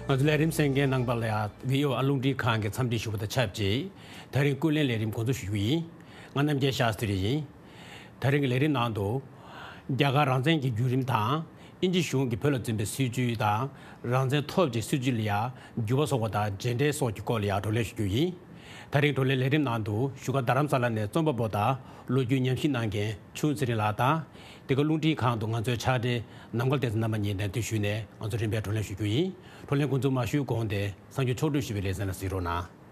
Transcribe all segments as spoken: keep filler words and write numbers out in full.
ང་ཚོ་ལས་རིམ་གསན་མཁན་རྣམ་པ་ལ་ཡང་བི་ཨོ་ཨེ་རླུང་འཕྲིན་ཁང་གི་འཚམས་འདྲི་ཞུ་བ་དང་ཆབས་ཅིག་དེ་རིང་ཀུན་གླེང་ལས་རིམ་འགོ་འཛུགས་ཞུ་གི་ཡིན། ང་རྣམ་རྒྱལ་ཤཱསྟྲི་ཡིན། དེ་རིང་གི་ལས་རིམ་ནང་དུ། རྒྱ་གར་རང་བཙན་གྱི་བརྒྱུད་རིམ་དང་། དབྱིན་ཇི་གཞུང་གིས་བོད་ལ་འཛིན་པའི་སྲིད་བྱུས་དང་། རང་བཙན་ཐོབ་རྗེས་སྲིད་བྱུས་ལ་ཡང་འགྱུར་བ་སོགས་པ་དང་རྗེས་འབྲས་སོགས་ཀྱི་སྐོར་ལ་ཡང་བགྲོ་གླེང་ཞུ་རྒྱུ་ཡིན། དེ་རིང་བགྲོ་གླེང་ལས་རིམ་ནང་དུ་བཞུགས་སྒར་རྡ་རམ་ས་ལ་ནས་རྩོམ་པ་པོ་དང་ལོ་རྒྱུས་ཉམས་ཞིབ་གནང་མཁན་ཆུང་ཚེ་རིང་ལགས་དང་། འདི་ག་རླུང་འཕྲིན་ཁང་དུ་ང་ཚོའི་ཕྱག་སྦྲེལ་ནམ་མཁའ་བསྟན་འཛིན་རྣམ་པ་གཉིས་གདན་འདྲེན་ཞུས་ནས་ང་ཚོ་རིམ་པས་བགྲོ་གླེང་ཞུ་རྒྱུ་ཡིན། བགྲོ་གླེང་འགོ་འཛུགས་མ་ཞུས་གོང་དེ་གསར་འགྱུར་ཕྱོགས་བསྒྲིགས་ཞུས་པའི་ལེ་ཚན་ལ་གཟིགས་རོགས་གནང་།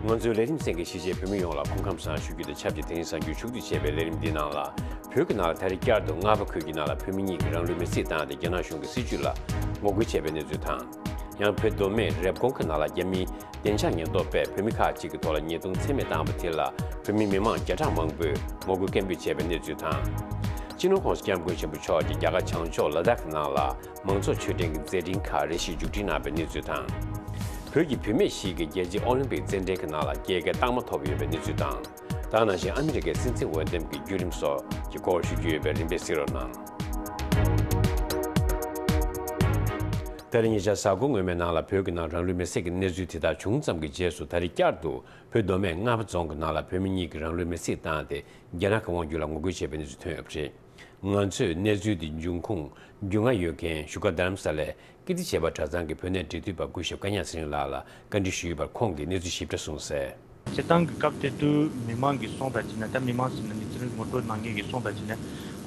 ང་ཚོའི་ལས་རིམ་གསན་མཁན་གཞིས་བྱེས་བོད་མི་ཡོངས་ལ་སྐུ་ཁམས་བཟང་ཞུ་རྒྱུ་དང་ཆབས་ཅིག་དེ་རིང་གསར་འགྱུར་ཕྱོགས་བསྒྲིགས་བྱས་པའི་ལས་རིམ་འདིའི་ནང་ལ། བོད་ཀྱི་ནང་ལ་ད་རེས་བསྐྱར་དུ་རྔ་པ་ཁུལ་གྱི་ནང་ལ་བོད་མི་གཉིས་ཀྱིས་རང་ལུས་མེར་སྲེག་བཏང་སྟེ་རྒྱ་ནག་གཞུང་གི་སྲིད་བྱུས་ལ་ངོ་རྒོལ་བྱས་པའི་གནས་ཚུལ་དང་། ཡང་བོད་མདོ་སྨད་རེབ་གོང་གི་ནང་ལ་རྒྱ་མིའི་བདེ་འཇགས་ཉེན་རྟོག་པས་བོད་མི་ཁག་ཅིག་གི་ཐོག་ལ་ཉེས་རྡུང་ཚད་མེད་བཏང་བ་དེ་ལ་བོད་མི་མི་མང་བརྒྱ་ཕྲག་མང་པོས་ངོ་རྒོལ་སྐད་འབོད་བྱས་པའི་གནས་ཚུལ་དང་། སྤྱི་ནོར་༸གོང་ས་༸སྐྱབས་མགོན་ཆེན་པོ་མཆོག་གིས་རྒྱ་གར་བྱང་ཕྱོགས་ལ་དྭགས་ཀྱི་ནང་ལ་མང་ཚོགས་མཆོད་སྤྲིན་གྱི་མཛད་འཕྲིན་ཁག་རེ་ཞིག་མཇུག་སྒྲིལ་གནང་བའི་གནས་ཚུལ་དང་། བོད་ཀྱི་བུད་མེད་ཞིག་གིས་རྒྱལ་སྤྱིའི་ཨོ་ལིམ་པིག་རྩེད་འགྲན་གྱི་ནང་ལ་རྒྱལ་ཁའི་རྟགས་མ་ཐོབ་ཡོད་པའི་གནས་ཚུལ་དང་། ད་ག་ནང་བཞིན་ཨ་མི་རི་ཀའི་སྲིད་འཛིན་འོས་འདེམས་ཀྱི་བརྒྱུད་རིམ་སོགས་ཀྱི་སྐོར་ཞུ་རྒྱུ་ཡོད་པས་རིམ་པས་གཟིགས་རོགས་གནང་། ད་རེས་ཉེ་ཆར་གཟའ་འཁོར་སྔོན་མའི་ནང་ལ་བོད་ཀྱི་ནང་རང་ལུས་མེར་སྲེག་གི་གནས་ཚུལ་དེ་དག་བྱུང་ཙམ་གྱི་རྗེས་སུ། ད་རེས་བསྐྱར་དུ་བོད་མདོ་སྨད་རྔ་པ་རྫོང་གི་ནང་ལ་བོད་མི་གཉིས་ཀྱིས་རང་ལུས་མེར་སྲེག་བཏང་སྟེ་རྒྱ་ནག་གི་དབང་སྒྱུར་ལ་ངོ་རྒོལ་བྱས་པའི་གནས་ཚུལ་ཐོན་ཡོད་པ་རེད། ང་ཚོས་གནས་ཚུལ་དེ་འབྱུང་ཁུངས་རྒྱུས་མངའ་ཡོད་མཁན་བཞུགས་སྒར་རྡ་རམ་ས་ལའི་ཀིརྟི་བྱེས་པ་གྲྭ་ཚང་གི་བོད་གནས་འབྲེལ་མཐུད་པ་སྐུ་ཞབས་བཀའ་ཉག་ཚེ་རིང་ལགས་ལ་བཀའ་འདྲི་ཞུས་པར། ཁོང་གིས་གནས་ཚུལ་ཞིབ་ཕྲ་གསུངས་གསལ། སྤྱིར་བཏང་གི་སྐབས་དེ་དུས་མི་མང་གིས་གསུངས་པ་བྱས་ན། ད་མི་མང་ཟེར་ན་ནི་དེ་རིང་ངོ་སྤྲོད་གནང་མཁན་གྱིས་གསུངས་པ་བྱས་ན།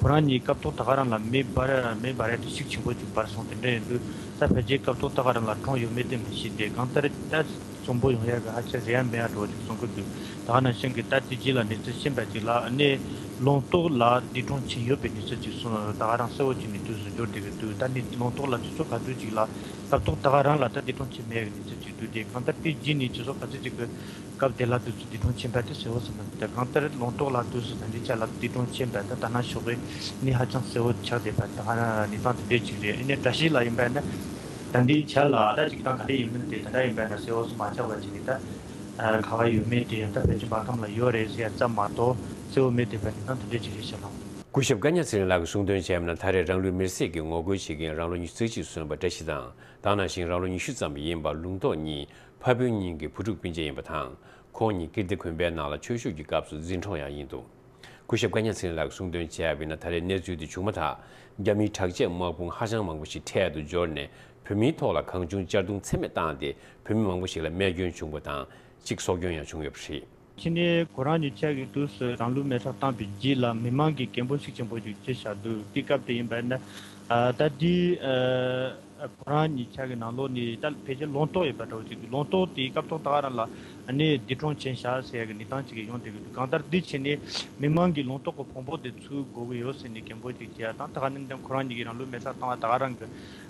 ཁོ་རང་གཉིས་སྐབས་ཐོག་ད་ག་རང་ལ་མེ་འབར་མེ་འབར་ཡ་དེ་ཤུགས་ཆེན་པོ་ཅིག་འབར་སོང་། དེ་འདྲ་ཡིན་དུས་ད་ཕལ་ཆེར་སྐབས་ཐོག་ད་ག་རང་ལ་གྲོངས་ཡོད་མེད་དེ་མི་ཤེས་ཏེ། གང་ལྟར་ད་གསོན་པོ་ཡོང་ཡ་གི་ཧ་ཅང་རེ་བ་མེད་ཡ་འགྲོ་བ་ཅིག་གསུང་གི་འདུག་ད་ག་ནང་བཞིན་གྱི་ད་དེ་རྗེས་ལ་གནས་ཚུལ་ཤེས་པ་ཅིག་ལ་ནི་ལུང་རྟོགས་ལ་འདས་གྲོངས་ཕྱིན་ཡོད་པའི་གནས་ཚུལ་ཅིག་གསུངས། ད་ག་རང་གསལ་བོ་ཅིག་ནི་དུས་སུ་འབྱོར་བསྡད་ཀྱི་འདུག་ད་ནི་ལུང་རྟོགས་ལ་དུས་ཚོད་ག་དུས་ཅིག་ལ་སྐབས་ཐོག་ད་ག་རང་ལ་ད་འདས་གྲོངས་ཕྱིན་མེད་ཀྱི་གནས་ཚུལ་ཅིག་འདུག་སྟེ། གང་ལྟར་དེ་རྗེས་ནས་ཆུ་ཚོད་ག་ཚོད་ཅིག་གི་སྐབས་དེ་ལ་དུས་སུ་འདས་གྲོངས་ཕྱིན་པ་དེ་གསལ་བོ་ཟེར་མི་འདུག་ད་གང་ལྟར་ལུང་རྟོགས་ལ་དུས་སུ་ད་འདི་ཆ་ལ་འདས་གྲོངས་ཕྱིན་པ་ད་ད་ན་ཞོགས་པའི་ནི་ཧ་ཅང་གསལ་བོ་ཆགས་བསྡད་པ་ད་ག་རང་གནས་སྟངས་དེ་འདྲས་ཅིག་རེད། ཨ་ནི་བཀྲ་ཤིས་ལ་ཡིན་པ་ན་ད་འདི་ཆ་ལ་ད་ཅིག་ད་ག་རེ་ཡིན་མིན་དེ་ད་ལྟ་ཡིན་པ་ན་གསལ་བོ་སུ་མ་ཆགས་པ་ཅིག་རེད། ད་ག་བ་ཡོད་མེད་དེ་ཡང་ད་ཕལ་ཆེར་སྨར་ཁམས་ལ་ཡོད་རེད་ཟེར་ཡ་ཙམ་མ་གཏོགས་གསལ་བོ་མེད་བསྡད་པ་གནས་སྟངས་དེ་འདྲས་ཅིག་རེད་ཤག་ལགས། སྐུ་ཞབས་བཀའ་ཉག་ཚེ་རིང་ལགས་ཀྱིས་གསུངས་དོན་བྱས་པ་ན། ད་རེས་རང་ལུས་མེར་སྲེག་གི་ངོ་རྒོལ་བྱེད་མཁན་རང་ལོ་ཉི་ཤུ་རྩ་གཅིག་སོན་པ་བཀྲ་ཤིས་དང་། ད་ག་ནང་བཞིན་རང་ལོ་ཉི་ཤུ་ཙམ་ཡིན་པ་ལུང་རྟོགས་གཉིས་ཕ་བུ་གཉིས་ཀྱི་བུ་ཕྲུག་སྤུན་མཆེད་ཡིན་པ་དང་། ཁོང་གཉིས་ཀིརྟི་དགོན་པའི་ནང་ལ་ཆོས་ཞུགས་ཀྱི་སྐབས་སུ་འཛིན་གྲོངས་ཡང་ཡིན་འདུག་སྐུ་ཞབས་བཀའ་ཉག་ཚེ་རིང་ལགས་ཀྱིས་གསུངས་དོན་བྱས་པ་ཡིན་ན། ད་རེས་གནས་ཚུལ་དེ་བྱུང་མ་ཐག་རྒྱ་མིའི་དྲག་ཆས་དམག་དཔུང་ཧ་ཅང་མང་པོ་ཞིག་འཕྲལ་དུ་འབྱོར་ནས་བོད་མིའི་ཐོག་ལ་གང་བྱུང་གཅར་རྡུང་ཚད་མེད་བཏང་སྟེ་བོད་མི་མང་པོ་ཞིག་ལ་རྨས་སྐྱོན་བྱུང་བ་དང་། གཅིག་སྲོག་སྐྱོན་ཡང་བྱུང་ཡོད་པ་རེད། ཕྱི་ནས་ཁོ་རང་གཉིས་ཆ་གི་དུས་སུ་རང་ལུས་མེ་སྲེག་བཏང་པའི་རྗེས་ལ་མི་མང་གིས་སྐད་འབོད་ཤུགས་ཆེན་པོ་ཞིག་བྱས་བཞག་འདུག་དེ་སྐབས་དེ་ཡིན་པ་ན། ཨ་ད་དེ་ཨ་ཁོ་རང་གཉིས་ཆ་གི་ནང་ལོགས་ནས་ད་ཕལ་ཆེར་ལུང་རྟོགས་ཡོད་པ་འདྲ་བོ་ཅིག་འདུག་ལུང་རྟོགས་དེ་སྐབས་ཐོག་ད་ག་རང་ལ་ཨ་ནི་འདས་གྲོངས་ཕྱིན་བཞག་ཟེར་ཡ་གི་གནས་སྟངས་ཅིག་ཡོང་བསྡད་ཀྱི་འདུག་གང་ལྟར་དེ་བྱས་ནས་མི་མང་གིས་ལུང་རྟོགས་ཀྱི་ཕུང་པོ་དེ་ཚུར་དགོས་ཀྱི་ཡོད་ཟེར་ནས་སྐད་འབོད་ཅིག་བྱས་ཡ་དང་། ད་ག་ནང་བཞིན་ཁོ་རང་གཉིས་ཀྱིས་རང་ལུས་མེ་སྲེག་བཏང་བ་ད་ག་རང་གི་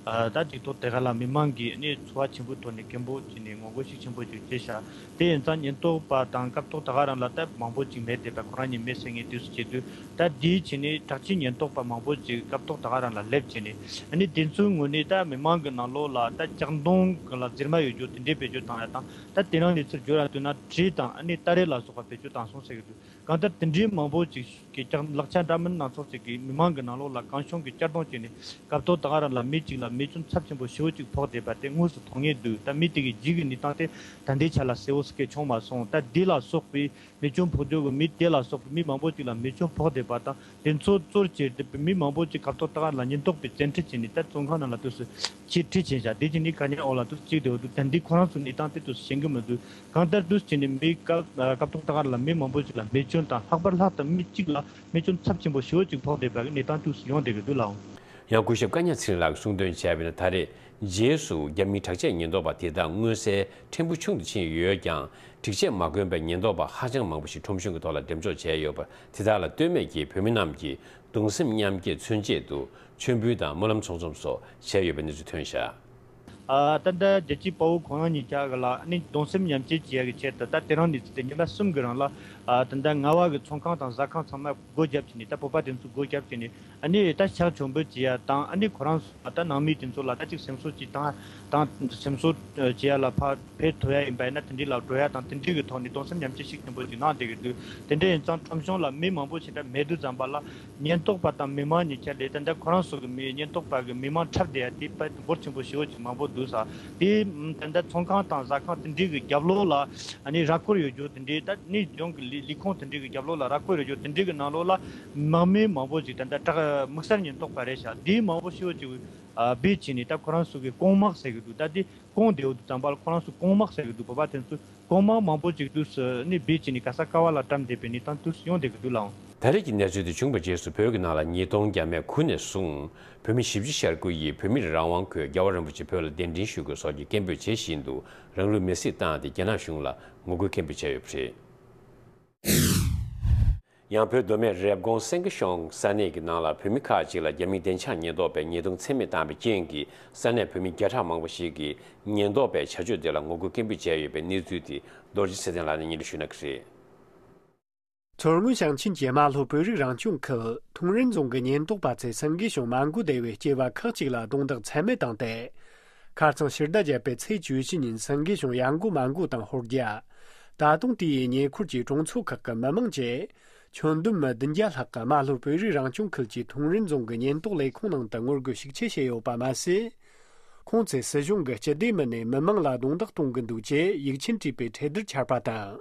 ཨ་ད་ཅིག་ཐོག་དེ་ག་ལ་མི་མང་གིས་ཨ་ནི་ཚོར་བ་ཆེན་པོའི་ཐོག་ནས་སྐད་འབོད་བྱས་ནས་ངོ་རྒོལ་ཤུགས་ཆེན་པོ་ཅིག་བྱས་བཞག་དེ་ཡིན་ཙང་ཉེན་རྟོག་པ་དང་སྐབས་ཐོག་ད་ག་རང་ལ་ད་མང་པོ་ཅིག་མེད་བསྡད་པ། ཁོ་རང་གཉིས་མེ་བསད་མཁན་དུས་སུ་བྱེད་དུས་ད་དེའི་ཕྱི་ནས་དྲག་ཆས་ཉེན་རྟོག་པ་མང་པོ་ཅིག་སྐབས་ཐོག་ད་ག་རང་ལ་སླེབས་བྱས་ནས། ཨ་ནི་དེ་ཚོའི་ངོས་ནས་ད་མི་མང་གི་ནང་ལོགས་ལ་ད་ལྕགས་མདུང་ལ་གཟེར་མ་ཡོད་རྒྱུ་དེ་འདྲའི་བེད་སྤྱོད་བཏང་ཡ་དང་། ད་དེ་རིང་གནས་ཚུལ་བརྗོད་ཡ་ཐུག་ན་གྲི་དང་ཨ་ནི་སྟ་རེ་ལ་སོགས་པ་བེད་སྤྱོད་བཏང་སོང་ཟེར་གི་འདུག་གང་ལྟར་དེ་འདྲའི་མང་པོ་ཅིག་གི་ཀྱང་ལག་ཆ་འདྲ་མིན་སྣ་ཚོགས་ཅིག་གིས་མི་མང་གི་ནང་ལོགས་ལ་གང་བྱུང་གི་གཅར་རྡུང་བྱས་ནས་སྐབས་ཐོག་ད་ག་རང་ལ་མི་གཅིག་ལ་རྨས་སྐྱོན་ཚབས་ཆེན་པོ་ཞེ་པོ་ཅིག་ཕོག་བསྡད་པ་དེ་དངོས་སུ་མཐོང་ངེས་འདུག་ད་མི་དེ་གི་རྗེས་ཀྱི་གནས་སྟངས་དེ་ད་ལྟའི་ཆ་ལ་གསལ་བོ་སུ་སྐད་བྱུང་མ་སོང་། ད་འདི་ལ་སོགས་པའི་རྨས་སྐྱོན་ཕོག་རྒྱུ་གི་མི་དེ་ལ་སོགས་པའི་མི་མང་པོ་ཅིག་ལ་རྨས་སྐྱོན་ཕོག་བསྡད་པ་དང་། དེ་ཚོ་གཙོར་བྱས་ཏེ་མི་མང་པོ་ཅིག་སྐབས་ཐོག་ད་ག་རང་ལ་ཉེན་རྟོག་པས་བཙན་ཁྲིད་བྱས་ནས་ད་བཙོན་ཁང་ནང་ལ་དུས་སུ་ཁྲིད་ཁྲིད་བྱས་བཞག་དེ་བྱས་ནས་དཀའ་ངལ་འོག་ལ་དུས་སུ་བཅུག་བསྡད་པ་འདུག་ད་འདི་ཁོ་རང་ཚོའི་གནས་སྟངས་དེ་དུས་སུ་ཤེས་ཀྱི་མི་འདུག་གང་ལྟར་དུས་སུ་བྱས་ནས་མི་སྐབས་སྐབས་ཐོག་ད་ག་རང་ལ་མི་མང་པོ་ཅིག་ལ་རྨས་སྐྱོན་དང་། ལྷག་པར་ལྷག་ཏུ་མི་གཅིག་ལ་རྨས་སྐྱོན་ཚབས་ཆེན་པོ་ཞེ་པོ་ཅིག་ཕོག་བསྡད་པའི་གནས་སྟངས་དུས་སུ་ཡོང་བསྡད་ཀྱི་འདུག་ལགས། ཡང་སྐུ་ཞབས་བཀའ་ཉག་ཚེ་རིང་ལགས་ཀྱིས་གསུངས་དོན་བྱས་པ་ཡིན་ན། ད་རེས་རྗེས་སུ་རྒྱ་མིའི་དྲག་ཆས་ཉེན་རྟོག་པ་དེ་དག་མངོན་གསལ་ཕྲན་བུ་ཆུང་དུ་ཕྱིན་ཡོད་ཀྱང་། སྒྲིག་ཆས་མ་གོན་པའི་ཉེན་རྟོག་པ་ཧ་ཅང་མང་པོ་ཞིག་ཁྲོམ་གཞུང་གི་ཐོག་ལ་འགྲེམས་འཇོག་བྱས་ཡོད་པ་དེ་དག་ལ་ལྟོས་མེད་ཀྱིས་བོད་མི་རྣམས་ཀྱིས་གདུང་སེམས་མཉམ་སྐྱེད་མཚོན་ཆེད་དུ་མཆོད་འབུལ་དང་སྨོན་ལམ་ཚོགས་ཚོམས་སོགས་བྱས་ཡོད་པའི་གནས་ཚུལ་ཐོན་བཞག་ཨ་ད་ལྟ་རྒྱལ་གཅེས་དཔའ་བོ་ཁོང་རང་ཉིད་ཀྱ་གི་ལ་ནི་གདུང་སེམས་མཉམ་སྐྱེད་བྱེད་ཡ་གི་ཆེད་དུ་ད་དེ་རིང་ནས་བརྩིས་ཏེ་ཉི་མ་གསུམ་གི་རིང་ལ་ཨ་ད་ལྟ་རྔ་བ་གི་ཚོང་ཁང་དང་ཟ་ཁང་ཚང་མ་སྒོ་བརྒྱབ་བྱས་ནས། ད་བོད་པ་དེ་ཚོ་སྒོ་བརྒྱབ་བྱས་ནས། ཨ་ནི་ད་ཕྱག་མཆོད་འབུལ་བྱེད་ཡ་དང་། ཨ་ནི་ཁོ་རང་ཚོ་ད་ནང་མི་དེ་ཚོ་ལ་ད་ཅིག་སེམས་གསོ་ཅིག་དང་དང་སེམས་གསོ་བྱེད་ཡ་ལ་ཕར་ཕེབས་ཐུབ་ཡ་ཡིན་པ་ཡིན་ན་དེ་འདྲའི་ལ་འགྲོ་ཡ་དང་། དེ་འདྲའི་གི་ཐོག་ནས་གདུང་སེམས་མཉམ་སྐྱེད་ཤུགས་ཆེན་པོ་ཅིག་གནང་བསྡད་ཀྱི་འདུག་དེ་འདྲ་ཡིན་ཙང་ཁྲོམ་གཞུང་ལ་མི་མང་པོ་ཞིག་ད་མེད་དུས་ཙམ་པ་ལ། ཉེན་རྟོག་པ་དང་མི་མང་གཉིས་ཆ་ལས་ད་ལྟ་ཁོ་རང་ཚོ་གི་མི་ཉེན་རྟོག་པ་གི་མི་མང་འཁྲབ་བསྡད་ཡ་དེ་དཔེ་འབོར་ཆེན་པོ་ཞེ་པོ་ཅིག་མང་པོ་འདུག་ས། དེ་ད་ལྟ་ཚོང་ཁང་དང་ཟ་ཁང་དེ་འདྲའི་གི་རྒྱབ་ལོགས་ལ་ཨ་ནི་ར་སྐོར་ཡོད་རྒྱུ་དེ་འདྲའི། ད་ནི་ལྗོངས་གི་ལས་ལས་ཁུངས་དེ་འདྲའི་གི་རྒྱབ་ལོགས་ལ་ར་སྐོར་ཡོད་རྒྱུ་དེ་འདྲའི་གི་ནང་ལོགས་ལ་དམག་མི་མང་པོ་ཅིག་ད་ལྟ་དྲག་དམིགས་བསལ་ཉེན་རྟོག་པ་རེད་ཤག་དེའི་མང་པོ་ཞེ་པོ་ཅིག་ཨ་སྦས་བྱས་ནས། ད་ཁོ་རང་ཚོ་གི་གོང་དམག་ཟེར་གི་འདུག་ད་དེ་གོང་བསྡད་ཡོད་དུས་ཙམ་པ་ལ་ཁོ་རང་ཚོ་གོང་དམག་ཟེར་གི་འདུག་བོད་པ་དེ་ཚོ་གོང་དམག་མང་པོ་ཅིག་དུས་སུ་ནི་སྦས་བྱས་ནས་ག་ས་ག་བ་ལ་བཀྲམ་བསྡད་པའི་གནས་སྟངས་དུས་སུ་ཡོང་བསྡད་ཀྱི་འདུག་ལགས། ད་རེས་ཀྱི་གནས་ཚུལ་དེ་བྱུང་བའི་རྗེས་སུ་བོད་ཀྱི་ནང་ལ་ཉིས་སྟོང་བརྒྱ་མེད་དགུ་ནས་བཟུང་བོད་མི་བཞི་བཅུ་ཞེ་དགུ་ཡིས་བོད་མིར་རང་དབང་དགོས། རྒྱལ་བ་རིན་པོ་ཆེ་བོད་ལ་གདན་འདྲེན་ཞུ་དགོས་སོགས་ཀྱི་སྐད་འབོད་བྱེད་བཞིན་དུ་རང་ལུས་མེར་སྲེག་བཏང་སྟེ་རྒྱ་ནག་གཞུང་ལ་ངོ་རྒོལ་སྐད་འབོད་བྱས་ཡོད་པ་རེད། ཡང་བོད་མདོ་སྨད་རེབ་གོང་སེང་གེ་གཤོང་ས་གནས་ཀྱི་ནང་ལ་བོད་མི་ཁག་ཅིག་ལ་རྒྱ་མིའི་བདེ་འཇགས་ཉེན་རྟོག་པས་ཉེས་རྡུང་ཚད་མེད་བཏང་བའི་རྐྱེན་གྱིས་ས་གནས་བོད་མི་བརྒྱ་ཕྲག་མང་པོ་ཞིག་གིས་ཉེན་རྟོག་པའི་བྱ་སྤྱོད་དེ་ལ་ངོ་རྒོལ་སྐད་འབོད་བྱས་ཡོད་པའི་གནས་ཚུལ་དེ་རྡོ་རྗེ་ཚེ་བརྟན་ལགས་ནས་སྙན་སྒྲོན་ཞུ་གནང་གི་རེད། མཚོ་སྔོན་ཞིང་ཆེན་གྱི་རྨ་ལྷོ་བོད་རིགས་རང་སྐྱོང་ཁུལ་ཐུང་རིན་རྫོང་གི་ཉེན་རྟོག་པ་ཚོས་སེང་གེ་གཤོང་མ་འགོ་བདེ་བའི་སྐྱེས་པ་ཁག་ཅིག་ལ་རྡུང་རྡེག་ཚད་མེད་བཏང་སྟེ། ཁ་རྩང་ཕྱི་ཟླ་བརྒྱད་པའི་ཚེས་བཅུ་བཞི་ཉིན་སེང་གེ་གཤོང་ཡར་འགོ་མར་འགོ་དང་ཧོར་རྒྱ། ད་དུང་དེའི་ཉེ་འཁོར་གྱི་གྲོང་ཚོ་ཁག་གི་མི་མང་བཅས་ཁྱོན་བསྡོམས་མི་བདུན་བརྒྱ་ལྷག་གིས་རྨ་ལྷོ་བོད་རིགས་རང་སྐྱོང་ཁུལ་གྱི་ཐུང་རིན་རྫོང་གི་ཉེན་རྟོག་ལས་ཁུངས་ནང་དུ་ངོ་རྒོལ་ཤུགས་ཆེ་བྱས་ཡོད་པ་མ་ཟད། ཁོང་ཚོས་སྲིད་གཞུང་གི་སྤྱི་བདེ་མི་སྣས་མི་མང་ལ་རྡུང་རྡེག་གཏོང་གི་འདུག་ཅེས་ཡིག་ཆེན་བྲིས་པའི་ཁྲལ་བསྡུར་འཆར་པ་དང་།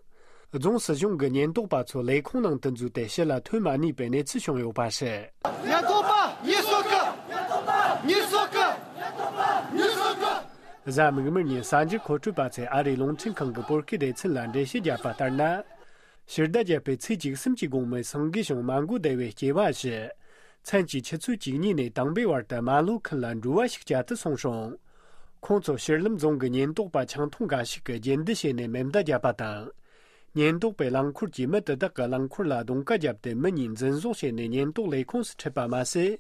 རྫོང་སྲིད་གཞུང་གི་ཉེན་རྟོག་པ་ཚོ་ལས་ཁུངས་ནང་དུ་འཛུལ་ཏེ་ཕྱི་ལ་ཐོན་མ་ནུས་པའི་གནས་ཚུལ་བྱུང་ཡོད་པ་རེད། ཉེན་རྟོག་པ་ཉེས་གསོག་གི། ཉེས་གསོག་གི། ཉེས་གསོག་གི། གཟའ་མིག་དམར་ཉིན་གསར་འགྱུར་མཁོ་སྤྲོད་པ་ཚོས་ཨ་རིའི་རླུང་འཕྲིན་ཁང་གི་བོད་སྐད་སྡེ་ཚན་ལ་འགྲེལ་བཤད་བརྒྱབ་པ་ལྟར་ན། ཕྱི་ཟླ་བརྒྱད་པའི་ཚེས་བཅུ་གསུམ་གྱི་དགོང་མོའི་སེང་གེ་གཤོང་མ་འགོ་བདེ་བའི་སྐྱེས་པ་བཞི། མཚན་གྱི་ཆུ་ཚོད་བཅུ་གཉིས་ནས་དང་པོའི་བར་དུ་རྨ་ལྷོ་ཁུལ་ལ་འགྲུལ་བ་ཞིག་བསྐྱལ་དུ་སོང་རུང་། ཁོང་ཚོ་ཕྱིར་ལམ་རྫོང་གི་ཉེན་རྟོག་པ་ཆང་འཐུང་འགའ་ཞིག་གིས་རྒྱུན་བསྡུ་བྱས་ནས་མེ་མདའ་བརྒྱབ་པ་དང་། ཉེན་རྟོག་པས་རླངས་འཁོར་གྱི་མི་དེ་དག་གི་རླངས་འཁོར་ལ་རྡུང་ག་བརྒྱབ་སྟེ་མི་གཉིས་འཛིན་བཟུང་བྱས་ནས་ཉེན་རྟོག་ལས་ཁུངས་སུ་ཁྲིད་པ་མ་ཟད།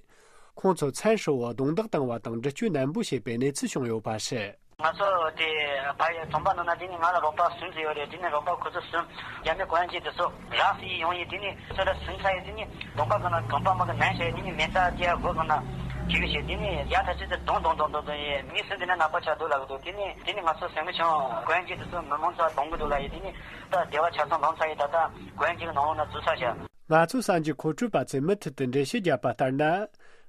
ཁོང་ཚོ་མཚན་ཧྲིལ་བོ་རྡུང་རྡེག་བཏང་བ་དང་འདྲི་གཅོད་ནན་པོ་བྱས་པའི་གནས་ཚུལ་བྱུང་ཡོད་པ་རེད། ང་ཚོ་དེ་བར་ཡ་གྲོང་པ་ནང་ན་དེ་ནི་ང་ལ་རོགས་པ་གསུམ་ཙམ་ཡོད་རེད། དེ་ནི་རོགས་པ་ཁོ་ཚོ་གསུམ་རྒྱ་མི་གོ་ཡང་ཅིག་དེ་ཚོ་རག་སི་ཡོང་ཡིན། དེ་ནི་ཚོ་ར་གསུམ་ཚ་ཡི་དེ་ནི་གྲོང་པ་གང་ན་གྲོང་པ་མ་གི་ནན་ཤ་ཡི་དེ་ནི་མེ་ཏ་ཏི་ཡ་གོ་གང་ན་ཁྱི་གི་ཤེ་དེ་ནི་ཡ་ཐ་ཆུ་དེ་རྡུང་རྡུང་རྡུང་རྡུང་རྡུང་ཡི་མི་གསུམ་དེ་ན་ནག་པ་ཆགས་འདུག་ལབ་གི་འདུག་དེ་ནི་དེ་ནི་ང་ཚོ་སེང་གེ་གཤོང་གོ་ཡང་ཅིག་དེ་ཚོ་མི་མང་ཚོ་རྡུང་གི་འདུག་ལབ་ཡི། དེ་ནི་ད་སྡེ་བ་ཆ་ཚང་རྡུང་ཚ་ཡི་ད་ལྟ་གོ་ཡང་ཅིག་གི་ནང་ལོགས་ན་འཛུལ་ཚར་ཤག་ང་ཚོ་གསར་འགྱུར་མཁོ་སྤྲོད་པ་ཚོས་མུ་མཐུད་དུ་འགྲེལ་བཤད་བརྒྱབ་པ་ལྟར་ན།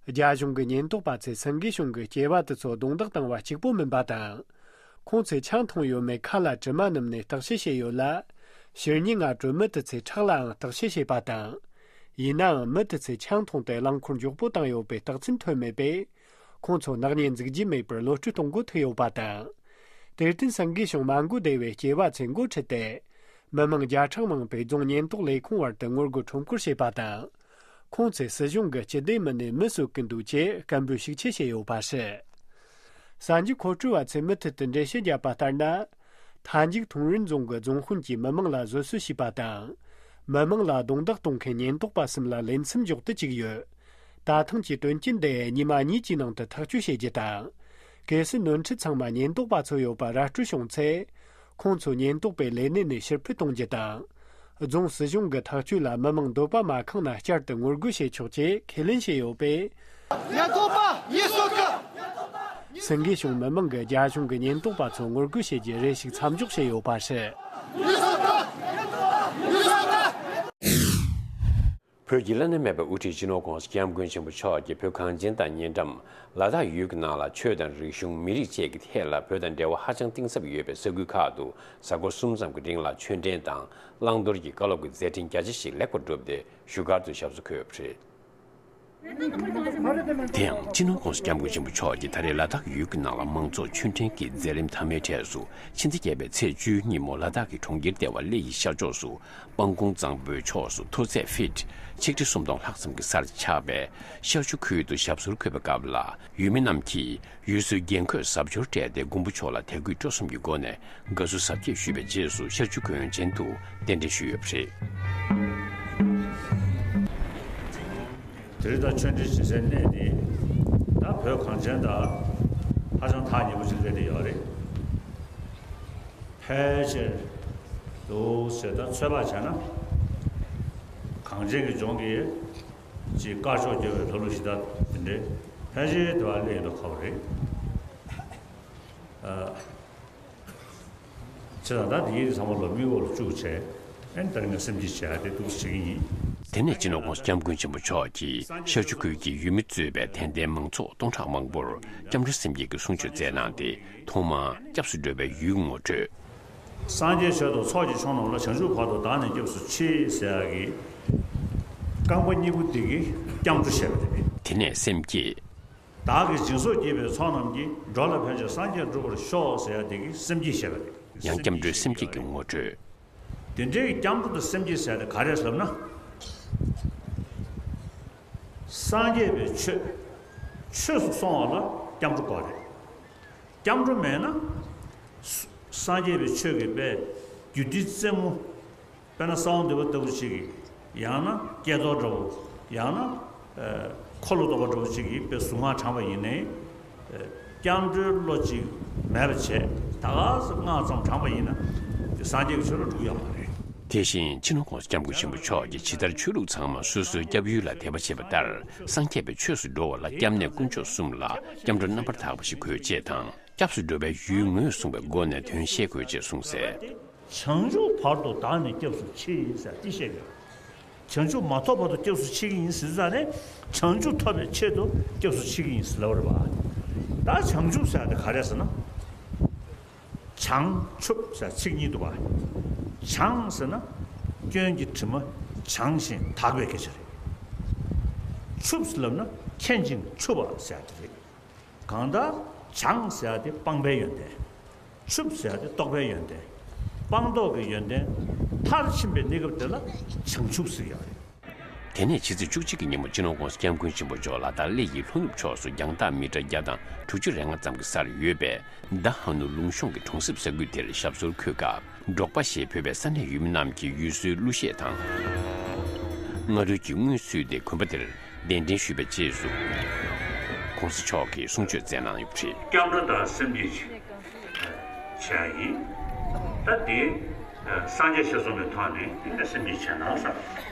རྒྱ་གཞུང་གི་ཉེན་རྟོག་པ་ཚོས་སེང་གེ་གཤོང་གི་སྐྱེས་པ་དེ་ཚོ་རྡུང་རྡེག་བཏང་བ་གཅིག་པོ་མིན་པ་དང་། ཁོང་ཚོས་ཆང་འཐུང་ཡོད་མེད་ཁ་ལ་དྲི་མ་བསྣམས་ནས་བརྟག་དཔྱད་བྱས་ཡོད་ལ། ཕྱི་ཉིན་སྔ་དྲོ་མི་དེ་ཚོའི་ཁྲག་ལའང་བརྟག་དཔྱད་བྱས་པ་དང་། ཡིན་ནའང་མི་དེ་ཚོས་ཆང་འཐུང་སྟེ་རླངས་འཁོར་མགྱོགས་པོ་བཏང་ཡོད་པའི་རྟགས་མཚན་ཐོན་མེད་པས། ཁོང་ཚོ་ནག་ཉེས་འཛུགས་རྒྱུ་མེད་པར་གློད་བཀྲོལ་གཏོང་དགོས་ཐུག་ཡོད་པ་དང་། དེར་བརྟེན་སེང་གེ་གཤོང་མ་འགོ་བདེ་བའི་སྐྱེས་པ་ཚོས་འགོ་ཁྲིད་དེ། མི་མང་བརྒྱ་ཕྲག་མང་པོས་རྫོང་ཉེན་རྟོག་ལས་ཁུངས་བར་དུ་ངོ་རྒོལ་ཁྲོམ་སྐོར་བྱས་པ་དང་། ཁོང་ཚོས་སྲིད་གཞུང་གི་སྤྱི་བདེ་མི་སྣས་མི་གསོད་ཀྱི་འདུག་ཅེས་སྐད་འབོད་ཤུགས་ཆེ་བྱས་ཡོད་པ་རེད། གསར་འགྱུར་མཁོ་སྤྲོད་པ་ཚོས་མུ་མཐུད་དུ་འགྲེལ་བཤད་བརྒྱབ་པ་ལྟར་ན། མཐའ་མཇུག་ཐུང་རིན་རྫོང་གི་རྫོང་དཔོན་གྱིས་མི་མང་ལ་བཟོད་གསོལ་ཞུས་པ་དང་། མི་མང་ལ་རྡུང་རྡེག་གཏོང་མཁན་ཉེན་རྟོག་པ་གསུམ་ལ་ལས་མཚམས་འཇོག་ཏུ་བཅུག་ཡོད། ད་ཐེངས་ཀྱི་དོན་རྐྱེན་འདི་ཉི་མ་གཉིས་ཀྱི་ནང་དུ་ཐག་གཅོད་བྱེད་རྒྱུ་དང་། གལ་སྲིད་ནོར་འཁྲུལ་ཚང་མ་ཉེན་རྟོག་པ་ཚོ་ཡོད་པ་ར་སྤྲོད་བྱུང་ཚེ། ཁོང་ཚོ་ཉེན་རྟོག་པའི་ལས་གནས་ནས་ཕྱིར་འཕུད་གཏོང་རྒྱུ་དང་། རྫོང་སྲིད་གཞུང་གི་ཐག་གཅོད་ལ་མི་མང་འདོད་པ་མ་ཁེངས་ན་བསྐྱར་དུ་ངོ་རྒོལ་བྱེད་ཆོག་ཅེས་ཁས་ལེན་བྱས་ཡོད་པས། ཉེན་རྟོག་པ་ཉེས་གསོག་གི། སེང་གེ་གཤོང་མི་མང་གིས་རྒྱ་གཞུང་གི་ཉེན་རྟོག་པ་ཚོ་ངོ་རྒོལ་བྱེད་རྒྱུ་རེ་ཞིག་མཚམས་འཇོག་བྱས་ཡོད་པ་རེད། བོད་ཀྱི་བླ་ན་མེད་པའི་དབུ་ཁྲིད་སྤྱི་ནོར་༸གོང་ས་༸སྐྱབས་མགོན་ཆེན་པོ་མཆོག་གིས་བོད་གངས་ཅན་དང་ཉེ་འགྲམ་ལ་དྭགས་ཡུལ་གྱི་ནང་ལ་ཆོས་དང་རིག་གཞུང་མི་རིགས་བཅས་ཀྱི་ཐད་ལ་བོད་དང་འབྲེལ་བ་ཧ་ཅང་གཏིང་ཟབ་ཡོད་པའི་ས་ཁུལ་ཁག་ཏུ་གཟའ་འཁོར་གསུམ་ཙམ་གྱི་རིང་ལ་ཆོས་འབྲེལ་དང་བླང་དོར་གྱི་བཀའ་སློབ་ཀྱི་མཛད་འཕྲིན་རྒྱ་ཆེ་ཞིག་ལེགས་པར་གྲུབ་སྟེ་བཞུགས་སྒར་དུ་ཞབས་སོར་འཁོད་ཡོད་པ་རེད། དེ་ཡང་སྤྱི་ནོར་༸གོང་ས་༸སྐྱབས་མགོན་ཆེན་པོ་མཆོག་གིས་ད་རེས་ལ་དྭགས་ཡུལ་གྱི་ནང་ལ་མང་ཚོགས་ཆོས་འབྲེལ་གྱི་མཛད་རིམ་མཐའ་མའི་གྲས་སུ་ཕྱི་ཟླ་བརྒྱད་པའི་ཚེས་བཅུའི་ཉིན་མོ་ལ་དྭགས་ཀྱི་གྲོང་ཁྱེར་ལྡེ་བ་གླེ་ཡི་ཤར་ཕྱོགས་སུ་སྤང་གོང་གཙང་པོའི་ཕྱོགས་སུ་མཐོ་ཚད་ཕིཊ་ཆིག་ཁྲི་སུམ་སྟོང་ལྷག་ཙམ་གྱི་སར་ཆགས་པའི་ཤར་ཆུ་ཁུལ་དུ་ཞབས་སོར་འཁོད་པའི་སྐབས་ལ། ཡུལ་མི་རྣམས་ཀྱིས་ཡུལ་སྲོལ་འགན་འཁོས་གཟབ་འཆོར་སྤྲས་ཏེ་མགོན་པོ་མཆོག་ལ་དད་གུས་སྤྲོ་གསུམ་གྱི་སྒོ་ནས་དགའ་བསུ་གཟབ་རྒྱས་ཞུས་པའི་རྗེས་སུ་ཤར་ཆུ་ཁུལ་ཡོངས་ཆེན་དུ་གདན་འདྲེན་ཞུས་ཡོད་པ་རེད། དེ་རིང་ད་ཆོས་འབྲེལ་བྱེད་སའི་གནས་འདི་ད་བོད་གངས་ཅན་དང་ཧ་ ཧ་ཅང་ཐག་ཉེ་པོ་ཅིག་སླེབས་བསྡད་ཡོད་རེད། ཕལ་ཆེར་འདུག་ཟེར། ད་ཚོད་དཔག་བྱས་ན། གངས་ཅན་གྱི་ལྗོངས་ཀྱི་ཅིག་དཀར་ཕྱོགས་རྒྱལ་བའི་ལྷ་ལུང་གཞི་བདག་དེ་འདྲའི་ཕལ་ཆེར་དེ་བ་སླེབས་ཡོད་མདོག་ཁ་པོ་རེད། ཨ། བྱས་ཙང་ད་འདི་གའི་ཚང་མ་ལོ་མིག་འོག་ལ་བཅུག་བྱས། ཨེ་ད་རིང་ང་སེམས་བསྐྱེད་བྱས་ཏེ་འདུག་སེ་བྱེད་ཀྱི་ཡིན། དེ་ནས་སྤྱི་ནོར་༸གོང་ས་༸སྐྱབས་མགོན་ཆེན་པོ་མཆོག་གིས་ཤར་ཕྱོགས་ཁུལ་གྱི་ཡུལ་མི་གཙོས་པའི་དད་ལྡན་མང་ཚོགས་སྟོང་ཕྲག་མང་པོར་སྐྱབས་འགྲོའི་སེམས་བསྐྱེད་ཀྱི་གསུང་ཆོས་སྩལ་གནང་སྟེ། ཐོག་མར་སྐྱབས་སུ་འགྲོ་བའི་ཡུལ་ངོ་སྤྲོད། སངས་རྒྱས་ཆོས་དང་ཚོགས་ཀྱི་མཆོག་རྣམས་ལ། བྱང་ཆུབ་བར་དུ་བདག་ནི་སྐྱབས་སུ་མཆི་ཟེར་ཡག་གི་རྐང་པ་གཉིས་པོ་དེ་གིས་སྐྱབས་འགྲོ་བཤད་པ་རེད། དེ་ནས་སེམས་བསྐྱེད། བདག་གིས་སྦྱིན་སོགས་བགྱིས་པའི་ཚོགས་རྣམས་ཀྱིས། འགྲོ་ལ་ཕན་ཕྱིར་སངས་རྒྱས་འགྲུབ་པར་ཤོག་ཟེར་ཡག་དེ་གིས་སེམས་བསྐྱེད་བཤད་པ་རེད། ཡང་སྐྱབས་འགྲོའི་སེམས་བསྐྱེད་ཀྱི་ངོ་སྤྲོད། དེ་འདྲའི་སྐྱབས་འགྲོ་དང་སེམས་བསྐྱེད་ཟེར་དེ་ག་རེ་ལབ་ན། སངས་རྒྱས་པའི་ཆོས་ཆོས་སུ་སོང་བ་ལ་སྐྱབས་འགྲོ་དགོས་རེད། སྐྱབས་འགྲོ་མེད་ན། སངས་རྒྱས་པའི་ཆོས་ཀྱི་དཔེ་རྒྱུད་སྡེ་རྩེ་མོ། དཔེར་ན་གསང་བ་འདུས་པ་ལྟ་བུ་ཅིག་གིས། ཡང་ན་ཀྱེ་རྡོར་འདྲ་བོ། ཡང་ན་ཨ་འཁོར་ལོ་སྡོམ་པ་འདྲ་བོ་ཅིག་གིས་དཔེ་གཟུངས་སྔགས་བགྲངས་པ་ཡིན་ནའི། ཨ་སྐྱབས་འགྲོའི་བློ་ཅིག་མེད་པ་བྱས། ད་ག་སེ་སྔགས་ཙམ་བགྲངས་པ་ཡིན་ན། དེ་སངས་རྒྱས་ཀྱི་ཆོས་ལ་འགྲོ་གི་ཡོད་མ་རེད། དེ་བཞིན་སྤྱི་ནོར་༸གོང་ས་༸སྐྱབས་མགོན་ཆེན་པོ་མཆོག་གིས་ཇི་ལྟར་ཆོས་ལུགས་ཚང་མ་སོ་སོའི་སྐྱབས་ཡུལ་ལ་དད་པ་བྱེད་པ་ལྟར། སངས་རྒྱས་པའི་ཆོས་སུ་འགྲོ་བ་ལ་སྐྱབས་གནས་དཀོན་མཆོག་གསུམ་ལ་སྐྱབས་འགྲོ་རྣམ་པར་དག་པ་ཞིག་དགོས་ཅེས་དང་། སྐྱབས་སུ་འགྲོ་བའི་ཡུལ་ངོས་བཟུང་བའི་སྒོ་ནས་དོན་ཤེས་དགོས་ཅེས་གསུངས་གསལ། བྱང་ཆུབ་བར་དུ་བདག་ནི་སྐྱབས་སུ་མཆི་ཟེར་འདི་བཤད་ཀྱི་ཡོད། བྱང་ཆུབ་མ་ཐོབ་བར་དུ་སྐྱབས་སུ་མཆི་གི་ཡིན་ཟེར་ཙང་ནས། བྱང་ཆུབ་ཐོབ་པའི་ཆེད་དུ་སྐྱབས་སུ་མཆི་གི་ཡིན་ཟེར་ལབ་རེད་པ། ད་བྱང་ཆུབ་ཟེར་དེ་ག་རེ་ཟེར་ན། བྱང་ཆུབ་ཟེར་ཚིག་གཉིས་འདུག་པ། བྱང་ཟེར་ན་སྐྱོན་གྱི་དྲི་མ་བྱང་ཞིང་དག་པའི་སྐད་ཆ་རེད། ཆུབ་ཟེར་ལབ་ན་མཁྱེན་ཅིང་ཕྱུག་པ་ཟེར་དེ་རེད། གང་ལྟར་བྱང་ཟེར་ཡག་དེ་སྤངས་པའི་ཡོན་ཏན། ཕྱུག་ཟེར་ཡག་དེ་རྟོགས་པའི་ཡོན་ཏན། སྤངས་རྟོགས་ཀྱི་ཡོན་ཏན་མཐར་ཕྱིན་པའི་གནས་སྐབས་དེ་ལ་བྱང་ཆུབ་ཟེར་ཡག་རེད། དེ་ནས་ཕྱི་ཚེས་བཅུ་གཅིག་གི་ཉིན་མོ་སྤྱི་ནོར་༸གོང་ས་༸སྐྱབས་མགོན་ཆེན་པོ་མཆོག་ལ་དྭགས་གླེ་ཡི་ལྷོ་ནུབ་ཕྱོགས་སུ་རྒྱང་ཐག་མི་ཊར་བརྒྱ་དང་དྲུག་ཅུ་རེ་ལྔ་ཙམ་གྱི་སར་ཡོད་པའི་ཌ་ཧ་ནུ་ལུང་གཤོང་གི་གྲོང་གསེབ་ས་ཁུལ་དེར་ཞབས་སོར་འཁོད་སྐབས། འབྲོག་པ་ཞེས་འབོད་པའི་ས་གནས་ཡུལ་མི་རྣམས་ཀྱིས་ཡུལ་སྲོལ་གླུ་གཞས་དང་། སྔ་དྲོའི་དངུལ་བསུས་ཏེ་དགོན་པ་དེར་གདན་འདྲེན་ཞུས་པའི་རྗེས་སུ། ༸གོང་ས་མཆོག་གིས་གསུང་ཆོས་སྩལ་གནང་ཡོད་པ་རེད། སྐྱབས་འགྲོ་དང་སེམས་བསྐྱེད་བྱས་ཡིན། ད་དེ་སངས་རྒྱས་ཆོས་གསུངས་པའི་ཐོག་ནས་དེ་ནས་སེམས་བསྐྱེད་བྱས་ན་བསམ།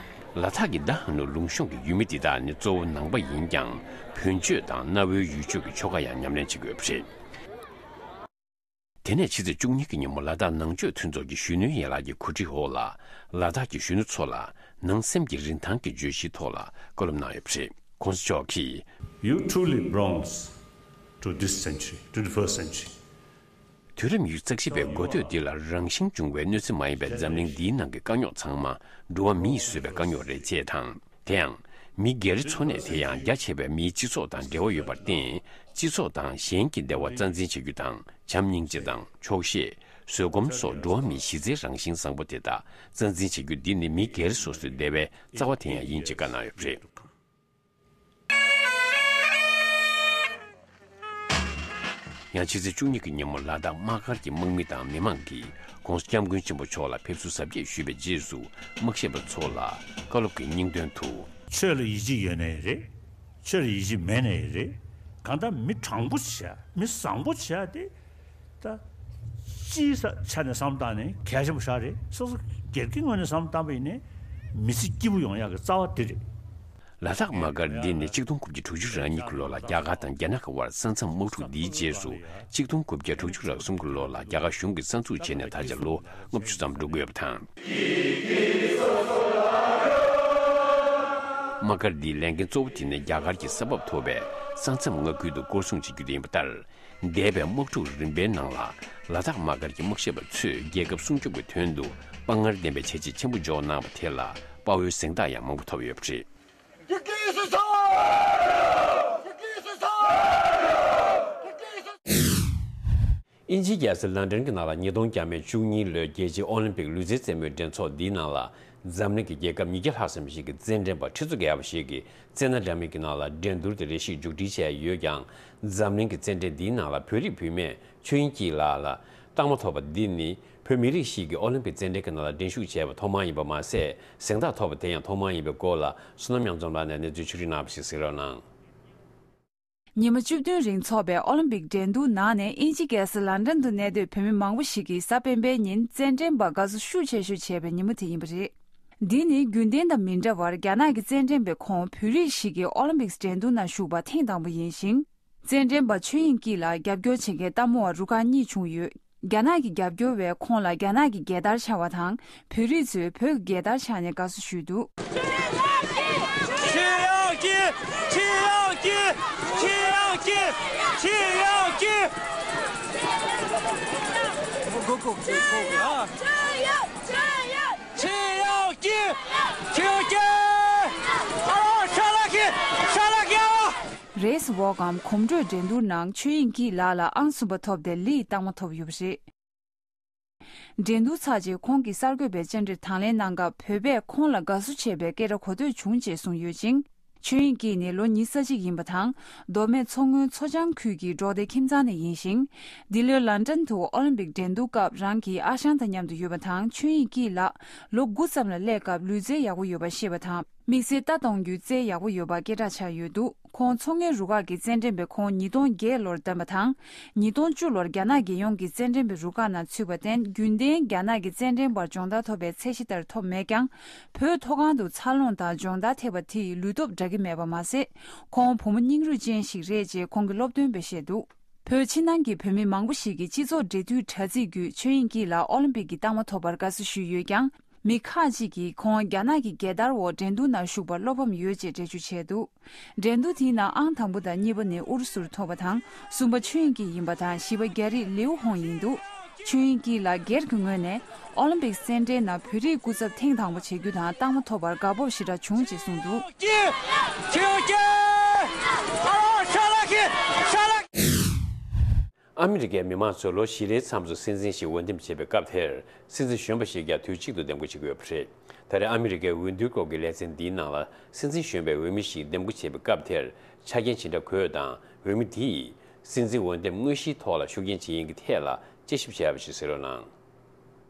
ལ་དྭགས་ཀྱི་ཌ་ཧ་ནུ་ལུང་གཤོང་གི་ཡུལ་མི་འདི་དག་ནི་གཙོ་བོ་ནང་པ་ཡིན་ཀྱང་། བོན་སྤྱོད་དང་གནའ་བོའི་ཡུལ་སྤྱོད་ཀྱི་ཆོ་ག་ཡང་ཉམས་ལེན་བྱེད་ཀྱི་ཡོད་པ་རེད། དེ་ནས་ཕྱི་ཚེས་བཅུ་གཉིས་ཀྱི་ཉིན་མོ་ལ་དྭགས་ནང་ཆོས་མཐུན་ཚོགས་ཀྱི་གཞོན་ནུའི་ཡན་ལག་གི་གོ་སྒྲིག་འོག་ལ། ལ་དྭགས་ཀྱི་གཞོན་ནུ་ཚོ་ལ་ནང་སེམས་ཀྱི་རིན་ཐང་གི་བརྗོད་གཞིའི་ཐོག་ལ་བཀའ་སློབ་གནང་ཡོད་པ་རེད། ༸གོང་ས་མཆོག་གིས། You truly belongs to this century, twenty-first century. དུས་རབས་ཉི་ཤུ་རྩ་བཞི་པའི་འགོ་སྟོད་འདི་ལ་རང་བཞིན་བྱུང་བའི་གནོད་འཚེ་མ་ཡིན་པའི་འཛམ་གླིང་འདིའི་ནང་གི་དཀའ་རྙོག་ཚང་མ་འགྲོ་བ་མིས་བཟོས་པའི་དཀའ་རྙོག་རེད་ཅེས་དང་། དེ་ཡང་། མི་སྒེར་འཚོ་གནས་དེ་ཡང་རྒྱ་ཆེ་བའི་མིའི་སྤྱི་ཚོགས་དང་འབྲེལ་བ་ཡོད་པར་བརྟེན། སྤྱི་ཚོགས་དང་གཞན་གྱི་བདེ་བ་རྩ་འཛིན་བྱེད་རྒྱུ་དང་། བྱམས་སྙིང་རྗེ་དང་། ཆོག་ཤེས། བཟོད་སྒོམ་སོགས་འགྲོ་བ་མིའི་གཞི་རྩའི་རང་བཞིན་བཟང་པོ་དེ་དག་རྩ་འཛིན་བྱེད་རྒྱུ་འདི་ནི་མི་སྒེར་སོ་སོའི་བདེ་བའི་རྩ་བ་དེ་ཡང་ཡིན་ཅེས་བཀའ་གནང་ཡོད་པ་རེད། ཡང་ཕྱི་ཚེས་བཅུ་གཉིས་ཀྱི་ཉིན་མོ་ལ་དྭགས་དམག་སྒར་གྱི་དམག་མི་དང་མི་མང་གིས་༸གོང་ས་༸སྐྱབས་མགོན་ཆེན་པོ་མཆོག་ལ་ཕེབས་བསུ་གཟབ་རྒྱས་ཞུས་པའི་རྗེས་སུ། དམག་བཤད་པ་ཚོ་ལ་བཀའ་སློབ་ཀྱི་སྙིང་དོན་དུ། ཆོས་ལ་ཡིད་ཆེས་ཡོད་ནའི་རེད། ཆོས་ལ་ཡིད་ཆེས་མེད་ནའི་རེད། གང་ལྟར་མི་དྲང་པོ་བྱས། མི་བཟང་པོ་བྱས་ཏེ། ད་སྤྱིའི་ས་ཆ་ནས་བསམ་བློ་བཏང་ནས་གལ་ཆེན་པོ་ཞིག་རེད། སོ་སོ་སྒེར་གྱི་ངོས་ནས་བསམ་བློ་བཏང་པ་ཡིན་ནའི་མི་ཚེ་སྐྱིད་པོ་ཡོང་ཡག་གི་རྩ་བ་དེ་རེད། ལ་དྭགས་དམག་སྒར་འདི་ནི་གཅིག་སྟོང་དགུ་བརྒྱ་དྲུག་ཅུ་རེ་གཉིས་ཀྱི་ལོ་ལ་རྒྱ་གར་དང་རྒྱ་ནག་གི་དབར་ས་མཚམས་དམག་འཁྲུག་འདིའི་རྗེས་སུ། གཅིག་སྟོང་དགུ་བརྒྱ་དྲུག་ཅུ་རེ་གསུམ་གྱི་ལོ་ལ་རྒྱ་གར་གཞུང་གིས་གསར་འཛུགས་བྱས་ནས་ད་ཆ་ལོ་ལྔ་བཅུ་ཙམ་འགྲོ་གི་ཡོད་པ་དང་། དམག་སྒར་འདིའི་ལས་འགན་གཙོ་བོ་དེ་ནི་རྒྱ་གར་གྱི་ས་བབ་མཐོ་བའི་ས་མཚམས་མངའ་ཁུལ་དུ་སྐོར་སྲུང་བྱེད་རྒྱུ་དེ་ཡིན་པ་ལྟར། འདས་པའི་དམག་འཁྲུག་རིམ་པའི་ནང་ལ་ལ་དྭགས་དམག་སྒར་གྱི་དམག་བཤད་པ་ཚོས་རྒྱལ་ཁབ་སྲུང་སྐྱོབ་ཀྱི་དོན་དུ་དཔའ་ངར་ལྡན་པའི་བྱས་རྗེས་ཆེན་པོ་འཇོག་གནང་བ་དེ་ལ་དཔའ་བོའི་གཟེངས་རྟགས་ཡང་མང་པོ་ཐོབ་ཡོད་པ་རེད། དབྱིན་ཇིའི་རྒྱལ་ས་ལན་ཌན་གྱི་ནང་ལ་ཉིས་སྟོང་བརྒྱ་མེད་བཅུ་གཉིས་ལོའི་རྒྱལ་སྤྱིའི་ཨོ་ལིམ་པིག་ལུས་རྩལ་རྩེད་མོའི་འགྲན་ཚོགས་འདིའི་ནང་ལ། འཛམ་གླིང་གི་རྒྱལ་ཁབ་ཉིས་བརྒྱ་ལྷག་ཙམ་ཞིག་གི་རྩེད་འགྲན་པ་ཁྲི་ཚོ་བརྒལ་བ་ཞིག་གིས་རྩེད་སྣ་འདྲ་མིན་གྱི་ནང་ལ་འགྲན་བསྡུར་དེ་རེ་ཞིག་མཇུག་སྒྲིལ་བྱས་ཡོད་ཀྱང་། འཛམ་གླིང་གི་རྩེད་འགྲན་འདིའི་ནང་ལ་བོད་རིགས་བུད་མེད་ཆོས་དབྱིངས་སྐྱིད་ལགས་ལ་རྟགས་མ་ཐོབ་པ་འདི་ནི། བོད་མི་རིགས་ཤིག་གིས་ཨོ་ལིམ་པིག་རྩེད་འགྲན་གྱི་ནང་ལ་འགྲན་ཞུགས་བྱས་པ་ཐོག་མ་ཡིན་པ་མ་ཟད། གཟེངས་རྟགས་ཐོབ་པ་དེ་ཡང་ཐོག་མ་ཡིན་པའི་སྐོར་ལ། བསོད་ནམས་གཡང་འཛོམས་ལགས་ནས་གནས་ཚུལ་ཕྱོགས་སྒྲིག་གནང་བ་ཞིག་གཟིགས་རོགས་གནང་། ཉི་མ་བཅུ་བདུན་རིང་འཚོགས་པའི་ཨོ་ལིམ་པིག་འགྲན་བསྡུར་ནང་ནས་དབྱིན་ཇི་རྒྱལ་ས་ལན་ཌན་དུ་གནས་སྡོད་བོད་མི་མང་པོ་ཞིག་གིས་གཟའ་སྤེན་པའི་ཉིན་རྩེད་འགྲན་པ་དགའ་བསུ་ཤུགས་ཆེ་ཤོས་བྱས་པའི་ཉིན་མོ་དེ་ཡིན་པ་རེད། འདི་ནི་རྒྱུན་ལྡན་དང་མི་འདྲ་བར་རྒྱ་ནག་གི་རྩེད་འགྲན་པའི་ཁོངས་བོད་རིགས་ཤིག་གིས་ཨོ་ལིམ་པིག་འགྲན་བསྡུར་ནང་ཞུགས་པ་ཐེངས་དང་པོ་ཡིན་ཞིང་། རྩེད་འགྲན་པ་ཆོས་དབྱིངས་སྐྱིད་ལ་རྒྱབ་སྐྱོར་བྱེད་མཁན་ལྟད་མོ་བ་རུ་ཁག་གཉིས་བྱུང་ཡོད། རྒྱ་ནག་གི་རྒྱབ་སྐྱོར་བས་ཁོང་ལ་རྒྱ་ནག་གི་རྒྱལ་དར་འཕྱར་བ་དང་། བོད་རིགས་ཚོས་བོད་ཀྱི་རྒྱལ་དར་འཕྱར་ནས་དགའ་བསུ་ཞུས་འདུག། ཆོས་དབྱངས་སྐྱིད། ཆོས་དབྱངས་སྐྱིད། ཆོས་དབྱངས་སྐྱིད། ཆོས་དབྱངས་སྐྱིད། ཆོས་དབྱངས་སྐྱིད། ཆོས་དབྱངས་སྐྱིད། ཨ་རོ་ཤ་ལག་གི་ཤ་ལག་གི་ཨ། རེས་ཝོག་གམ་གོམ་བགྲོད་འགྲན་བསྡུར་ནང་ཆོས་དབྱིངས་སྐྱིད་ལགས་ལ་ཨང་གསུམ་པ་ཐོབ་སྟེ་ལིའི་རྟགས་མ་ཐོབ་ཡོད་པ་རེད། འགྲན་བསྡུར་ཚར་རྗེས་ཁོང་གིས་གསར་འགོད་པའི་བཅར་འདྲིར་དང་ལེན་གནང་སྐབས་བོད་པས་ཁོང་ལ་དགའ་བསུ་བྱས་པའི་སྐད་སྒྲ་གོ་ཐོས་བྱུང་ཅེས་གསུངས་ཡོད་ཅིང་། ཆོས་དབྱིངས་སྐྱིད་ནི་ལོ་ཉི་ཤུ་རྩ་གཅིག་ཡིན་པ་དང་། མདོ་སྨད་མཚོ་སྔོན་མཚོ་བྱང་ཁུལ་གྱི་འབྲོག་སྡེ་ཁྱིམ་ཚང་ནས་ཡིན་ཞིང་། འདི་ལོའི་ལན་ཀྲན་དུ་ཨོ་ལིམ་པིག་འགྲན་བསྡུར་སྐབས་རང་གི་ཨ་ཞང་དང་མཉམ་དུ་ཡོད་པ་དང་། ཆོས་དབྱིངས་སྐྱིད་ལགས་ལོ་དགུ་ཙམ་ལ་སླེབས་སྐབས་ལུས་རྩལ་ཡག་པོ་ཡོད་པ་ཤེས་པ་དང་། དམིགས་བསལ་ལྟ་གཏོང་རྒྱུའི་རྩལ་ཡག་པོ་ཡོད་པ་སྐད་གྲགས་ཆགས་ཡོད་འདུག། ཁོང་མཚོ་སྔོན་རུ་ཁག་གི་རྩེད་འགྲན་པའི་ཁོངས་ཉིས་སྟོང་བརྒྱད་ལོར་བདམས་པ་དང་། ཉིས་སྟོང་བཅུ་ལོར་རྒྱ་ནག་རྒྱལ་ཡོངས་ཀྱི་རྩེད་འགྲན་པའི་རུ་ཁག་ནང་ཚུད་པར་བརྟེན། རྒྱུན་ལྡན་རྒྱ་ནག་གི་རྩེད་འགྲན་པར་སྦྱོང་བརྡར་ཐོབ་པའི་ཚད་གཞི་ལྟར་ཐོབ་མེད་ཀྱང་། བོད་མཐོ་སྒང་དུ་འཚར་ལོངས་དང་སྦྱོང་བརྡར་ཐེབས་པ་དེས་ལུས་སྟོབས་འདྲ་གི་མེད་པ་མ་ཟད། ཁོང་བུ་མོ་སྙིང་རུས་ཅན་ཞིག་རེད་ཅེས་ཁོང་གི་སློབ་སྟོན་པས་བཤད་འདུག། བོད་ཕྱི་ནང་གི་བོད་མི་མང་པོ་ཞིག་གིས་སྤྱི་ཚོགས་འབྲེལ་མཐུད་དྲ་ཚིགས་བརྒྱུད་ཆོས་དབྱིངས་སྐྱིད་ལ་ཨོ་ལིམ་པིག་གི་རྟགས་མ་ཐོབ་པར་དགའ་བསུ་ཞུས་ཡོད་ཀྱང་། མི་ཁག་ཅིག་གིས་ཁོང་རྒྱ་ནག་གི་རྒྱལ་དར་འོག་འགྲན་བསྡུར་ནང་ཞུགས་པར་བློ་ཕམ་ཡོད་ཅེས་འགྲེལ་བརྗོད་བྱས་འདུག། འགྲན་བསྡུར་དེའི་ནང་ཨང་དང་པོ་དང་གཉིས་པ་ནི་ཨུ་རུ་སུར་ཐོབ་པ་དང་། གསུམ་པ་ཆོས་དབྱིངས་སྐྱིད་ཡིན་པ་དང་། བཞི་པ་རྒྱ་རིགས་ལིའུ་ཧོང་ཡིན་འདུག། ཆོས་དབྱིངས་སྐྱིད་ལགས་སྒེར་གྱི་ངོས་ནས་ཨོ་ལིམ་པིག་རྩེད་འགྲན་ནང་བོད་རིགས་སྐུ་ཚབ་ཐེངས་དང་པོ་བྱེད་རྒྱུ་དང་རྟགས་མ་ཐོབ་པར་དགའ་སྤོབས་ཞེ་དྲག་བྱུང་ཅེས་གསུངས་འདུག། སྐྱིད། ཆོས་དབྱངས་སྐྱིད། ཨ་རོ་ཤ་ལག་གི་ཤ་ལག། ཨ་མི་རི་ཀའི་མི་མང་ཚོས་ལོ་བཞི་རེའི་མཚམས་སུ་སྲིད་འཛིན་ཞིག་འོས་འདེམས་བྱེད་པའི་སྐབས་དེར། སྲིད་འཛིན་གཞོན་པ་ཞིག་ཀྱང་དུས་གཅིག་ཏུ་འདེམས་བསྐོ་བྱེད་ཀྱི་ཡོད་པ་རེད། ད་རེས་ཨ་མི་རི་ཀའི་འོས་བསྡུའི་སྐོར་གྱི་ལེ་ཚན་འདིའི་ནང་ལ། སྲིད་འཛིན་གཞོན་པའི་འོས་མི་ཞིག་འདེམས་བསྐོ་བྱེད་པའི་སྐབས་དེར། ཆ་རྐྱེན་ཇི་འདྲ་དགོས་དང་། འོས་མི་དེས་སྲིད་འཛིན་འོས་འདེམས་དངོས་གཞིའི་ཐོག་ལ་ཤུགས་རྐྱེན་ཇི་ཡིན་གྱི་ཐད་ལ་དཔྱད་ཞིབ་བྱས་པ་ཞིག་གསན་རོགས་གནང་།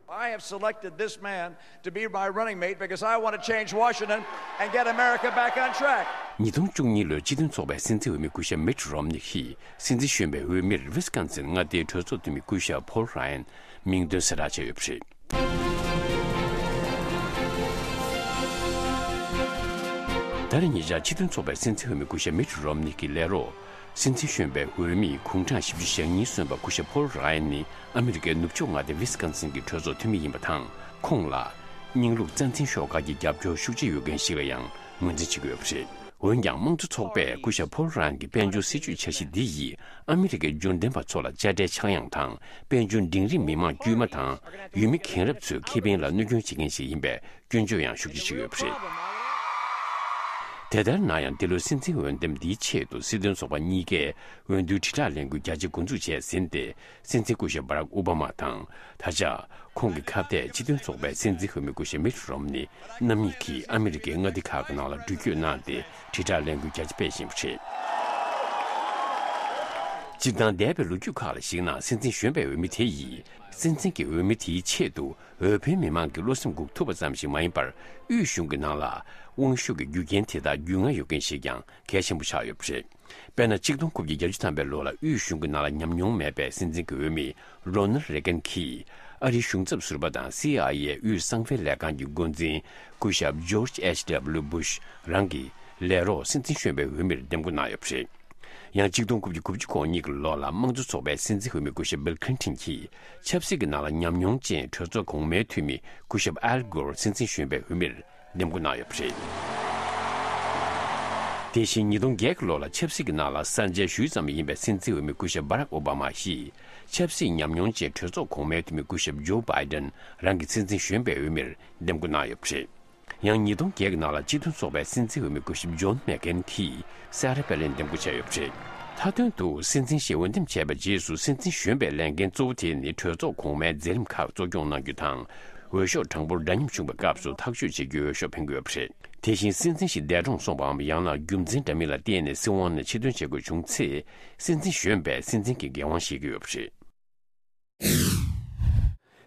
I have selected this man to be my running mate because I want to change Washington and get America back on track. ཉིས་སྟོང་བཅུ་གཉིས་ལོའི་སྤྱི་མཐུན་ཚོགས་པའི་སྲིད་འཛིན་འོས་མི་སྐུ་ཞབས་མིཊ་རོམ་ནི་ཡིས་སྲིད་འཛིན་གཞོན་པའི་འོས་མིར་ཝི་སི་ཀོན་སིན་མངའ་སྡེའི་གྲོས་ཚོགས་འཐུས་མི་སྐུ་ཞབས་ཕོལ་ར་ཡན་མིང་འདོན་གསལ་བསྒྲགས་བྱས་ཡོད་པ་རེད། ད་རེས་ཉེ་ཆར་སྤྱི་མཐུན་ཚོགས་པའི་སྲིད་འཛིན་འོས་མི་སྐུ་ཞབས་མིཊ་རོམ་ནི་གི་ལས་རོགས། སྲིད་འཛིན་གཞོན་པའི་འོས་མི་དགུང་གྲངས་བཞི་བཅུ་ཞེ་གཉིས་སོན་པ་སྐུ་ཞབས་ཕོལ་ར་ཡན་ནི་ཨ་མི་རི་ཀའི་ནུབ་ཕྱོགས་མངའ་སྡེ་ཝི་སི་ཀོན་སིན་གྱི་གྲོས་ཚོགས་འཐུས་མི་ཡིན་པ་དང་། ཁོང་ལ་རྙིང་ལུགས་རྩ་འཛིན་ཤོག་ཁག་གི་རྒྱབ་སྐྱོར་ཤུགས་ཆེ་ཡོད་མཁན་ཞིག་ལ་ཡང་ངོས་འཛིན་བྱེད་ཀྱི་ཡོད་པ་རེད། འོན་ཀྱང་། དམངས་གཙོ་ཚོགས་པས་སྐུ་ཞབས་ཕོལ་ར་ཡན་གྱི་དཔལ་འབྱོར་སྲིད་ཇུས་འཆར་གཞི་འདི་ཡིས་ཨ་མི་རི་ཀའི་འབྱོར་ལྡན་པ་ཚོ་ལ་དཔྱ་ཁྲལ་ཆག་ཡང་དང་། དཔལ་འབྱོར་འབྲིང་རིམ་མི་མང་དཀྱུས་མ་དང་། ཡུལ་མི་རྒན་རབས་ཚོའི་ཁེ་ཕན་ལ་གནོད་སྐྱོན་བྱེད་མཁན་ཞིག་ཡིན་པའི་སྐྱོན་བརྗོད་ཡང་ཤུགས་ཆེ་བྱེད་ཀྱི་ཡོད་པ་རེད། དེ་ལྟར་ན་ཡང་། འདི་ལོའི་སྲིད་འཛིན་འོས་འདེམས་འདིའི་ཆེད་དུ་སྲིད་དོན་ཚོགས་པ་གཉིས་ཀས་འོས་བསྡུའི་དྲིལ་བསྒྲགས་ལས་འགུལ་རྒྱ་ཆེ་འགོ་འཛུགས་བྱས་ཟིན་ཏེ། སྲིད་འཛིན་སྐུ་ཞབས་བྷ་རག་ཨོ་བྷ་མ་དང་། ད་ཆ་ཁོང་གི་ཁ་གཏད་སྤྱི་མཐུན་ཚོགས་པའི་སྲིད་འཛིན་འོས་མི་སྐུ་ཞབས་མིཊ་རོམ་ནི་རྣམ་གཉིས་ཀྱིས་ཨ་མི་རི་ཀའི་མངའ་སྡེ་ཁག་གི་ནང་ལ་འགྲུལ་སྐྱོད་གནང་སྟེ། དྲིལ་བསྒྲགས་ལས་འགུལ་རྒྱ་ཆེ་སྤེལ་བཞིན་པ་རེད། སྤྱིར་བཏང་། འདས་པའི་ལོ་རྒྱུས་ཁག་ལ་གཞིགས་ན། སྲིད་འཛིན་གཞོན་པའི་འོས་མི་དེ་ཡིས་སྲིད་འཛིན་གྱི་འོས་མི་དེའི་ཆེད་དུ། འོས་འཕེན་མི་མང་གི་བློ་སེམས་འགུག་ཐུབ་པ་ཙམ་ཞིག་མ་ཡིན་པར། དབུས་གཞུང་གི་ནང་ལ་དབང་ཤུགས་ཀྱི་རྒྱུ་རྐྱེན་དེ་དག་རྒྱུས་མངའ་ཡོད་མཁན་ཞིག་ཀྱང་གལ་ཆེན་པོ་ཆགས་ཡོད་པ་རེད། དཔེར་ན། གཅིག་སྟོང་དགུ་བརྒྱ་བརྒྱད་ཅུ་ཐམ་པའི་ལོ་ལ་དབུས་གཞུང་གི་ནང་ལ་ཉམས་མྱོང་མེད་པའི་སྲིད་འཛིན་གྱི་འོས་མི་རོ་ནལ་རེ་གན་གྱིས་ཨ་རིའི་གཞུང་ཚབ་ཟུར་པ་དང་། སི་ཨའི་ཨེ་དབུས་གསང་འཕེལ་ལས་ཁང་གི་འགོ་འཛིན་སྐུ་ཞབས་ཇོརྗ་ཨེཆ་ཌབ་ལུ་སྦུ་ཤ་རང་གི་ལས་རོགས་སྲིད་འཛིན་གཞོན་པའི་འོས་མིར་འདེམས་བསྐོ་གནང་ཡོད་པ་རེད། ཡང་། གཅིག་སྟོང་དགུ་བརྒྱ་དགུ་བཅུ་གོ་གཉིས་ཀྱི་ལོ་ལ་དམངས་གཙོ་ཚོགས་པའི་སྲིད་འཛིན་འོས་མི་སྐུ་ཞབས་སྦིལ་ཁི་ལིན་ཊོན་གྱིས་ཆབ་སྲིད་ཀྱི་ནང་ལ་ཉམས་མྱོང་ཅན་གྲོས་ཚོགས་གོང་མའི་འཐུས་མི་སྐུ་ཞབས་ཨལ་གོར་སྲིད་འཛིན་གཞོན་པའི་འོས་མིར་འདེམས་བསྐོ་གནང་ཡོད་པ་རེད། དེ་བཞིན། ཉིས་སྟོང་བརྒྱད་ཀྱི་ལོ་ལ་ཆབ་སྲིད་ཀྱི་ནང་ལ་གསར་མཇལ་ཞུས་ཙམ་ཡིན་པའི་སྲིད་འཛིན་འོས་མི་སྐུ་ཞབས་བྷ་རག་ཨོ་བྷ་མ་ཡིས་ཆབ་སྲིད་ཉམས་མྱོང་ཅན་གྲོས་ཚོགས་གོང་མའི་འཐུས་མི་སྐུ་ཞབས་ཇོ་བྷའི་ཌེན་རང་གི་སྲིད་འཛིན་གཞོན་པའི་འོས་མིར་འདེམས་བསྐོ་གནང་ཡོད་པ་རེད། ཡང་། ཉིས་སྟོང་བརྒྱད་ཀྱི་ནང་ལ་སྤྱི་མཐུན་ཚོགས་པའི་སྲིད་འཛིན་འོས་མི་སྐུ་ཞབས་ཇོན་མེག་ཀེན་གྱིས་སེ་ར་པེ་ལེན་འདེམས་བསྐོ་བྱས་ཡོད་པ་རེད། མཐའ་དོན་དུ། སྲིད་འཛིན་ཞིག་འོས་འདེམས་བྱས་པའི་རྗེས་སུ། སྲིད་འཛིན་གཞོན་པའི་ལས་འགན་གཙོ་བོ་དེ་ནི་གྲོས་ཚོགས་གོང་མའི་མཛད་རིམ་ཁག་གཙོ་སྐྱོང་གནང་རྒྱུ་དང་། འོས་ཤོག་གྲངས་འབོར་འདྲ་མཉམ་བྱུང་བའི་སྐབས་སུ་ཐག་གཅོད་བྱེད་རྒྱུའི་འོས་ཤོག་འཕེན་དགོས་ཡོད་པ་རེད། དེ་བཞིན། སྲིད་འཛིན་ཞིག་འདས་གྲོངས་སོང་པའམ། ཡང་ན་རྒྱུ་མཚན་འདྲ་མིན་ལ་བརྟེན་ནས་སྲིད་དབང་ནས་ཕྱིར་འདོན་བྱེད་དགོས་བྱུང་ཚེ། སྲིད་འཛིན་གཞོན་པས་སྲིད་འཛིན་གྱི་འགན་དབང་བཞེས་ཀྱི་ཡོད་པ་རེད།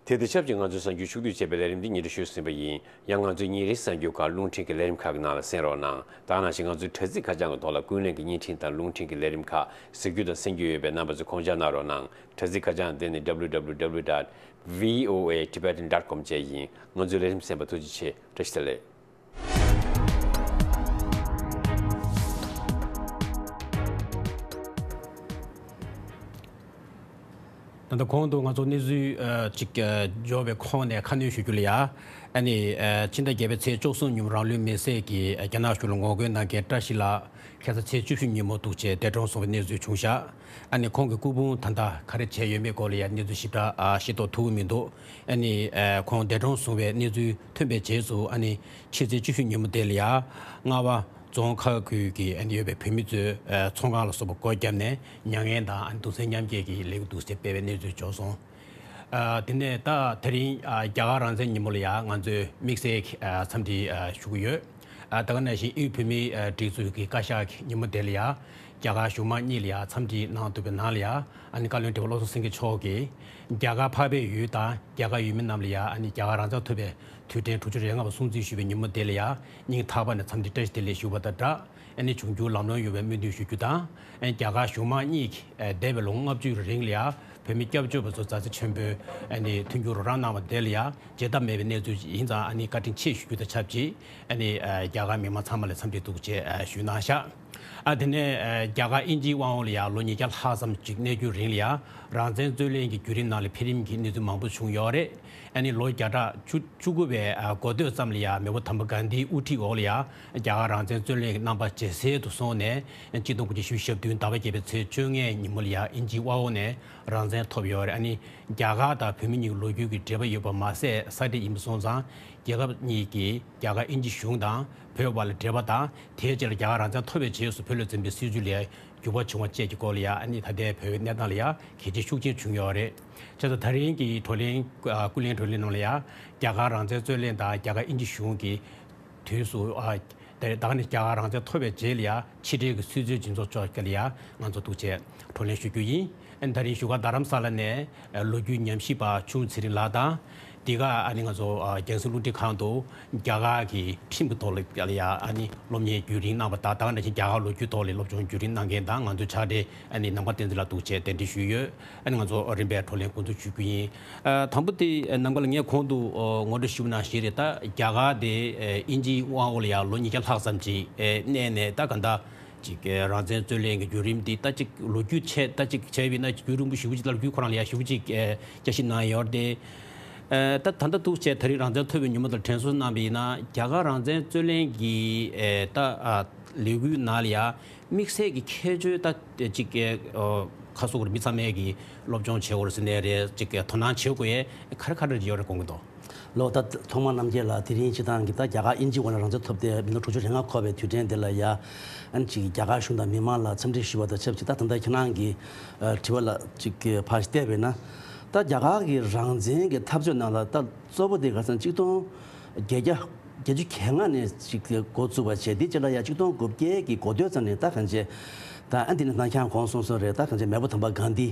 དེ་དང་ཆབས་ཅིག་ང་ཚོའི་གསར་འགྱུར་ཕྱོགས་བསྡུས་བྱས་པའི་ལས་རིམ་འདི་སྙན་སྒྲོན་ཞུས་ཟིན་པ་ཡིན། ཡང་ང་ཚོའི་ཉིན་རེའི་གསར་འགྱུར་ཁག་རླུང་འཕྲིན་གྱི་ལས་རིམ་ཁག་གི་ནང་ལ་གསན་རོགས་གནང་། ད་ག་ནང་བཞིན་ང་ཚོའི་དྲ་ཚིགས་ཁ་བྱང་གི་ཐོག་ལ་ཀུན་གླེང་གི་བརྙན་འཕྲིན་དང་རླུང་འཕྲིན་གྱི་ལས་རིམ་ཁག་གཟིགས་རྒྱུ་དང་གསན་རྒྱུ་ཡོད་པས། རྣམ་པ་ཚོས་ཁོང་ཆ་གནང་རོགས་གནང་། དྲ་ཚིགས་ཁ་བྱང་དེ་ནི་W W W dot V O A Tibetan dot com བཅས་ཡིན། ང་ཚོའི་ལས་རིམ་གསན་པར་ཐུགས་རྗེ་ཆེ། བཀྲ་ཤིས་བདེ་ལེགས། ད་ལྟ་གོང་དུ་ང་ཚོ་གནས་ཚུལ་ཨ་ཅིག་ཨ་འབྱོར་བའི་ཁོངས་ནས་ཁ་སྣོན་ཞུ་རྒྱུ་ལ་ཡ། ཨ་ནི་ཨ་ཕྱི་ཟླ་བརྒྱད་པའི་ཚེས་བཅུ་གསུམ་ཉིན་མོ་རང་ལུས་མེར་སྲེག་གིས་རྒྱ་ནག་གཞུང་ལ་ངོ་རྒོལ་གནང་མཁན་བཀྲ་ཤིས་ལགས་ཁ་སང་ཚེས་བཅུ་བཞི་ཉིན་མོ་འདུག་བྱས་འདས་གྲོངས་སོང་བའི་གནས་ཚུལ་བྱུང་ཤག་ཨ་ནི་ཁོང་གི་སྐུ་ཕུང་ད་ལྟ་ག་རེ་བྱས་ཡོད་མེད་སྐོར་ལ་ཡ་གནས་ཚུལ་ཞིབ་ཕྲ་ཨ་ཤེས་རྟོགས་ཐུབ་ཀྱི་མི་འདུག་ཨ་ནི་ཨ་ཁོང་འདས་གྲོངས་སོང་བའི་གནས་ཚུལ་ཐོན་པའི་རྗེས་སུ་ཨ་ནི་ཕྱི་ཚེས་བཅུ་བཞི་ཉིན་མོ་དེ་ལ་ཡ་རྔ་བ་རྫོང་ཁག་ཁུལ་གྱི་ཨ་ནི་ཡོད་པའི་བོད་མི་ཚོས་ཨ་ཚོང་ཁང་ལ་སོགས་པ་སྒོ་བརྒྱབ་ནས་མྱ་ངན་དང་ཨ་ནི་གདུང་སེམས་མཉམ་སྐྱེད་ཀྱི་ལེའུ་འདུག་སེ་སྤེལ་བའི་གནས་ཚུལ་བྱུང་སོང་། ཨ་དེ་ནས་ད་དེ་རིང་ཨ་རྒྱ་གར་རང་བཙན་ཉིན་མོ་ལ་ཡ་ང་ཚོས་དམིགས་བསལ་གྱི་ཨ་འཚམས་འདྲི་ཨ་ཞུ་གི་ཡོད། ཨ་ད་ག་ནང་བཞིན་དབུས་བོད་མིའི་ཨ་སྒྲིག་འཛུགས་ཀྱི་བཀའ་ཤག་གི་ཉིན་མོ་དེ་ལ་ཡ་རྒྱ་གར་གཞུང་མང་གཉིས་ལ་ཡ་འཚམས་འདྲི་གནང་ཐུབ་པའི་ནང་ལ་ཡ། ཨ་ནི་བཀའ་བློན་ཁྲི་པ་བློ་བཟང་སེང་གེ་མཆོག་གིས་རྒྱ་གར་འཕགས་པའི་ཡུལ་དང་རྒྱ་གར་ཡུལ་མི་རྣམས་ལ་ཡ་ཨ་ནི་རྒྱ་གར་རང་བཙན་ཐོབ་པའི་དུས་དྲན་དྲུག་ཅུ་རེ་ལྔ་པ་སྲུང་བརྩི་ཞུ་བའི་ཉིན་མོ་དེ་ལ་ཡ་སྙིང་ཐག་པ་ནས་འཚམས་འདྲི་བཀྲ་ཤིས་བདེ་ལེགས་ཞུ་བ་དང་སྦྲགས། ཨ་ནི་འབྱུང་འགྱུར་ལམ་ལྷོང་ཡོང་བའི་སྨོན་འདུན་ཞུ་རྒྱུ་དང་། ཨ་ནི་རྒྱ་གར་གཞུང་མང་གཉིས་ཀྱིས་ཨ་འདས་པའི་ལོ་ངོ་ལྔ་བཅུ་རིང་ལ་ཡ་བོད་མི་སྐྱབས་བཅོལ་བ་ཚོ་མཛའ་བརྩེ་ཆེན་པོས་ཨ་ནི་མཐུན་འགྱུར་རོགས་རམ་གནང་བ་དེ་ལ་ཡ་བརྗེད་ཐབས་མེད་པའི་གནས་ཚུལ་ཡིན་ཙང་། ཨ་ནི་བཀའ་དྲིན་ཆེ་ཞུ་རྒྱུ་དང་ཆབས་ཅིག་ཨ་ནི་ཨ་རྒྱ་གར་མི་མང་ཚང་མ་ལ་འཚམས་འདྲི་ཐུགས་རྗེ་ཆེ་ཨ་ཞུས་གནང་ཤག་ཨ་དེ་ནས་ཨ་རྒྱ་གར་དབྱིན་ཇིའི་དབང་འོག་ལ་ཡ་ལོ་ཉིས་བརྒྱ་ལྷག་ཙམ་ཅིག་གནས་རྒྱུའི་རིང་ལ་ཡ་རང་བཙན་རྩོད་ལེན་གྱི་བརྒྱུད་རིམ་ནང་ལ་འཕེལ་རིམ་གྱི་གནས་ཚུལ་མང་པོ་བྱུང་ཡོད་རེད། ཨ་ནི་ལོ་བརྒྱ་ཕྲག་བཅུ་བཅུ་དགུ་པའི་ཨ་འགོ་སྟོད་ཙམ་ལ་ཡ་མེས་པོ་དམ་པ་གྷན་དྷིའི་དབུ་ཁྲིད་འོག་ལ་ཡ་རྒྱ་གར་རང་བཙན་རྩོད་ལེན་གྱི་རྣམ་པ་ཇེ་གསལ་དུ་སོང་ནས། ཆིག་སྟོང་དགུ་བརྒྱ་བཞི་བཅུ་ཞེ་བདུན་ཟླ་བ་བརྒྱད་པའི་ཚེས་བཅོ་ལྔའི་ཉིན་མོ་ལ་ཡ་དབྱིན་ཇིའི་དབང་འོག་ནས་རང་བཙན་ཐོབ་ཡོད་རེད། ཨ་ནི་རྒྱ་གར་དང་བོད་མི་གཉིས་ཀྱི་ལོ་རྒྱུས་ཀྱི་འབྲེལ་བ་ཡོད་པ་མ་ཟད་ས་འབྲེལ་ཡིན་པ་སོང་ཙང་། རྒྱལ་ཁབ་གཉིས་ཀྱིས་རྒྱ་གར་དབྱིན་ཇི་གཞུང་དང་བོད་བར་ལ་འབྲེལ་བ་དང་། དེའི་རྗེས་ལ་རྒྱ་གར་རང་བཙན་ཐོབ་པའི་རྗེས་སུ་བོད་ལ་འཛིན་པའི་སྲིད་བྱུས་ལ་འགྱུར་བ་བྱུང་བ་བཅས་ཀྱི་སྐོར་ལ་ཡ་ཨ་ནི་ད་ལྟའི་བོད་པའི་གནས་སྟངས་ལ་ཡ་གལ་ཆེ་ཤུགས་ཆེན་བྱུང་ཡོད་རེད། བྱས་ཙང་ད་རིང་གི་བགྲོ་གླེང་ཨ་ཀུན་གླེང་བགྲོ་གླེང་ནང་ལ་ཡ་རྒྱ་གར་རང་བཙན་རྩོད་ལེན་དང་རྒྱ་གར་དབྱིན་ཇི་གཞུང་གི་དུས་སུ་ཨ་ད་ད་ནི་རྒྱ་གར་རང་བཙན་ཐོབ་པའི་རྗེས་ལ་ཡ་ཕྱི་འབྲེལ་གྱི་སྲིད་བྱུས་འཛིན་ཚོགས་ཕྱོགས་ཀྱི་ལ་ཡ་ང་ཚོ་ཐུག་བྱས་བགྲོ་གླེང་ཞུ་རྒྱུ་ཡིན། ཨ་ནི་ད་རིང་བཞུགས་སྒར་རྡ་རམ་ས་ལ་ནས་ཨ་ལོ་རྒྱུས་ཉམས་ཞིབ་པ་ཆུང་ཚེ་རིང་ལགས་དང་། འདི་ག་ཨ་ནི་ང་ཚོ་ཨ་རྒྱང་སྲིང་རླུང་འཕྲིན་ཁང་དུ་རྒྱ་གར་གྱི་ཁྲིམས་ཀྱི་ཐོག་ལ་ཡ་ཨ་ནི་སློབ་གཉེར་བརྒྱུད་རིམ་གནང་བ་དང་། ད་ག་ནང་བཞིན་རྒྱ་གར་ལོ་རྒྱུས་ཐོག་ལ་སློབ་སྦྱོང་བརྒྱུད་རིམ་གནང་མཁན་དང་། ང་ཚོའི་ཕྱག་སྦྲེལ་ཨ་ནི་ནམ་མཁའ་བསྟན་འཛིན་ལགས་འདུག་བྱས་གདན་འདྲེན་ཞུས་ཡོད། ཨ་ནི་ང་ཚོ་རིམ་པས་བགྲོ་གླེང་འགོ་འཛུགས་ཞུ་རྒྱུ་ཡིན། ཨ་དང་པོ་དེ་ནམ་མཁའ་ལགས་ངས་གོང་དུ་ཨ་ངོ་སྤྲོད་ཞུས་པ་ནང་བཞིན་རེད། ད་རྒྱ་གར་དེ་ཨ་དབྱིན་ཇིའི་དབང་འོག་ལ་ཡ་ལོ་ཉིས་བརྒྱ་ལྷག་ཙམ་ཅིག་ཨ་གནས་ནས། ད་ག་འདྲ་ཅིག་ཨ་རང་བཙན་རྩོད་ལེན་གྱི་བརྒྱུད་རིམ་འདི་ད་ཅིག་ལོ་རྒྱུས་ཆེད་ད་ཅིག་བྱས་པ་ཡིན་ན་རྒྱུན་རིང་པོ་ཞེ་པོ་ཅིག་ལ་རྒྱུས་ཁོ་རང་ལ་ཡ་ཞེ་པོ་ཅིག་ཨ་བསྐྱར་ཞིབ་གནང་ཡོད་རེད་དེ། ཨ་ད་ད་ལྟ་འདུག་བྱས་ད་རིང་རང་བཙན་ཐོབ་པའི་ཉིན་མོ་དང་དྲན་གསོ་གནང་བ་ཡིན་ན། རྒྱ་གར་རང་བཙན་རྩོད་ལེན་གྱི་ཨ་ད་ཨ་ལས་འགུལ་ནང་ལ་ཡ་དམིགས་བསལ་གྱི་ཁྱད་ཆོས་ད་ཅིག་ཨ་ཁ་སོ་བར་མི་ཚང་མས་ཀྱི་སློབ་སྦྱོང་བྱེད་དགོས་རེད་ཟེར་ནའི་རེད། ཅིག་དོ་སྣང་བྱེད་དགོས་ཡས་ག་རེ་ག་རེ་ཡོད་རེད་དགོངས་ཀྱི་འདུག་ལོ་ད་ཐོག་མར་རྣམ་རྒྱལ་ལགས་དེ་རིང་སྤྱིར་བཏང་གི་ད་རྒྱ་གར་དབྱིན་ཇི་འོག་ནས་རང་བཙན་ཐོབ་སྟེ་མི་ལོ་དྲུག་ཅུ་རེ་ལྔ་འཁོར་བའི་དུས་དྲན་འདི་ལ་ཡ་ཨ་ནི་ཅིག་རྒྱ་གར་གཞུང་དང་མི་མང་ལ་འཚམས་འདྲི་ཞུ་བ་དང་ཆབས་ཅིག་ད་ད་ལྟ་ཁྱེད་རང་གི་ཨ་དྲི་བ་ལ་ཅིག་ཕར་བལྟས་པས་ན། ད་རྒྱ་གར་གྱི་རང་བཙན་གྱི་འཐབ་རྩོད་ནང་ལ་ད་གཙོ་བོ་དེ་ག་ཚང་གཅིག་སྟོང་བརྒྱད་བརྒྱ་བརྒྱད་ཅུ་གྱ་ལྔ་ནས་ཅིག་འགོ་བཙུགས་པ་བྱས། དེ་རྗེས་ལ་ཡ་གཅིག་སྟོང་དགུ་བརྒྱ་གི་འགོ་སྟོད་ཙམ་ནས་ད་གང་བྱས། ད་ཨ་འདི་ནི་ད་ཁྱང་གོང་སོང་སོང་རེད། ད་གང་བྱས་མེས་པོ་དམ་པ་གྷན་དྷི་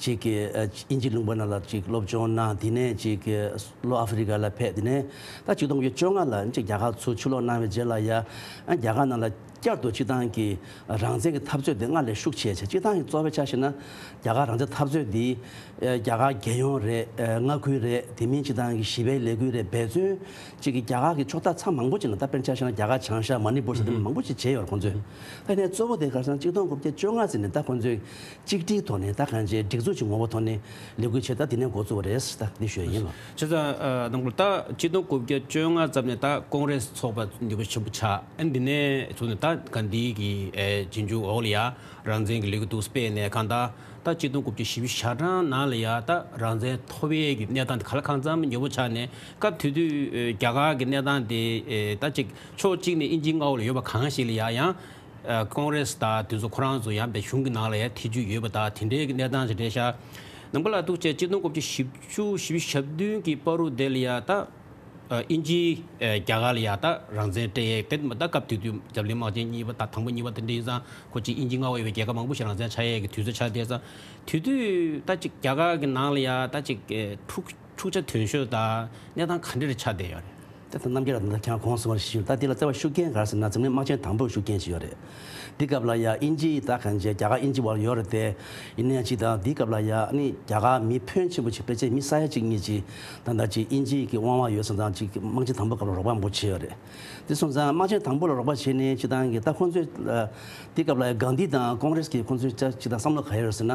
ཅིག་གི་ཨ་དབྱིན་ཇི་ལུང་པ་ནང་ལ་ཅིག་སློབ་སྦྱོང་གནང་། དེ་ནས་ཅིག་གི་ལྷོ་ཨ་ཧྥེ་རི་ཀ་ལ་ཕེབས། དེ་ནས་ད་གཅིག་སྟོང་དགུ་བརྒྱ་བཅོ་ལྔ་ལ་ཅིག་རྒྱ་གར་ཚུར་ཕྱིར་ལོག་གནང་བའི་རྗེས་ལ་ཡ་ཨ་རྒྱ་གར་ནང་ལ་བསྐྱར་དུ་སྤྱིར་བཏང་གི་རང་བཙན་གྱི་འཐབ་རྩོད་དེ་སྔར་ལས་ཤུགས་ཆེ་ཆེ། སྤྱིར་བཏང་གི་གཙོ་བོའི་ཆ་བཞག་ན་རྒྱ་གར་རང་བཙན་འཐབ་རྩོད་འདི་ཨ་རྒྱ་གར་རྒྱལ་ཡོངས་རེད། ཨ་མངའ་ཁུལ་རེད། དེ་མིན་སྤྱིར་བཏང་གི་ཞི་བའི་ལས་འགུལ་རེད། འབད་བརྩོན་ཅིག་གིས་རྒྱ་གར་གྱི་ཕྱོགས་མཐའ་མཚམས་མང་པོ་ཅིག་ནང་ད་དཔེར་ན་ཆ་བཞག་ན་རྒྱ་གར་བྱང་ཤར་མ་ནི་པུར་ཟེར་དེ་མང་པོ་ཅིག་བྱས་ཡོད་རེད་ཁོང་ཚོས། ད་ནས་གཙོ་བོ་དེ་ག་རེ་ཟེར་ན་གཅིག་སྟོང་དགུ་བརྒྱ་བཅོ་ལྔ་ཟེར་ནས་ད་ཁོང་ཚོས་གཅིག་སྒྲིལ་ཐོག་ནས་ད་གང་བྱས་སྒྲིག་འཛུགས་ཀྱི་ངོ་བོ་ཐོག་ནས་ལས་འགུལ་བྱས། ད་དེ་ནས་འགོ་བཙུགས་པ་རེད། ད་འདི་ཞུ་ཡ་ཡིན་ལགས། བྱས་ཙང་ཨ་ནང་ཁུལ་ད་གཅིག་སྟོང་དགུ་བརྒྱ་བཅོ་ལྔ་ཙམ་ནས་ད་ཀོང་རེས་ཚོགས་པ་འདི་པོ་ཆེན་པོ་ཆགས། ཨ་འདི་ནས་ཚུགས་ནས་ད་གྷན་དྷི་གི་ཨེ་རྗེས་འཇུག་འོག་ལ་ཡ་རང་བཙན་གྱི་ལས་འགུལ་འདུག་སྤེལ་ནས་གང་ལྟར་ད་གཅིག་སྟོང་དགུ་བརྒྱ་བཞི་བཅུ་ཞེ་གྲངས་ནང་ལ་ཡ་ད་རང་བཙན་ཐོབ་ཡས་ཀྱི་གནས་སྟངས་དེ་ག་ལ་གང་འཚམ་མྱུར་པོ་ཆགས་ནས། སྐབས་དེ་དུས་ཨེ་རྒྱ་གར་གྱི་གནས་སྟངས་དེ་ཨེ་ད་ཅིག་ཕྱོགས་གཅིག་ནས་དབྱིན་ཇིའི་མངའ་འོག་ལ་ཡོད་པ་གང་ཞིག་ལ་ཡ་ཡང་ཨ་ཀོང་རེས་དང་དེ་ཚོ་ཁོ་རང་ཚོ་ཡང་བའི་གཞུང་གི་ནང་ལ་ཡང་ཐེ་ཇུས་ཡོད་པ་དང་། དེ་འདྲའི་གི་གནས་སྟངས་ཅིག་རེད་ཤག་ནང་པ་ལ་གཏུགས་བྱས་གཅིག་སྟོང་དགུ་བརྒྱ་བཞི་བཅུ་བཞི་བཅུ་ཞེ་བདུན་གྱི་བར་དུ་དེ་ལ་ཡ་ད་ཨ་དབྱིན་ཇིས་ཨ་རྒྱ་གར་ལ་ཡ་ད་རང་བཙན་སྤྲད་ཡས་དེ་ད་སྐབས་དེ་དུས་འཛམ་གླིང་དམག་ཆེན་གཉིས་པ་ད་དང་པོ་གཉིས་པ་དེ་འདྲ་ཡིན་ཙང་ཁོ་ཅིག་དབྱིན་ཇིའི་མངའ་འོག་ཡོད་པའི་རྒྱལ་ཁབ་མང་པོ་ཞིག་རང་བཙན་ཆགས་ཡས་ཀྱི་དུས་ཚོད་ཆགས་བསྡད་ཙང་། དེ་དུས་ད་ཅིག་རྒྱ་གར་གྱི་ནང་ལ་ཡ་ད་ཅིག་ཨ་འཁྲུག་འཁྲུག་ཆ་དོད་ཤོས་དང་གནས་སྟངས་ག་འདྲ་རེ་ཆགས་བསྡད་ཡོད་རེད། ད་ལྟ་རྣམ་རྒྱལ་ལགས་ད་ལྟ་ཁྱེད་རང་གོང་གསུངས་པ་བཞིན་ད་འདི་ལ་རྩ་བ་ཤུགས་རྐྱེན་ག་རེ་ཟེར་ན་འཛམ་གླིང་དམག་ཆེན་དང་པོའི་ཤུགས་རྐྱེན་ཅིག་ཡོད་རེད། འདི་སྐབས་ལ་ཡ་དབྱིན་ཇི་ད་གང་ཅི་རྒྱ་གར་དབྱིན་ཇི་བར་ཡོད་རེད་དེ། ཡིན་ནའི་ཅིག་ད་འདི་སྐབས་ལ་ཡ་ནི་རྒྱ་གར་མི་ཕོན་ཆེན་པོ་ཅིག་ཕལ་ཆེར་མི་ས་ཡ་གཅིག་གཉིས་ཅིག་ད་ལྟ་ཅིག་དབྱིན་ཇི་གི་དབང་བ་ཡོད་ཙང་ད་ཅིག་དམག་ཆེན་དང་པོ་སྐབས་ལ་རོགས་པ་མང་པོ་བྱས་ཡོད་རེད། དེ་སོང་ཙང་དམག་ཆེན་དང་པོ་ལ་རོགས་པ་བྱས་ནས་སྤྱི་བཏང་གི་ད་ཁོང་ཚོས་ཨ། དེ་སྐབས་ལ་ཡ་གྷན་དྷི་དང་ཀོང་རེས་ཀྱི་ཁོང་ཚོའི་ཅ་སྤྱི་བཏང་བསམ་བློ་ག་རེ་ཡོད་ཟེར་ན།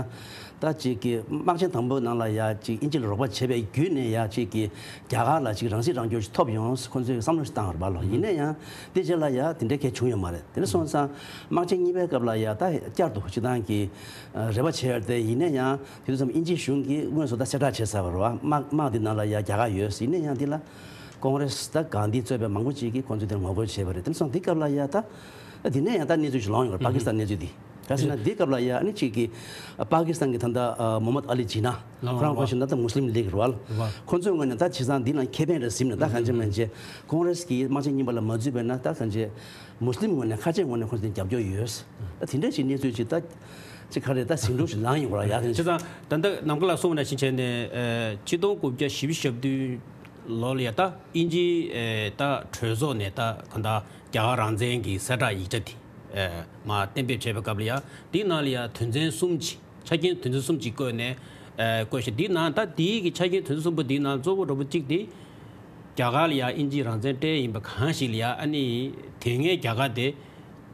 ད་ཅིག་གི་དམག་ཆེན་དང་པོའི་ནང་ལ་ཡ་ཅིག་དབྱིན་ཇི་ལ་རོགས་པ་བྱས་པའི་བརྒྱུད་ནས་ཡ་ཅིག་གི་རྒྱ་གར་ལ་ཅིག་རང་སྲིད་རང་སྐྱོང་ཞིག་ཐོབ་ཡོང་ཁོང་ཚོས་བསམ་བློ་ཞིག་བཏང་བ་རེད་པ་ལོ། ཡིན་ན་ཡང་དེ་རྗེས་ལ་ཡ་དེ་འདྲའི་གལ་བྱུང་ཡོད་མ་རེད། དེ་འདྲ་སོང་ཙང་དམག་ཆེན་གཉིས་པའི་སྐབས་ལ་ཡ་ད་བསྐྱར་དུ་སྤྱི་བཏང་གི་རེ་བ་བྱས་ཡོད་རེད་དེ། ཡིན་ན་ཡང་དེ་དུས་ཙམ་དབྱིན་ཇིའི་གཞུང་གིས་དངོས་སུ་ད་གསལ་བསྒྲགས་བྱས་ཚར་བ་རེད་པ། དམག་དམག་འདི་ནང་ལ་ཡ་རྒྱ་གར་ཡོད། ཡིན་ན་ཡང་འདི་ལ་ཀོང་རེས་ད་གྷན་དྷི་གཙོས་པའི་མང་པོ་ཅིག་གིས་ཁོང་ཚོས་དེར་ངོ་རྒོལ་བྱས་པ་རེད། དེ་འདྲ་སོང་དེ་སྐབས་ལ་ཡ་ད་དེ་ནས་ཡང་ད་གནས་ཚུལ་ཞིག་ལངས་ཡོང་བ་རེད། པ་ཀི་སི་ཐན་གནས་ཚུལ་འདི། ག་ཟེར་ན་དེ་སྐབས་ལ་ཡ་ཨ་ནི་གཅིག་གིས་པ་ཀི་སི་ཐན་གྱི་ད་ལྟ་མོ་ཧམ་མད་ཨ་ལི་ཇི་ན་ལགས། ཁོ་རང་ཁོ་བཞིན་ད་ལྟ་མུ་སི་ལིམ་ལིག་རེད་པ། ལགས། ཁོ་ཚོའི་ངོས་ནས་ད་བྱས་ཙང་འདི་ལ་ཁེ་ཕན་རེད་བཟུང་ནས་ད་གང་བྱེད་མ་བྱེད་ཀོང་རེས་ཀྱིས་དམག་ཆེན་གཉིས་པ་ལ་མ་འཛུལ་བས་ན་ད་གང་བྱེད་མུ་སི་ལིམ་ངོས་ནས་ཁ་ཆེ་ངོས་ནས་ཁོ་ཚོ་རྒྱབ་སྐྱོར་ཡོད། ད་དེ་འདྲ་ཞིག་གནས་ཚུལ་ཅིག་ད་ཅིག་ག་རེ་ད་ཟིང་འཁྲུག་ཞིག་ལངས་ཡོང་བ་ལ་ཡ། དེ་བྱས་ཙང་ད་ལྟ་ནམ་མཁའ་ལགས་གསུངས་པ་ནང་བཞིན་བྱས་ནས་ཨ་ཆིག་སྟོང་དགུ་བརྒྱ་བཞི་བཅུ་ཞེ་བདུན་ལོ་ལ་ཡ་ད་དབྱིན་ཇིའི་ཨ་ད་གྲོས་ཚོགས་ནས་ད་གང་ལྟར་རྒྱ་གར་རང་བཙན་གྱི་གསལ་བསྒྲགས་ཡིག་ཆ་དེ་ཨ་མར་གཏན་འབེབས་བྱས་པའི་སྐབས་ལ་ཡ་དེའི་ནང་ལ་ཡ་དོན་ཚན་གསུམ་ཅིག་ཆ་རྐྱེན་དོན་ཚན་གསུམ་ཅིག་བཀོད་ནས་ཨ་བཀོད་ཤག་དེའི་ནང་ད་དེའི་གི་ཆ་རྐྱེན་དོན་ཚན་གསུམ་པོ་དེའི་ནང་གཙོ་བོ་འདྲ་པོ་གཅིག་དེ་རྒྱ་གར་ལ་ཡ་དབྱིན་ཇིས་རང་བཙན་སྤྲད་ཡིན་པ་གང་ཞིག་ལ་ཡ་ཨ་ནི་དེ་སྔའི་རྒྱ་གར་དེ་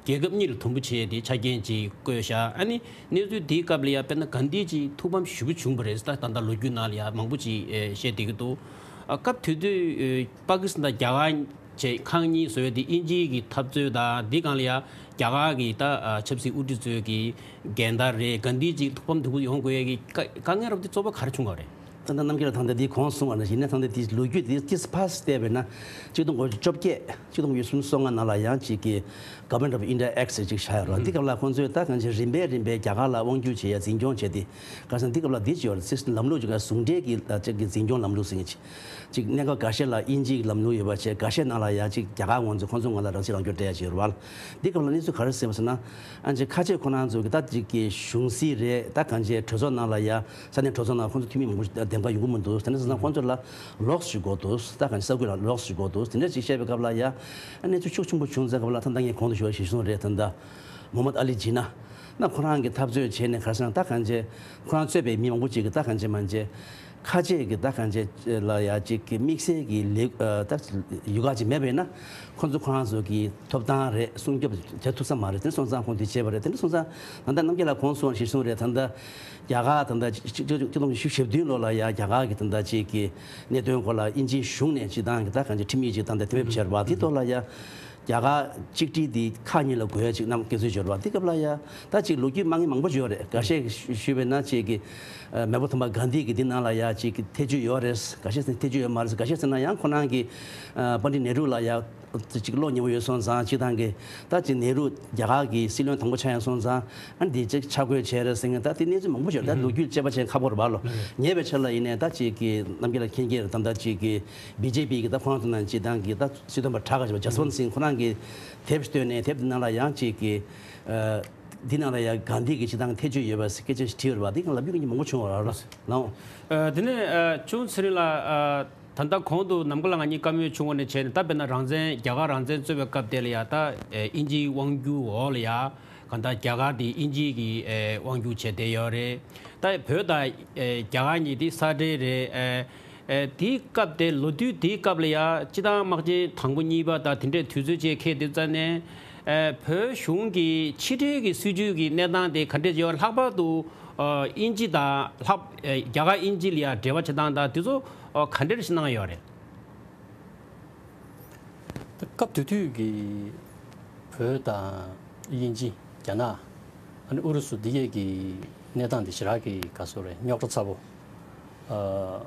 རྒྱལ་ཁབ་གཉིས་ལ་དུམ་བུ་བྱས་ཏེ་ཆ་རྐྱེན་ཅིག་བཀོད་ཤག་ཨ་ནི་གནས་ཚུལ་དེའི་སྐབས་ལ་ཡ་དཔེར་ན་གྷན་དྷི་ཅིག་ཐུགས་ཕམ་ཞེ་པོ་བྱུང་བ་རེད། ད་ད་ལྟ་ལོ་རྒྱུས་ནང་ལ་ཡ་མང་པོ་ཅིག་ཨེ་བཤད་བསྡད་ཀྱི་འདུག་ཨ་སྐབས་དེ་དུས་ཨེ་པ་ཀི་སི་ཐན་དང་རྒྱ་གར་བཅས་ཁག་གཉིས་བཟོ་ཡ་དེ་དབྱིན་ཇིའི་གི་འཐབ་རྩོད་དང་འདི་སྒང་ལ་ཡ་རྒྱ་གར་གི་ད་ཨ་ཆབ་སྲིད་དབུ་ཁྲིད་ཚོའི་གི་འགལ་ཟླ་རེད། གྷན་དྷི་ཅིག་ཐུགས་ཕམ་དུ་ཡོང་དགོས་ཡ་གི་དཀའ་དཀའ་ངལ་རབ་དེ་གཙོ་བོ་ག་རེ་བྱུང་བ་རེད། ད་ལྟ་རྣམ་རྒྱལ་ལགས་ད་ལྟ་འདི་གོང་གསུངས་པ་ནང་བཞིན་ནས་ད་ལྟ་འདི་ལོ་རྒྱུས་འདི་ཏིས་ཕར་བལྟས་པས་ན་གཅིག་སྟོང་དགུ་བརྒྱ་བཅོ་བརྒྱད་གཅིག་སྟོང་དགུ་བརྒྱ་སུམ་ཅུ་སོ་ལྔ་ནང་ལ་ཡང་གཅིག་གི་Government of India Act ཟེར་གཅིག་བཞག་ཡོད་རེད། འདི་སྐབས་ལ་ཁོང་ཚོས་ད་གང་ཅི་རིམ་པས་རིམ་པས་རྒྱ་གར་ལ་དབང་སྒྱུར་བྱེད་ཡ་འཛིན་སྐྱོང་བྱས་ཏེ་ག་ས་འདི་སྐབས་ལ་འདི་ཅིག་ཡོད་རེད། སིས་ལམ་ལུགས་ཅིག་ག་ཟུང་འབྲེལ་གྱི་ཅིག་གི་འཛིན་སྐྱོང་ལམ་ལུགས་ཟེར་གཅིག་གཅིག་གནས་སྐབས་འགའ་ཤས་ལ་དབྱིན་ཇིའི་ལམ་ལུགས་ཡོད་པ་བྱས། འགའ་ཤས་ནང་ལ་ཡང་གཅིག་རྒྱ་གར་ངོས་ཚོས་ཁོང་ཚོ་ངོས་ལ་རང་སྲིད་རང་སྐྱོང་སྤྲད་ཡ་ཅིག་ཡོད་རེད་བ། འདི་སྐབས་ལ་གནས་ཚུལ་ག་རེ་གསལ་བ་ཟེར་ན། ཨ་ཅེ་ཁ་ཆེ་ཁོ་རང་ཚོ་གི་ད་ཅིག་གི་གཞུང་སྲིད་རེད། ད་གང་ཅེ་གྲོས་ཚོགས་ནང་ལ་ཡ་ས་གནས་གྲོས་ཚོགས་ནང་ཁོང་ཚོ་འཐུས་མི་མང་པོ་ཞིག་འདེམས་ཀ་ཡོང་གི་མི་འདུག་དེ་འདྲ་སོང་ཙང་ཁོང་ཚོ་ལ་ལོགས་ཤིག་དགོས་འདུག་ད་གང་ཅེ་ས་ཁུལ་ལ་ལོགས་ཤིག་དགོས་འདུག་དེ་འདྲ་ཅིག་བཤད་པའི་སྐབས་ལ་ཡ་ཨ་གནས་ཚུལ་ཤུགས་ཆེན་པོ་བྱུང་ཚར་སྐབས་ལ་ད་ལྟ་ངས་གོང་དུ་ཞུ་བ་ཞིག་གསུངས་རེད། ད་ལྟ་མོ་མད་ཨ་ལི་ཇི་ན་ན་ཁོ་རང་གི་འཐབ་རྩོད་བྱས་ནས་ག་རེ་ཟེར་ན། ད་གང་ཅེ་ཁོ་རང་གཙོས་པའི་མི་མང་པོ་ཅིག་གི་ད་གང་ཅེ་མ་ཅེ་ཁ་ཆེ་གི་ད་གང་ཅེ་ལ་ཡ་ཅིག་གི་དམིགས་བསལ་གྱི་ལས་ད་ཡུལ་ཁག་ཅིག་མེད་པས་ན་ཁོ་ཚོ་ཁོ་རང་ཚོ་གི་ཐོབ་ཐང་རེད། སྲུང་སྐྱོབ་བྱེད་ཐུབ་ས་མ་རེད། དེ་སོང་ཙང་ཁོང་དེ་བྱས་པ་རེད། དེ་འདྲ་སོང་ཙང་ད་ལྟ་རྣམ་རྒྱལ་ལགས་གོང་གསུངས་ཞེས་གསུངས་རེད། ད་ལྟ་རྒྱ་གར་ད་ལྟ་གཅིག་སྟོང་དགུ་བརྒྱ་བཞི་བཅུ་ཞེ་བདུན་ལོ་ལ་ཡ་རྒྱ་གར་གི་ད་ལྟ་ཅིག་གི་གནད་དོན་སྐོར་ལ་དབྱིན་ཇིའི་གཞུང་ནས་སྤྱི་བཏང་གི་ད་གང་ཅེ་ཁྲིམས་ཡིག་ཅིག་བཏང་སྟེ་གཏན་འབེབས་བྱས་པ་དེ་ཐོག་ལ་ཡ་རྒྱ་གར་གཅིག་སྒྲིལ་དེ་ཁག་གཉིས་ལ་བགོ་ཡ་ཅིག་གནང་དགོས་ཚུལ་བརྗོད་པ། དེ་སྐབས་ལ་ཡ་ད་ཅིག་ལོ་རྒྱུས་མ་ངེས་མང་པོ་ཡོད་རེད། འགའ་ཤས་ཞུས་པས་ན་ཅིག་གི་མེས་པོ་དམ་པ་གྷན་དྷི་གི་འདི་ནང་ལ་ཡ་ཅིག་གི་ཐེ་བྱུས་ཡོད་རེད། འགའ་ཤས་ཟེར་ན་ཐེ་བྱུས་ཡོད་མ་རེད། འགའ་ཤས་ཟེར་ན་ཡང་ཁོ་རང་གི་པཎ་ཌི་ཏ་ནེ་རུ་ལ་ཡ་ཅིག་བློ་ཉེ་བོ་ཡོད་སོང་ཙང་། སྤྱི་བཏང་གི་ད་ཅིག་ནེ་རུ་རྒྱ་གར་གི་སྲིད་བློན་དང་པོ་ཆགས་ཡོང་སོང་ཙང་ཨ་འདི་ཅིག་ཆ་བགོས་བྱས་རེད་ཟེར་མཁན། ད་དེ་གནས་ཚུལ་མང་པོ་ཞིག་ད་ལོ་རྒྱུས་དཔྱད་པ་བྱེད་ཁག་པོ་རེད་པ་ལོ། ཉེ་བའི་ཆར་ལ་ཡིན་ནའི་ད་ཅིག་གི་རྣམ་རྒྱལ་ལགས་མཁྱེན་གྱི་རེད། ད་ད་ཅིག་གི་བི་ཇེ་པི་གི་ད་ཁོ་རང་ཚོ་ནང་སྤྱི་བཏང་གི་ད་སྲིད་དོན་པ་དྲག་ག་ཅིག་པ་ཇས་ཝནྟ་སིང་ཁོ་རང་གི་དེབ་ཞིག་བཏོན་ནས་དེབ་དེ་ནང་ལ་ཡང་ཅིག་གི་འདི་ནང་ལ་ཡང་གྷན་དྷི་གི་སྤྱི་བཏང་ཐེ་བྱུས་ཡོད་པ་སྐད་ཆ་ཞིག་བྲིས་ཡོད་རེད་པ། འདི་གང་ལབ་རྒྱུ་གི་མང་པོ་བྱུང་བ་རེད་ལ། དེ་ནས་ཨ་ཆུང་ཚེ་རིང་ལགས་ཨ། ད་ལྟ་གོང་དུ་ནམ་མཁའ་ལགས་ང་གཉིས་བཀའ་མོལ་བྱུང་བ་ནས་བྱས་ནས། ད་དཔེར་ན་རང་བཙན་རྒྱ་གར་རང་བཙན་རྩོད་པའི་སྐབས་དེ་ལ་ཡ་ད་ཨེ་དབྱིན་ཇིའི་དབང་སྒྱུར་འོག་ལ་ཡ་གང་ལྟར་རྒྱ་གར་དེ་དབྱིན་ཇི་གིས་ཨེ་དབང་སྒྱུར་བྱས་བསྡད་ཡོད་རེད། ད་བོད་དང་ཨེ་རྒྱ་གར་གཉིས་དེ་ས་འབྲེལ་རེད། ཨེ་ཨེ་དེའི་སྐབས་དེ་ལོ་དུས་དེའི་སྐབས་ལ་ཡ་སྤྱི་བཏང་དམག་ཆེན་དང་པོ་གཉིས་པ་དང་དེ་འདྲའི་དུས་ཚོད་བཅས་འཁེལ་དུས་ཙམ་ནས་ཨེ་བོད་གཞུང་གི་ཕྱི་འབྲེལ་གྱི་སྲིད་ཇུས་ཀྱི་གནས་སྟངས་དེ་ག་འདྲས་ཡོད། ལྷག་པར་དུ་ཨ་དབྱིན་ཇི་དང་ལྷག་ཨེ་རྒྱ་གར་དབྱིན་ཇི་ལ་ཡ་འབྲེལ་བ་བྱེད་སྟངས་དང་དེ་ཚོ་ཨ་ག་འདྲ་ཞིག་གནང་ཡོད་རེད། ད་སྐབས་དེ་དུས་ཀྱི་བོད་དང་དབྱིན་ཇི། རྒྱ་ནག་ཨ་ནི་ཨུ་རུ་སུ་འདི་གས་ཀྱི་གནས་སྟངས་འདི་ཞེ་དྲག་གི་ག་སོ་རེད། རྙོག་དྲ་ཚ་པོ། ཨ་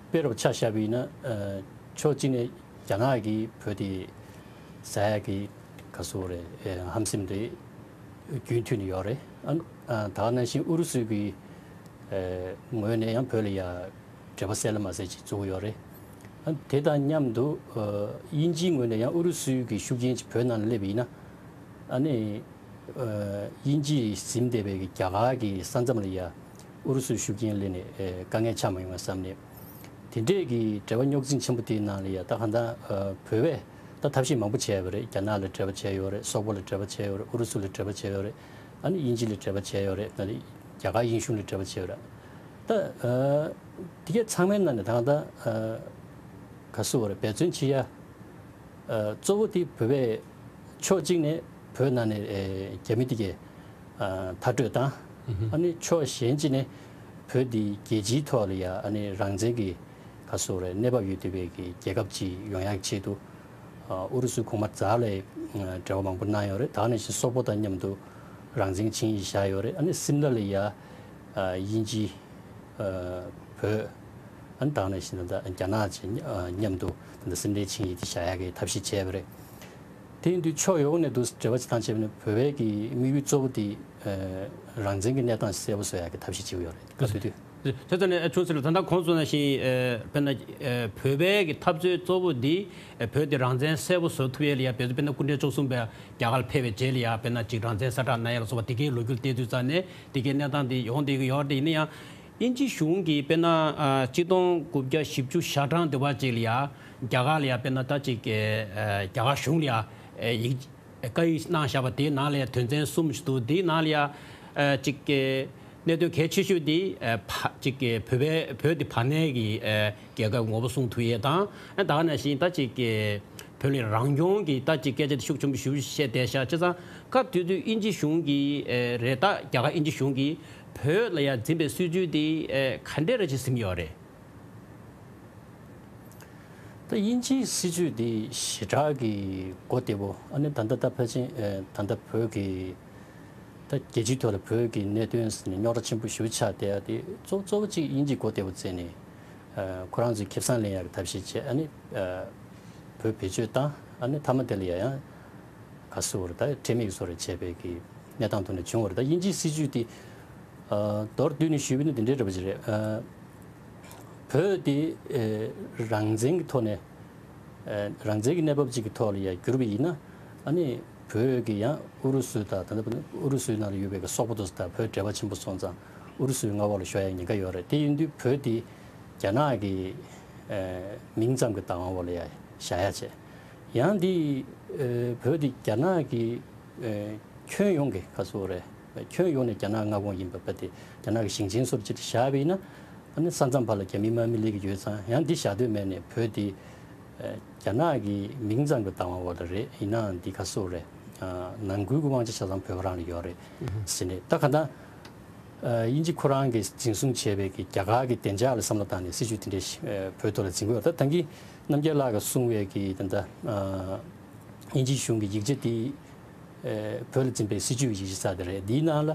དཔེ་རུ་ཆ་བཞག་པ་ཡིན་ན། ཨ་ཕྱོགས་གཅིག་ནས་རྒྱ་ནག་གིས་བོད་དེ་ཟ་ཡ་གི་ག་སོ་རེད། ཨེ་ཧམ་སེམས་དེ་རྒྱུན་མཐུད་ནས་ཡོད་རེད། ཨ་ཨ་ད་ག་ནང་བཞིན་ཨུ་རུ་སུ་གི་ཨེ་ངོས་ནས་ཡང་བོད་ལ་ཡ་འབྲེལ་བ་གསལ་ལ་མ་གསལ་ཅིག་བཙུགས་ཡོད་རེད། ཨ་དེ་དང་མཉམ་དུ་ཨ་དབྱིན་ཇིའི་ངོས་ནས་ཡང་ཨུ་རུ་སུའི་གི་ཤུགས་རྐྱེན་ཅིག་བོད་ནང་ལ་སླེབས་པ་ཡིན་ན། ཨ་ནི་ཨ་དབྱིན་ཇིས་ཟིན་བསྡད་པའི་གི་རྒྱ་གར་གི་ས་མཚམས་ལ་ཡ་ཨུ་རུ་སུའི་ཤུགས་རྐྱེན་སླེབས་ནས་ཨེ་དཀའ་ངལ་ཆགས་མ་ཡོང་བ་བསམ་ནས། དེ་འདྲས་ཀྱི་འབྲེལ་བ་རྙོག་འཛིང་ཆེན་པོ་དེའི་ནང་ལ་ཡ་ད་གང་ལྟར་ཨ་བོད་པས་ད་ཐབས་ཤེས་མང་པོ་བྱས་ཡོད་རེད། རྒྱ་ནག་ལ་འབྲེལ་བ་བྱས་ཡོད་རེད། སོག་པོ་ལ་འབྲེལ་བ་བྱས་ཡོད་རེད། ཨུ་རུ་སུ་ལ་འབྲེལ་བ་བྱས་ཡོད་རེད། ཨ་ནི་དབྱིན་ཇི་ལ་འབྲེལ་བ་བྱས་ཡོད་རེད། ཨ་ནི་རྒྱ་གར་དབྱིན་གཞུང་ལ་འབྲེལ་བ་བྱས་ཡོད་རེད། ད་ཨ་དེ་གས་ཚང་མའི་ནང་ནས་ད་གང་ལྟར་ཨ་ག་སུ་བ་རེད། འབད་བརྩོན་བྱེད་ཡ་ཨ་གཙོ་བོ་དེ་བོད་པའི་ཕྱོགས་གཅིག་ནས་བོད་ནང་ནས་ཨེ་རྒྱ་མི་དེ་གས་ཨ་མཐར་སྐྲོད་བཏང་། ཨ་ནི་ཕྱོགས་གཞན་གཅིག་ནས་བོད་འདི་རྒྱལ་སྤྱིའི་ཐོག་ལ་ཡ་ཨ་ནི་རང་བཙན་གྱི་ག་སོ་རེད་གནས་བབ་ཡོད་བསྡད་པའི་གི་རྒྱལ་ཁབ་ཅིག་ཡོང་ཡག་ཆེད་དུ་ཨ་ཨུ་རུ་སུ་གོང་མ་ཛར་ལ་ཡ་འབྲེལ་བ་མང་པོ་གནང་ཡོད་རེད། ད་ག་ནང་བཞིན་སོག་པོ་དང་མཉམ་དུ་རང་བཙན་ཆིངས་ཡིག་བཞག་ཡོད་རེད། ཨ་ནི་སིམ་ལ་ལ་ཡ་ཨ་དབྱིན་ཇི་ཨ་བོད་ཨ་ནི་ད་ག་ནང་བཞིན་ད་རྒྱ་ནག་བཅས་མཉམ་དུ་ད་སིམ་ལའི་ཆིངས་ཡིག་དེ་བཞག་ཡག་གི་ཐབས་ཤེས་བྱས་པ་རེད། དེ་ཡིན་དུས་ཕྱོགས་ཡོངས་ནས་འདུག་འབྲེལ་བ་བྱེད་སྟངས་བྱས་པ་ནི་བོད་པའི་གི་དམིགས་ཡུལ་གཙོ་བོ་དེ་ཨ་རང་བཙན་གྱི་གནས་སྟངས་གསལ་པོ་བཟོ་ཡག་གི་ཐབས་ཤེས་བྱེད་ཀྱི་ཡོད་རེད། སྐབས་དེ་དུས། བྱས་ཙང་ནས་ཨ་ཆུང་ཟེར་ལ་ད་ལྟ་གོང་སོང་ནང་བཞིན་ཨ་དཔེར་ན་ཨ་བོད་པའི་གི་འཐབ་རྩོད་གཙོ་བོ་འདི་ཨ་བོད་དེ་རང་བཙན་གསལ་པོ་བཟོ་ཐུབ་ཡས་ལ་ཡ་བོད་དེ་དཔེར་ན་སྐུ་ཕྲེང་བཅུ་གསུམ་པས་རྒྱ་གར་ལ་ཕེབས་པའི་རྗེས་ལ་ཡ་དཔེར་ན་ཅིག་རང་བཙན་གསལ་བསྒྲགས་གནང་ཡས་ལ་སོགས་པ་དེ་གའི་ལོ་རྒྱུས་བལྟས་དུས་ཙང་ནས་དེ་གའི་གནས་སྟངས་དེ་ཡོང་བསྡད་ཀྱི་ཡོད་རེད། ཡིན་ན་ཡང་དབྱིན་ཇི་གཞུང་གིས་དཔེར་ན་ཨ་གཅིག་སྟོང་དགུ་བརྒྱ་བཞི་བཅུ་ཞེ་གྲངས་དེ་བ་ཅིག་ལ་ཡ་རྒྱ་གར་ལ་ཡ་དཔེར་ན་ད་ཅིག་ཨ་རྒྱ་གར་གཞུང་ལ་ཡ་ཨ་ཡིག་བཀའ་ཡིག་གནང་བཞག་པ་དེའི་ནང་ལ་ཡ་དོན་ཚན་གསུམ་ཞིག་འདུག་དེའི་ནང་ལ་ཡ་ཨ་ཅིག་གི་གནད་དོན་གལ་ཆེ་ཤོས་དེ་ཨ་བ་ཅིག་གི་བོད་པའི་བོད་དེ་བར་གནས་ཀྱི་ཨ་རྒྱལ་ཁབ་ངོ་བོ་སྲུང་ཐུབ་ཡས་དང་། ཨ་ད་ག་ནང་བཞིན་ད་ཅིག་གི་བོད་ལ་རང་སྐྱོང་གི་ད་ཅིག་སྐད་ཆ་དེ་ཤུགས་ཆེན་པོ་ཞེ་པོ་བཤད་བསྡད་ཤག་བྱས་ཙང་སྐབས་དེ་དུས་དབྱིན་ཇི་གཞུང་གི་ཨ་རེད། ད་རྒྱ་གར་དབྱིན་ཇི་གཞུང་གིས་བོད་ལ་ཡ་འཛིན་པའི་སྲིད་བྱུས་དེ་ཨ་ག་འདྲས་རེ་ཅིག་ཟིན་ཡོད་རེད། ད་དབྱིན་ཇིའི་སྲིད་བྱུས་འདི་ཞེ་དྲག་གི་གོ་བདེ་པོ། ཨ་ནི་ད་ལྟ་ད་ཕལ་ཆེར་ཨེ་ད་ལྟ་བོད་ཀྱི་ད་རྒྱལ་སྤྱིའི་ཐོག་ལ་བོད་ཀྱི་གནད་དོན་ཟེར་ནས་རྙོག་དྲ་ཆེན་པོ་ཞེ་པོ་ཆགས་བསྡད་ཡ་དེ་གཙོ་གཙོ་བོ་གཅིག་དབྱིན་ཇིས་གོ་བདེ་པོ་བརྩིས་ནས་ཨེ་ཁོ་རང་ཚོས་ཁེ་བཟང་ལེན་ཡག་གི་ཐབས་ཤེས་བྱས། ཨ་ནི་ཨེ་བོད་བེད་སྤྱོད་བཏང་། ཨ་ནི་མཐའ་མ་དེ་ལ་ཡ་ཡང་ག་སུ་བར་ད་ཁྲེལ་མེད་བཟོ་རེ་བྱས་པའི་གི་གནས་སྟངས་ཐོག་ནས་བྱུང་བ་རེད། ད་དབྱིན་ཇིའི་སྲིད་བྱུས་དེ་ཨ་མདོར་བསྡུས་ནས་ཞུས་པ་ཡིན་ན་འདི་འདྲའི་འདྲ་པོ་ཅིག་རེད། ཨ་བོད་དེ་ཨེ་རང་བཙན་གྱི་ཐོག་ནས་ཨེ་རང་བཙན་གྱི་གནས་བབ་ཅིག་གི་ཐོག་ལ་ཡ་གྱུར་པ་ཡིན་ན། ཨ་ནི་བོད་ཀྱི་ཡང་ཨུ་རུ་སུ་དང་ད་ལྟ་ཨུ་རུ་སུའི་ནང་ལ་ཡོད་པའི་གི་སོག་པོ་དེ་ཚོ་དང་བོད་འབྲེལ་བ་ཆེན་པོ་སོང་ཙང་ཨུ་རུ་སུའི་མངའ་འོག་ལ་ཤོར་ཡ་ཉེན་ཁ་ཡོད་རེད། དེ་ཡིན་དུས་བོད་དེ་རྒྱ་ནག་གི་ཨེ་མིང་ཙམ་གྱི་བདག་དབང་འོག་ལ་ཡ་བཞག་ཡ་བྱས། ཡང་འདི་ཨེ་བོད་འདི་རྒྱ་ནག་གི་ཨེ་ཁྱོན་ཡོངས་ཀྱི་ག་སོ་རེད། ཁྱོན་ཡོངས་ནས་རྒྱ་ནག་མངའ་ཁོངས་ཡིན་པ་བོད་དེ་རྒྱ་ནག་གི་ཞིང་ཆེན་སོར་ཅིག་བཞག་པ་ཡིན་ན། ཨ་ནི་ས་མཚམས་བར་ལ་རྒྱ་མི་དམག་མི་སླེབས་ཀྱི་ཡོད་ཙང་། ཡང་འདི་བཞག་འདོད་མེད་ནས་བོད་འདི་ཨེ་རྒྱ་ནག་གི་མིང་ཙམ་གྱི་བདག་དབང་འོག་ལ་རེད། ཡིན་ནའང་འདི་ག་སོ་རེད། ཨ་ནང་ཁུལ་གྱི་དབང་ཆ་ཆ་ཚང་བོད་པ་རང་ལ་ཡོད་རེད་ཟེར་ནས། ད་ག་ད་ཨ་དབྱིན་ཇི་ཁོ་རང་གིས་འཛིན་བཟུང་བྱས་པའི་གི་རྒྱ་གར་གྱི་བདེ་འཇགས་ལ་བསམ་བློ་བཏང་ནས་སྲིད་བྱུས་དེ་འདྲའི་ཨ་བོད་ཐོག་ལ་འཛིན་གྱི་ཡོད་རེད། ད་ད་གིན་རྣམ་རྒྱལ་ལགས་ཀྱིས་གསུངས་པའི་གི་ད་ལྟ་ཨ་དབྱིན་ཇི་གཞུང་གི་ཡིག་ཆ་དེ་ཨ་བོད་ལ་འཛིན་པའི་སྲིད་བྱུས་ཀྱི་ཡིག་ཆ་ཙག་དེ་རེད། འདིའི་ནང་ལ་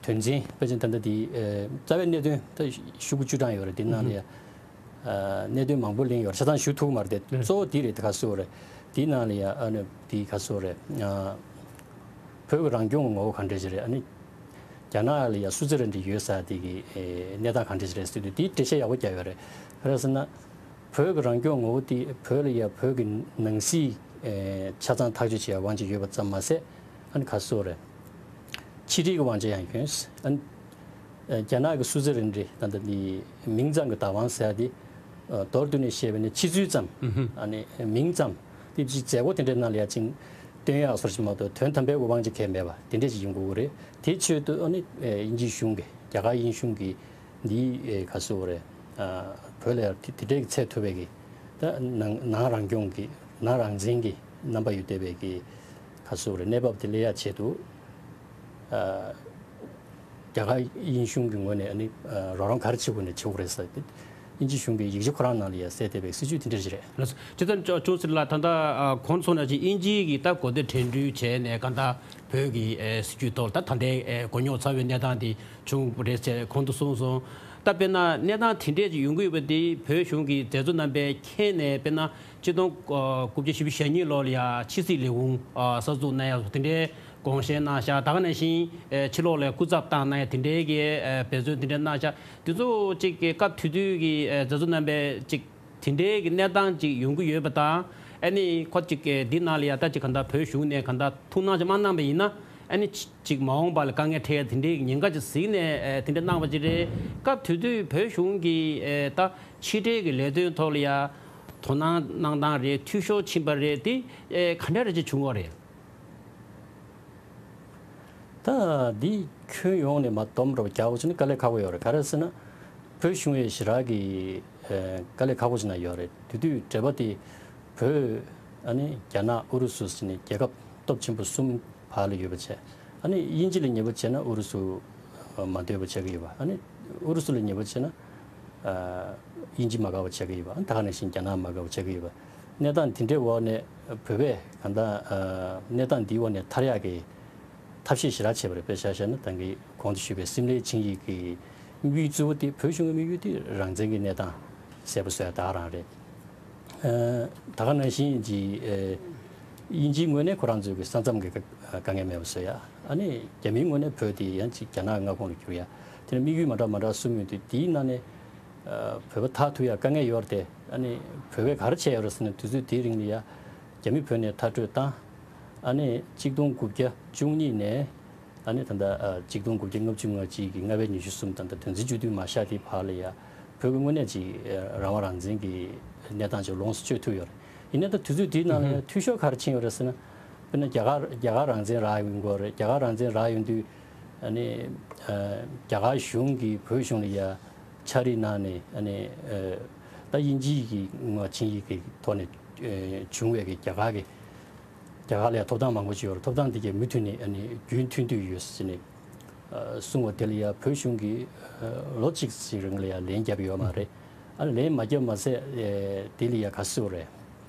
དོན་ཚན་དཔེ་ཅན་ད་ལྟ་དེ་ཨ་རྩ་བའི་གནད་དོན་ད་ཤོག་གུ་བཅུ་གྲངས་ཡོད་རེད། དེ་ནང་ལ་ཡ་ཨ་གནད་དོན་མང་པོ་གླེང་ཡོད་རེད། ཆ་ཚང་ཞུ་ཐུབ་ཀྱི་མ་རེད་དེ། གཙོ་བོ་དེ་རེད། དེ་ག་སོ་རེད། དེའི་ནང་ལ་ཡ་ཨ་ནི་དེ་ག་སོ་རེད། ཨ་བོད་ཀྱི་རང་སྐྱོང་གི་ངོ་བོ་ག་འདྲ་ཞིག་རེད། ཨ་ནི་རྒྱ་ནག་ལ་ཡ་སུ་ཙི་ར་འདྲ་ཡོད་ས་དེ་གི་ཨེ་གནས་སྟངས་ག་འདྲ་ཞིག་རེད་ཟེར་དུས་དེའི་འགྲེལ་བཤད་ཡག་པོ་རྒྱག་ཡོད་རེད། ག་རེ་ཟེར་ན། བོད་ཀྱི་རང་སྐྱོང་ངོ་བོ་དེ་བོད་ལ་ཡ་བོད་ཀྱི་ནང་སྲིད་ཨེ་ཆ་ཚང་ཐག་གཅོད་བྱེད་ཡ་དབང་ཆ་ཡོད་པ་ཙམ་མ་ཟད། ཨ་ནི་ག་སོ་རེད། ཕྱི་འབྲེལ་གྱི་དབང་ཆ་ཡང་ཡོད། ཨ་ནི་ཨེ་རྒྱ་ནག་གི་སུ་ཙི་རིན་ཌི་ད་ལྟ་ནི་མིང་ཙམ་གྱི་བདག་དབང་ཟེར་ཡ་དེ་ཨ་མདོར་བསྡུས་ནས་བཤད་པ་ནི་ཕྱི་ཚུལ་ཙམ། ཨ་ནི་མིང་ཙམ་དེ་ཅིག་མཛད་སྒོ་དེ་འདྲའི་ནང་ལ་ཡ་ཅིག་སྟོན་ཡག་སོར་ཞིག་མ་གཏོགས་དོན་དམ་པའི་གི་དབང་ཆ་གང་ཡང་མེད་པ་དེ་འདྲས་ཅིག་ཡོང་དགོས་ཀྱི་རེད། དེའི་ཆེད་དུ་ཨ་ནི་ཨེ་དབྱིན་ཇིའི་གཞུང་གིས་རྒྱ་གར་དབྱིན་གཞུང་གིས་འདི་ཨེ་ག་སོ་རེད། ཨ་བོད་ལ་ཡ་དེ་དེ་འདྲའི་གི་ཚད་མཐོ་བའི་གི་ད་ནང་ནང་རང་སྐྱོང་གི་ནང་རང་བཙན་གྱི་རྣམ་པ་ཡོད་བསྡད་པའི་གི་ག་སོ་རེད། གནས་བབ་དེ་སླེབས་ཡ་ཆེད་དུ་ཨ་རྒྱ་གར་དབྱིན་གཞུང་གི་ངོས་ནས་ཨ་ནི་ཨ་རོགས་རམ་ག་རེ་བྱེད་དགོས་ནས་བྱེད་དགོས་རེད་ཟེར་ཏེ། དབྱིན་ཇི་གཞུང་གི་ཡིག་ཆ་ཁོ་རང་ནང་ལ་ཡ་གསལ་བསྡད་པའི་སྲིད་བྱུས་དེ་འདྲ་ཞིག་རེད། ལགས་སོ། ཇི་ལྟར་ཅོ་ཅུང་ཟེར་ལ་ད་ལྟ་ཨ་གོང་སོང་ན་ཅིག་དབྱིན་ཇི་གི་ད་གོ་བདེ་འགྲན་བསྡུར་བྱས་ནས་གང་ལྟར་བོད་ཀྱི་ཨེ་སྲིད་བྱུས་ཐོག་ད་ད་ལྟའི་ཨེ་མགོ་རྙོག་ཚ་བའི་གནས་སྟངས་དེ་བྱུང་རེད་ཟེར་གོང་དུ་གསུངས་སོང་། ད་དཔེར་ན་གནས་སྟངས་དེ་འདྲས་ཅིག་ཡོང་གི་ཡོད་པ་དེ་བོད་གཞུང་གི་མཛད་གཙོ་རྣམ་པས་མཁྱེན་ནས། དཔེར་ན་ཆིག་སྟོང་དགུ་བརྒྱ་བཞི་བཅུ་ཞེ་གཉིས་ལོ་ལ་ཡ་ཕྱི་སྲིད་ལས་ཁུངས་ཨ་གསར་འཛུགས་གནང་ཡ་དེ་འདྲའི་དགོངས་བཞེས་གནང་ཤག་ད་ག་ནང་བཞིན་ཨེ་ཕྱི་ལོགས་ལ་སྐུ་ཚབ་བཏང་གནང་ཡ་དེ་འདྲའི་གི་ཨེ་འབད་བརྩོན་དེ་འདྲ་གནང་ཤག་དེ་ཚོ་ཅིག་གི་སྐབས་དེ་དུས་ཀྱི་ཨེ་མཛད་གཙོ་རྣམ་པས་ཅིག་དེ་འདྲའི་གི་གནས་སྟངས་ཅིག་ཡོང་གི་ཡོད་པ་དང་། ཨ་ནི་ཁོ་ཅིག་གི་འདི་ནང་ལ་ཡ་ད་ཅིག་གང་ལྟར་བོད་གཞུང་ནས་གང་ལྟར་ཐུགས་སྣང་ཅིག་མ་གནང་པ་ཡིན་ན། ཨ་ནི་ཅིག་མ་འོངས་པ་ལ་དཀའ་ངལ་འཕྲད་ཡ་དེ་འདྲའི་ཉེན་ཁ་ཅིག་གཟིགས་ནས་ཨ་དེ་འདྲ་གནང་བ་ཅིག་རེད། སྐབས་དེ་དུས་བོད་གཞུང་གིས་ཨ་ད་ཕྱི་འབྲེལ་གྱི་ལས་དོན་ཐོག་ལ་ཡ་དོ་སྣང་གནང་སྟངས་རེད། འཐུས་ཤོར་ཕྱིན་པ་རེད། དེ་ཨ་ག་འདྲ་རེ་ཅིག་བྱུང་བ་རེད། ད་འདི་ཁྱོན་ཡོངས་ནས་མ་སྡོམ་འགྲོ་རྒྱག་འོ་ཅི་ནི་དཀའ་ལས་ཁག་པོ་ཡོད་རེད། ག་རེ་ཟེར་ན་བོད་གཞུང་ཡི་ཞེ་དྲག་གི་ཨེ་དཀའ་ལས་ཁག་པོ་ཅིག་ན་ཡོད་རེད། དེ་དུས་འབྲེལ་བ་དེ་བོད་ཨ་ནི་རྒྱ་ནག་ཨུ་རུ་སུ་ཟེར་ནས་རྒྱལ་ཁབ་སྟོབས་ཆེན་པོ་གསུམ་བར་ལ་ཡོད་པ་བྱས། ཨ་ནི་དབྱིན་ཇི་ལ་ཉེ་པོ་བྱས་ན་ཨུ་རུ་སུ་མ་འདོད་པ་བྱེད་ཀྱི་ཡོད་པ། ཨ་ནི་ཨུ་རུ་སུ་ལ་ཉེ་པོ་བྱས་ན་ཨ་དབྱིན་ཇི་མ་དགའ་བ་བྱེད་ཀྱི་ཡོད་པ། ཨ་ནི་ད་ག་ནང་བཞིན་རྒྱ་ནག་མ་དགའ་བ་བྱེད་ཀྱི་ཡོད་པ། གནས་སྟངས་དེ་འདྲའི་འོག་ནས་བོད་པས་གང་ལྟར་ཨ་གནས་སྟངས་འདིའི་འོག་ནས་ཐར་ཡག་གི་ཐབས་ཤེས་ཞེ་དྲག་བྱས་པ་རེད། དཔེ་ཆ་བཞག་ན་ད་གིན་གོང་དུ་ཞུས་པའི་སིམ་ལའི་ཆིངས་ཡིག་གི་དམིགས་ཡུལ་གཙོ་བོ་དེ། བོད་གཞུང་གི་དམིགས་ཡུལ་དེ་རང་བཙན་གྱི་གནས་སྟངས་གསལ་པོ་བཟོ་ཡ་ད་ག་རང་རེད། ཨ་ད་ག་ནང་བཞིན་གྱི་ཨ་དབྱིན་ཇིའི་ངོས་ནས་ཁོ་རང་ཚོའི་གི་ས་མཚམས་ཀྱི་དཀའ་དཀའ་ངལ་མེད་པ་བཟོ་ཡ། ཨ་ནི་རྒྱ་མིའི་ངོས་ནས་བོད་དེ་ཡང་ཅིག་རྒྱ་ནག་མངའ་ཁོངས་ལ་བསྒྱུར་ཡ། དེ་ནི་དམིགས་ཡུལ་མ་འདྲ་མ་འདྲ་གསུམ་ཡོད་དུས། དེའི་ནང་ནས་ཨ་བོད་པ་ཐར་ཐུབ་ཡ་དཀའ་ངལ་ཡོད་རེད་དེ། ཨ་ནི་བོད་པས་ག་རེ་བྱས་ཡོད་རེད་ཟེར་ན། དུས་ཚོད་དེའི་རིང་ལ་ཡ་རྒྱ་མི་བོད་ནས་མཐར་སྐྲོད་བཏང་། ཨ་ནི་གཅིག་སྟོང་དགུ་བརྒྱ་བཅུ་གཉིས་ནས་ཨ་ནི་ད་ལྟ་ཨ་གཅིག་སྟོང་དགུ་བརྒྱ་ལྔ་བཅུ་ང་གཅིག་གི་ལྔ་པའི་ཉི་ཤུ་གསུམ། ད་ལྟ་དོན་ཚན་བཅུ་བདུན་མ་བཞག་དེའི་བར་ལ་ཡ་བོད་ཀྱི་དངོས་གནས་ཅིག་ཨ་རང་དབང་རང་བཙན་གྱི་གནས་སྟངས་ཅིག་ལོངས་སུ་སྤྱོད་ཐུབ་ཡོད་རེད། ཡིན་ནའི་ད་དུས་ཚོད་དེའི་ནང་ལ་ཡ་འཐུས་ཤོར་ག་རེ་ཕྱིན་ཡོད་རེད་ཟེར་ན། དཔེར་ན་རྒྱ་གར་རྒྱ་གར་རང་བཙན་རག་ཡོང་གི་ཡོད་རེད། རྒྱ་གར་རང་བཙན་རག་ཡོང་དུས་ཨ་ནི་ཨ་རྒྱ་གར་གཞུང་གིས་བོད་གཞུང་ལ་ཡ་ཕྱག་བྲིས་གནང་ནས། ཨ་ནི་ཨ་ད་དབྱིན་ཇིའི་གི་ཆིངས་ཡིག་གི་ཐོག་ནས་ཨ་བྱུང་བའི་གི་རྒྱ་གར་གི་རྒྱ་གར་ལ་ཡ་ཐོབ་ཐང་མང་པོ་ཅིག་ཡོད་རེད། ཐོབ་ཐང་དེ་གའི་མུ་མཐུད་ནས་ཨ་ནི་རྒྱུན་མཐུད་འདོད་ཡོད་ཟེར་ནས་ཨ་གསུངས་པ་དེ་ལ་ཡ་བོད་གཞུང་གིས་ཨ་ལོ་གཅིག་ཙམ་རིང་ལ་ཡ་ལན་བརྒྱབ་ཡོད་མ་རེད། ཨ་ནི་ལན་མ་བརྒྱབ་མ་ཟད་ཨ་དེ་ལ་ཡ་ག་རེ་ཟེར་དགོས་རེད།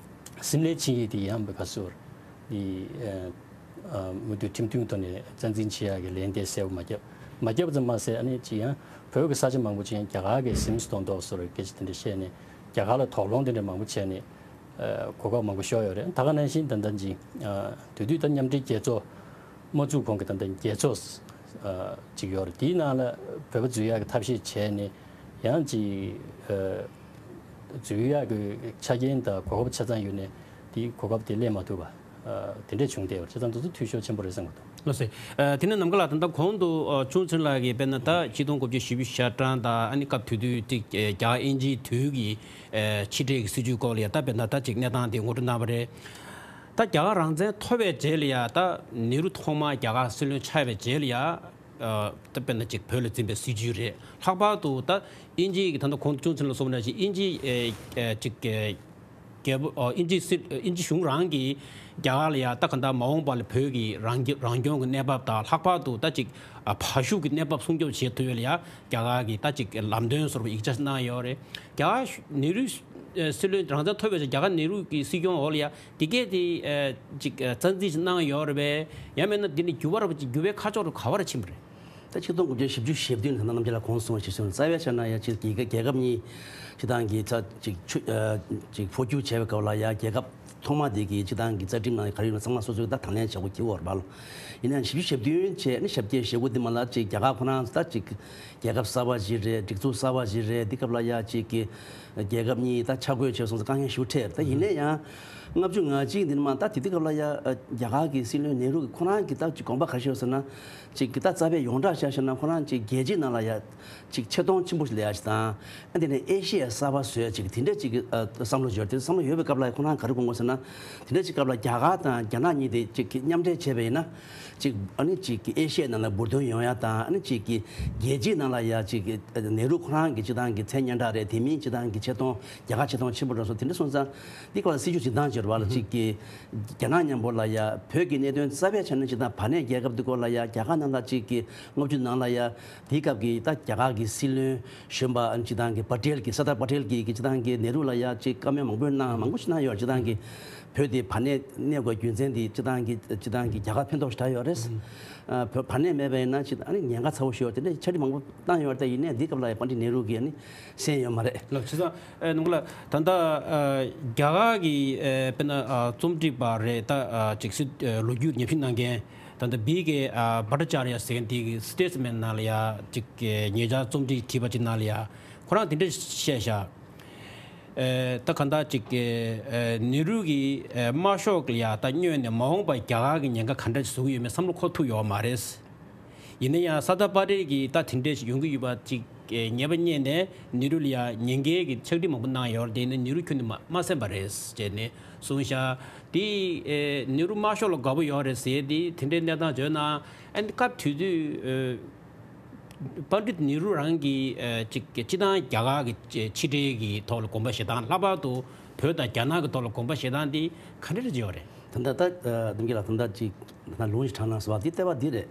སིམ་ལའི་ཆིངས་ཡིག་དེ་ཡང་ག་རེ་ཟེར་དགོས་རེད། འདི་ཨ་ཨ་མུ་མཐུད་ཁྲིམས་མཐུན་ཐོག་ནས་རྩ་འཛིན་བྱེད་ཡག་གི་ལན་དེ་གསལ་པོ་མ་བརྒྱབ། མ་བརྒྱབ་ཙམ་མ་ཟད། ཨ་ནི་ཅིག་ཡང་བོད་ཀྱི་ས་ཆ་མང་པོ་ཅིག་ཡང་རྒྱ་གར་གྱིས་ཟིན་སོང་མདོག་མདོག་བཟོ་འདྲ་སྐད་ཆ་དེ་འདྲ་བཤད་ནས། རྒྱ་གར་ལ་དོགས་སློང་དེ་འདྲ་མང་པོ་བྱས་ནས། ཨ་གོ་སྐབས་མང་པོ་ཤོར་ཡོད་རེད། ད་ག་ནང་བཞིན་ད་ལྟ་ཅིག་ཨ་དེ་དུས་ད་མཉམ་འབྲེལ་རྒྱལ་ཚོགས་མ་བཙུགས་གོང་གི་ད་ལྟ་རྒྱལ་ཚོགས་ཨ་ཅིག་ཡོད་རེད། དེའི་ནང་ལ་བོད་པ་འཛུལ་ཡག་གི་ཐབས་ཤེས་བྱས་ནས། ཡང་ཅིག་ཨ་འཛུལ་ཡག་གི་ཆ་རྐྱེན་དང་གོ་སྐབས་ཆ་ཚང་ཡོད་ནས་དེའི་གོ་སྐབས་དེ་ལེན་མ་ཐུབ་པ། ཨ་དེ་འདྲས་བྱུང་བསྡད་ཡོད་རེད། བྱས་ཙང་དེ་ཚོ་འཐུས་ཤོར་ཆེན་པོ་རེད་བསམ་གྱི་འདུག། ལགས་སོ། ཨ་དེ་ནས་ནམ་མཁའ་ལགས། ད་ལྟ་གོང་དུ་ཨ་ཅུང་ཚུན་ལགས་ཀྱིས་དཔེར་ན་ད་ཆིག་སྟོང་དགུ་བརྒྱ་བཞི་བཅུ་ཞེ་གྲངས་དང་། ཨ་ནི་སྐབས་དེ་དུས་ཅིག་ཨ་རྒྱ་དབྱིན་ཇིའི་དུས་ཀྱི་ཨ་ཕྱི་འབྲེལ་གྱི་སྲིད་ཇུས་སྐོར་ལ་ཡ་ད་དཔེར་ན་ད་ཅིག་གནས་སྟངས་དེ་ངོ་སྤྲོད་གནང་བ་རེད། ད་རྒྱ་གར་རང་བཙན་ཐོབ་པའི་རྗེས་ལ་ཡ། ད་ནེ་རུ་ཐོག་མར་རྒྱ་གར་སྲིད་བློན་ཆགས་པའི་རྗེས་ལ་ཡ། ཨ་ད་དཔེར་ན་ཅིག་བོད་ལ་འཛིན་པའི་སྲིད་ཇུས་རེད། ལྷག་པར་དུ་ད་དབྱིན་ཇི་གི་ད་ལྟ་གོང་དུ་ཅུང་ཚུན་ལ་གསུངས་པ་ནང་བཞིན་དབྱིན་ཇི་ཨེ་ཨེ་ཅིག་ཨེ་རྒྱལ་པོ་ཨ་དབྱིན་ཇི་སྲིད་ཨེ་དབྱིན་ཇི་གཞུང་རང་གིས་རྒྱ་གར་ལ་ཡ་ད་ག་འདྲ་མ་འོངས་པ་ལ་བོད་ཀྱི་རང་རྒྱ་རང་སྐྱོང་གི་གནས་བབ་དང་། ལྷག་པར་དུ་ད་ཅིག་ཨ་བར་ཤུགས་ཀྱི་གནས་བབ་སྲུང་སྐྱོབ་བྱེད་ཐུབ་ཡ་ལ་ཡ་རྒྱ་གར་གྱིས་ད་ཅིག་ལམ་སྟོན་བཟོ་འདྲ་ཡིག་ཆ་གནང་ཡོད་རེད། རྒྱ་གར་ནེ་རུ་ཨེ་སྲིད་བློན་རང་བཙན་ཐོབ་པའི་རྗེས་རྒྱ་གར་ནེ་རུ་གྱི་སྲིད་སྐྱོང་འོག་ལ་ཡ་འདི་གས་དེ་ཨེ་ཅིག་ཨེ་རྩ་འཛིན་ཅིག་གནང་ཡོད་རེད་པས། ཡང་མིན་ན་འདི་ནི་འགྱུར་བ་ར་ཅིག་འགྱུར་བའི་ཁ་ཕྱོགས་རུ་ག་བ་ར་ཕྱིན་པ་རེད། ད་ཆིག་སྟོང་དགུ་བརྒྱ་བཞི་བཅུ་ཞེ་བདུན་ནས་ད་ལྟ་ནམ་རྒྱུན་ལ་གོང་གསུངས་པ་ཞིག་སོང་། རྩ་བའི་ཆ་ནས་ཡ་ཅིག་རྒྱལ་ཁབ་རྒྱལ་ཁབ་གཉིས་སྤྱི་བཏང་གི་ཚ་ཅིག་ཆུ་ཨ་ཅིག་འཕོ་འགྱུར་བྱས་པའི་སྐབས་ལ་ཡ། རྒྱལ་ཁབ་ཐོག་མ་དེ་གི་སྤྱི་བཏང་གི་རྩ་ཁྲིམས་ནང་ག་རེ་ཡོད་ན་ཚང་མ་སོ་སོའི་ད་དང་ལེན་བྱེད་དགོས་ཀྱི་ཡོད་རེད་པ་ལོ། ཡིན་ནའང་བཞི་བཅུ་ཞེ་བདུན་བྱས་ནས་ཞེ་བརྒྱད་ཞེ་དགུ་དེ་མ་ལ་ཅིག་རྒྱ་གར་ཁོ་རང་ད་ཅིག་རྒྱལ་ཁབ་གསར་པ་ཞིག་རེད། སྒྲིག་འཛུགས་གསར་པ་ཞིག་རེད། འདི་སྐབས་ལ་ཡ་ཅིག་གི་རྒྱལ་ཁབ་གཉིས་ད་ཆ་བགོས་བྱས་སོང་ཙང་དཀའ་ངལ་ཞེ་པོ་འཕྲད། ད་ཡིན་ནའི་ཡང་ལྔ་བཅུ་ང་གཅིག་འདི་ནས་མ་ད་དེ་དུས་སྐབས་ལ་ཡ་རྒྱ་གར་གི་སྲིད་བློན་ནེ་རུ་གི་ཁོ་རང་གི་ད་ཅིག་དགོངས་པ་ག་རེ་ཡོད་ཟེར་ན། ཅིག་གི་ད་རྩ་བའི་ཡོངས་གྲགས་བྱས་བཤད་ན་ཁོ་རང་ཅིག་རྒྱལ་སྤྱིའི་ནང་ལ་ཡ་ཅིག་ཆེ་མཐོང་ཆེན་པོ་ཞིག་སླེབས་ཡ་ཞིག་དང་། ཨ་དེ་ནས་ཨེ་ཤི་ཡ་གསར་པ་བཟོ་ཡ་ཅིག་དེ་འདྲས་ཅིག་གི་ཨ་བསམ་བློ་ཡོད་དེ། བསམ་བློ་ཡོད་པའི་སྐབས་ལ་ཁོ་རང་ག་རེ་དགོངས་དགོས་ཟེར་ན། དེ་འདྲས་ཅིག་སྐབས་ལ་རྒྱ་གར་དང་རྒྱ་ནག་གཉིས་དེ་ཅིག་གི་མཉམ་འབྲེལ་བྱས་པ་ཡིན་ན། ཅིག་ཨ་ནི་ཅིག་གི་ཨེ་ཤི་ཡའི་ནང་ལ་འབུར་ཐོན་ཡོང་ཡ་དང་། ཨ་ནི་ཅིག་གི་རྒྱལ་སྤྱིའི་ནང་ལ་ཡ་ཅིག་གི་ནེ་རུ་ཁོ་རང་གི་སྤྱི་བཏང་གི་མཚན་སྙན་གྲགས་རེད། དེ་མིན་སྤྱི་བཏང་གི་ཆེ་མཐོང་རྒྱ་གར་ཆེ་མཐོང་ཆེན་པོ་འགྲོ་སོང་། དེ་འདྲ་སོང་ཙང་འདི་སྐོར་ལ་སྲིད་ཇུས་གཞན་དག་ཅིག་ཡོད་རེད་པ་ལ། ཅིག་གི་རྒྱ་ནག་མཉམ་པོ་ལ་ཡ་བོད་ཀྱི་གནད་དོན་རྩ་བའི་ཆ་ནས་སྤྱི་བཏང་བར་གནས་རྒྱལ་ཁབ་འདི་སྐོར་ལ་ཡ་རྒྱ་གར་ནང་ལ་ཅིག་གི་ལྔ་བཅུ་ནང་ལ་ཡ་དེའི་སྐབས་ཀྱི་ད་རྒྱ་གར་གྱི་སྲིད་བློན་གཞོན་པ་ཨ་ནི་སྤྱི་བཏང་གི་པ་ཏེལ་གྱིས། སར་དར་པ་ཏེལ་གྱིས་ཀྱི་སྤྱི་བཏང་གི་ནེ་རུ་ལ་ཡ་ཅིག་བཀའ་མོལ་མང་པོ་གནང་། མང་པོ་ཞིག་གནང་ཡོད་རེད། སྤྱི་བཏང་གི་བོད་དེ་བར་གནས་གནས་དགོས་རྒྱུ་མཚན་དེ་སྤྱི་བཏང་གི་སྤྱི་བཏང་གི་རྒྱ་གར་ཕན་ཐོགས་ཞེ་དྲག་ཡོད་རེད། ཨ་བོད་བར་གནས་མེད་པ་ཡིན་ན་ཅིག་ཨ་ནི་ཉེན་ཁ་ཚ་པོ་ཞིག་ཡོད་རེད། དེ་འདྲའི་ཕྱག་བྲིས་མང་པོ་བཏང་ཡོད་རེད། ད་ཡིན་ནའི་འདི་སྐབས་ལ་ཡ་པ་ཏེལ་ནེ་རུ་གིས་ཨ་ནི་གསན་ཡོད་མ་རེད། ལགས་སོ། ཨ་ནུ་ལགས། ད་ལྟ་ཨ་རྒྱ་གར་གྱི་ཨ་དཔེར་ན་ཨ་རྩོམ་སྒྲིག་པ་རེད། ད་ཨ་ཅིག་སྲིད་ཨ་ལོ་རྒྱུས་ཉམས་ཞིབ་གནང་མཁན་ད་ལྟ་བི་ཀེ་ཨ་བྷ་ཊ་ཅཱ་རི་ཡ་ཟེར་མཁན་དེ་གི་སི་ཊེ་ཊི་སི་མེན་ནང་ལ་ཡ་ཅིག་ཉེ་ཆར་རྩོམ་སྒྲིག་བྲིས་པ་ཅིག་ནང་ལ་ཡ་ཁོ་རང་དེ་འདྲ་བཤད་བཞག། ཨེ། ད་གང་ལྟར་ཅིག་ཨེ། ནེ་རུ་གིས་ཨེ། དམར་ཤོག་ལ་ཡ་ད་སྔོན་ནས་མ་འོངས་པར་རྒྱ་གར་གྱི་ཉེན་ཁ་ག་འདྲ་ཞིག་བཟོ་གི་ཡོད་མེད་བསམ་བློ་འཁོར་ཐུབ་ཡོད་མ་རེད། ཡིན་ན་ཡང་ས་ད་པ་ཏེལ་གྱིས་ད་དེ་འདྲ་ཞིག་ཡོང་གི་ཡོད་པ་ཅིག་ཨེ། ཉེས་པ་རྙེད་ནས་ནེ་རུ་ལ་ཡ་ཉེས་འགེལ་གྱི་ཕྱག་བྲིས་མང་པོ་གནང་ཡོད་རེད། དེ་ནི་ནེ་རུ་ཁྱོན་ནས་མ་མ་གསན་པ་རེད་ཅེས་ནས་གསུངས་ཤག་དེ་ཨེ། ནེ་རུ་དམར་ཤོག་ལ་དགའ་པོ་ཡོད་རེད་ཟེར་དེ་དེ་འདྲའི་གནས་སྟངས་བརྗོད་ན། ཨ་ནི་སྐབས་དེ་དུས་ཨེ། པཎ་ཌིད་ནེ་རུ་རང་གིས་ཨེ། ཅིག་སྤྱི་བཏང་རྒྱ་གར་གྱི་ཕྱི་འབྲེལ་གྱི་ཐོག་ལ་དགོངས་པ་བཞེས་སྟངས། ལྷག་པར་དུ་བོད་དང་རྒྱ་ནག་གི་ཐོག་ལ་དགོངས་པ་བཞེས་སྟངས་འདི་ག་འདྲ་རེ་ཡོད་རེད། ད་ལྟ་ད་ཨ། བདེ་སྐྱིད་ལགས། ད་ལྟ་ཅིག་ད་ལུང་ཞིག་དྲངས་གནང་ཟེར་བ་འདི་ལྟ་བ་འདི་རེད།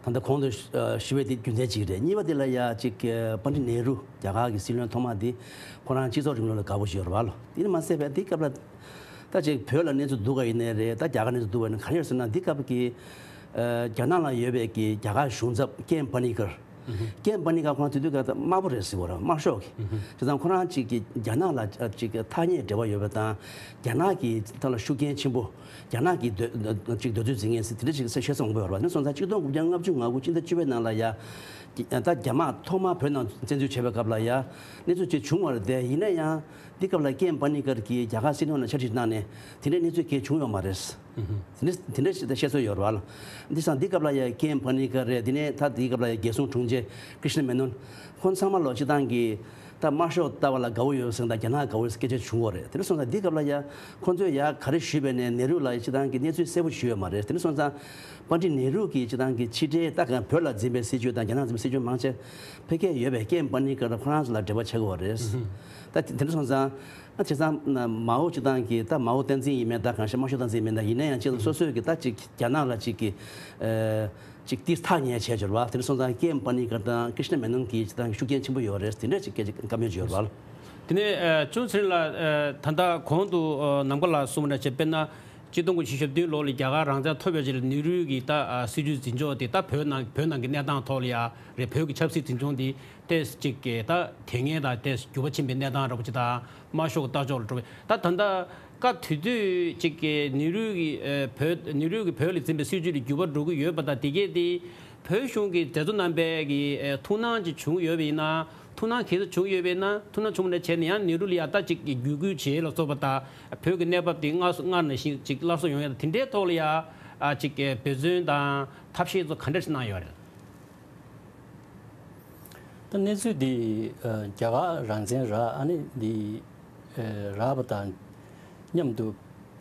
ད་ལྟ་གོང་དུ་ཞུ་བ་འདི་རྒྱུ་མཚན་གཅིག་རེད། གཉིས་པ་འདི་ལ་ཡ་ཅིག་པཎ་ཌིད་ནེ་རུ་རྒྱ་གར་གྱི་སྲིད་བློན་ཐོག་མ་འདི་ཁོ་རང་སྤྱི་ཚོགས་རིང་ལུགས་ལ་དགའ་པོ་ཞིག་ཡོད་རེད་བ་ལོ། དེ་ནི་མ་ཟད་པའི་འདི་སྐབས་ལ་ད་ཅིག་བོད་ལ་གནས་ཚུལ་སྡུག་ག་ཡིན་ནའི་རེད། ད་རྒྱ་གར་གནས་ཚུལ་སྡུག་པ་ཡིན་ན་ག་རེ་ཡོད་ཟེར་ན། འདི་སྐབས་ཀྱི་ཨ། རྒྱ་ནག་ལ་ཡོད་པའི་གི་རྒྱ་གར་གཞུང་ཚབ་ཀེན་པ་ནི་ཀར། ཀེན་པ་ནི་ཀར་ཁོང་དེ་དུས་ཀ་ད་དམར་པོ་རེད་ཟེར་བ་རེད། དམར་ཤོག་གི། བྱས་ཙང་ཁོ་རང་གཅིག་གིས་རྒྱ་ནག་ལ་ཨ། གཅིག་ཐག་ཉེ་འབྲེལ་བ་ཡོད་པ་དང་། རྒྱ་ནག་གི་ཐོག་ལ་ཤུགས་རྐྱེན་ཆེན་པོ། རྒྱ་ནག་གི་འདོད་གཅིག་འདོད་ཚུལ་འཛིན་མཁན་ཟེར་དེ་འདྲ་ཞིག་བཤད་སྲོལ་མང་པོ་ཡོད་རེད་བ། དེ་སོང་ཙང་གཅིག་སྟོང་དགུ་བརྒྱ་ལྔ་བཅུ་ང་དགུ་ཕྱི་ཟླ་བཅུ་པའི་ནང་ལ་ཡ། ད་རྒྱ་དམག་ཐོག་མ་བོད་ནང་བཙན་འཛུལ་བྱས་པའི་སྐབས་ལ་ཡ། གནས་ཚུལ་ཅིག་བྱུང་བ་རེད་དེ། ཡིན་ན་ཡང་། འདི་སྐབས་ལ་ཀེན་པ་ནི་ཀར་གྱིས་རྒྱ་གར་སྲིད་དོན་ལ་ཕྱག་བྲིས་གནང་ནས་དེ་འདྲའི་གནས་ཚུལ་གང་ཡང་བྱུང་ཡོད་མ་རེད། དེ་འདྲ་དེ་འདྲ་ཞིག་བཤད་སྲོལ་ཡོད་རེད་བ་ལ། འདི་སང་འདི་སྐབས་ལ་ཡ་ཀེན་པ་ནི་ཀར་རེད། དེ་ནས་ད་འདི་སྐབས་ལ་ཡ་རྒྱལ་སྲུང་དྲུང་ཆེ་ཀྲིཤ་ན་མེ་ནོན། ཁོང་ཚང་མ་ལོ་སྤྱི་བཏང་གི་ད་དམར་ཤོག་ལྟ་བ་ལ་དགའ་བོ་ཡོད་ཟེར་དང་། རྒྱ་ནག་དགའ་བོ་ཡོད་ཟེར་སྐད་ཆ་བྱུང་བ་རེད། དེ་འདྲ་སོང་ཙང་འདི་སྐབས་ལ་ཡ་ཁོང་ཚོས་ཡ་ག་རེ་ཞུས་པས་ནས་ནེ་རུ་ལ་ཡ་སྤྱི་བཏང་གི་གནས་ཚུལ་གསལ་པོ་ཞུས་ཡོད་མ་རེད། དེ་འདྲ་སོང་ཙང་པཎ་ཌི་ནེ་རུ་གིས་སྤྱི་བཏང་གི་ཕྱི་འབྲེལ་ད་གང་བོད་ལ་འཛིན་པའི་སྲིད་བྱུས་དང་རྒྱ་ནག་འཛིན་པའི་སྲིད་བྱུས་མང་ཆེ་ཕལ་སྐད་ཡོད་པའི་ཀེན་པ་ནི་ཀར་ཁོ་རང་ཚོ་ལ་འབྲེལ་བ་ཆགས་ཀྱི་ཡོད་རེད། ད་དེ་འདྲ་སོང་ཙང་། ཨ། བྱས་ཙང་མའོ་སྤྱི་བཏང་གི་ད་མའོ་བསྟན་འཛིན་ཡིན་མིན། ད་གང་ཤེས། དམར་ཤོག་བསྟན་འཛིན་ཡིན་མིན། ད་ཡིན་ན་ཡང་ཅིག་སོ་སོས་ཀྱི་ད་ཅིག་རྒྱ་ནག་ལ་ཅིག་གི་ཨ། ཅིག་ཏིས་ཐག་ཉེ་བྱས་ཡོད་རེད་བ། དེ་འདྲ་སོང་ཙང་ཀེན་པ་ནི་ཀར་དང་ཀྲིཤ་ན་མེ་ནོན་གྱིས་སྤྱི་བཏང་གི་ཤུགས་རྐྱེན་ཆེན་པོ་ཡོད་རེད། དེ་འདྲ་ཅིག་སྐད་ཆ་བཀའ་མོལ་བྱས་ཡོད་རེད་བ། དེ་ནས་ཨ། ཅུང་ཚེ་རིང་ལགས། ཨ། ད་ལྟ་གོང་དུ་ཨ། ནམ་མཁའ་ལགས་གསུངས་པ་འདྲ་བྱས། དཔེར་ན་གཅིག་སྟོང་དགུ་བརྒྱ་བཞི་བཅུ་ཞེ་བདུན་ལོ་ལ་རྒྱ་གར་རང་བཙན་ཐོབ་པའི་རྗེས་ལ་ནེ་རུ་གི་ད་ཨ། སྲིད་བྱུས་འཛིན་ཕྱོགས་དེ་ད་བོད་ནང་བོད་ནང་གི་གནས་སྟངས་ཐོག་ལ་ཡ་རེད། བོད་ཀྱི་ཆབ་སྲིད་འཛིན་སྐྱོང་དེ་ཏོག་ཙམ་ཅིག་གི་ད་དེ་སྔའི་དང་ཏོག་ཙམ་འགྱུར་བ་ཕྱིན་པའི་གནས་སྟངས་འདྲ་པོ་ཅིག་དང་། དམར་ཤོག་གི་ལྟ་ཕྱོགས་ལ་འགྲོ་བའི། ད་ད་ལྟ་སྐབས་དེ་དུས་ཅིག་གི་ནེ་རུ་གི་ཨ། བོད་ནེ་རུ་གི་བོད་ལ་འཛིན་པའི་སྲིད་བྱུས་ལ་འགྱུར་བ་འགྲོ་གི་ཡོད་པ་དང་། དེ་གས་དེ་བོད་གཞུང་གི་མཛད་གཙོ་རྣམ་པས་ཀྱི་ཨ། ཐུགས་སྣང་ཅིག་བྱུང་ཡོད་པ་ཡིན་ན། ཐུགས་སྣང་ག་ཚོད་བྱུང་ཡོད་པ་ཡིན་ན། ཐུགས་སྣང་བྱུང་བ་འདྲ་བྱས་ནས་ཡང་ནེ་རུ་ལ་ཡ་ད་ཅིག་གི་བརྒྱུད་སྐུལ་བྱེད་ལ་སོགས་པ་དང་། བོད་ཀྱི་གནས་བབ་དེ་སྔར་སྔར་ནང་བཞིན་ཅིག་སླར་གསོ་ཡོང་ཡ་དང་། དེ་འདྲའི་ཐོག་ལ་ཡ་ཨ། ཅིག་གི་འབད་བརྩོན་དང་ཐབས་ཤེས་ཚོ་ག་འདྲ་ཞིག་གནང་ཡོད་རེད། ད་གནས་ཚུལ་འདི་ཨ། རྒྱ་གར་རང་བཙན་རག་ཨ་ནི་འདི་ཨ། རག་པ་དང་མཉམ་དུ་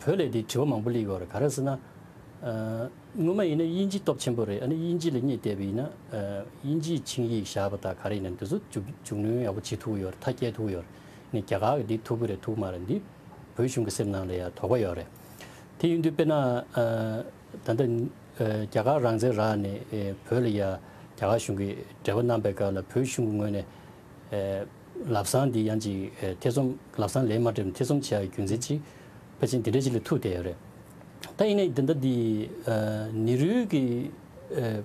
བོད་ལ་འདི་དྲི་བ་མང་པོ་སླེབས་ཡོད་རེད། ག་རེ་ཟེར་ན། ཨ། སྔོན་མ་ཡིན་ན་དབྱིན་ཇི་སྟོབས་ཆེན་པོ་རེད། ཨ་ནི་དབྱིན་ཇི་ལ་བསྙད་བསྡད་པ་ཡིན་ན། ཨ། དབྱིན་ཇིའི་ཆིངས་ཡིག་བཞག་པ་དང་ག་རེ་ཡིན་ན་འདི་ཚོ་མཇུག་མཇུག་སྣོན་ཡག་པོ་བྱེད་ཐུབ་ཀྱི་ཡོད་རེད། མཐའ་སྐྱེལ་ཐུབ་ཀྱི་ཡོད་རེད། ཨ་ནི་རྒྱ་གར་གྱིས་འདི་ཐུབ་ཀྱི་རེད་ཐུབ་ཀྱི་མ་རེད། འདི་བོད་གཞུང་གི་སེམས་ནང་ལ་ཡ་དོགས་པ་ཡོད་རེད། དེ་ཡིན་དུས་དཔེར་ན་ཨ། ད་ལྟ་ཨ། རྒྱ་གར་རང་བཙན་རག་ནས་ཨ། བོད་ལ་ཡ་རྒྱ་གར་གཞུང་གིས་འབྲེལ་བ་གནང་པའི་སྐབས་ལ་བོད་གཞུང་གི་ངོས་ནས་ཨ། ལམ་སང་འདི་ཡང་ཅིག་ཨ། ཐེ་ཚོམ། ལམ་སང་ལན་མ་སྤྲད་པར་ཐེ་ཚོམ་བྱེད་ཡག་རྒྱུ་མཚན་ཅིག་ཕལ་ཆེར་འདི་འདྲ་ཅིག་ལ་ཐུག་བསྡད་ཡོད་རེད། ད་ཡིན་ནའི་འདི་ལྟ་འདི་ཨ། ནེ་རུ་གི་ཨ།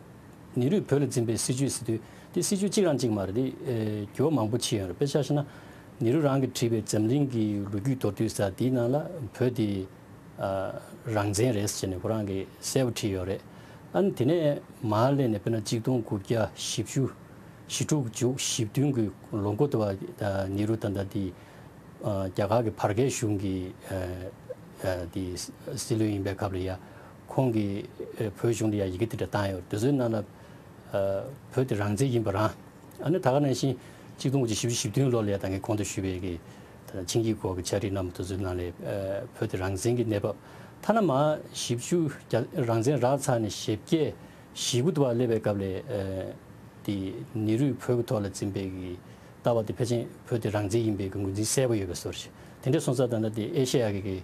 ནེ་རུས་བོད་ལ་འཛིན་པའི་སྲིད་བྱུས་ཟེར་དུས་འདི་སྲིད་བྱུས་གཅིག་རང་གཅིག་མ་རེད། འདི་ཨ། འགྱུར་བ་མང་པོ་ཕྱིན་ཡོད་རེད། དཔེ་ཆ་བཞག་ན་ནེ་རུ་རང་གིས་བྲིས་པའི་འཛམ་གླིང་གི་ལོ་རྒྱུས་མདོར་བསྡུས་ས་དེའི་ནང་ལ་བོད་དེ་ཨ། རང་བཙན་རེད་ཟེར་ནས་ཁོ་རང་གིས་གསལ་པོ་བྲིས་ཡོད་རེད། ཨ་ནི་དེ་ནས་མར་སླེབས་ནས་དཔེར་ན་གཅིག་སྟོང་དགུ་བརྒྱ་བཞི་བཅུ། བཞི་དྲུག་བཅུ་བཞི་བདུན་གྱི་ལོ་མགོ་དུ་བ་ནེ་རུ་ད་ལྟ་དེ་ཨ། རྒྱ་གར་གྱི་བར་བརྒལ་གཞུང་གི་ཨ། ཨ། དེ་སྲིད་བློན་ཡིན་པའི་སྐབས་ལ་ཡ་ཁོང་གིས་ཨ། བོད་གཞུང་ལ་ཡ་ཡི་གེ་དེ་འདྲ་བཏང་ཡོད་རེད། དེ་ཚོའི་ནང་ལ་ཨ། བོད་དེ་རང་བཙན་ཡིན་པ་རང་། ཨ་ནི་ད་ག་ནང་བཞིན་གཅིག་སྟོང་དགུ་བརྒྱ་བཞི་བཅུ་ཞེ་བདུན་ལོ་ལ་ཡ་ད་ངས་གོང་དུ་ཞུས་པའི་གི་ད་ཆིངས་ཡིག་སྐོར་གྱི་ཕྱག་བྲིས་གནང་བ་དེ་ཚོའི་ནང་ལ་ཨ། བོད་དེ་རང་བཙན་གྱི་གནས་བབ། ཐ་ན་མར་བཞི་བཅུ་རྒྱ་རང་བཙན་རག་ཚར་ནས་ཞེ་བརྒྱད་ཞེ་དགུ་དུ་བ་སླེབས་པའི་སྐབས་ལ་ཨ། དེ་ནེ་རུས་བོད་ཀྱི་ཐོག་ལ་འཛིན་པའི་གི་ལྟ་བ་དེ་ཕལ་ཆེར་བོད་དེ་རང་བཙན་ཡིན་པའི་གི་ངོས་འཛིན་གསལ་པོ་ཡོད་པའི་བཟོ་འདྲ་ཞིག་དེ་འདྲ་སོང་ཙང་ད་ལྟ་དེ་ཨེ་ཤེ་ཡ་གི་གི་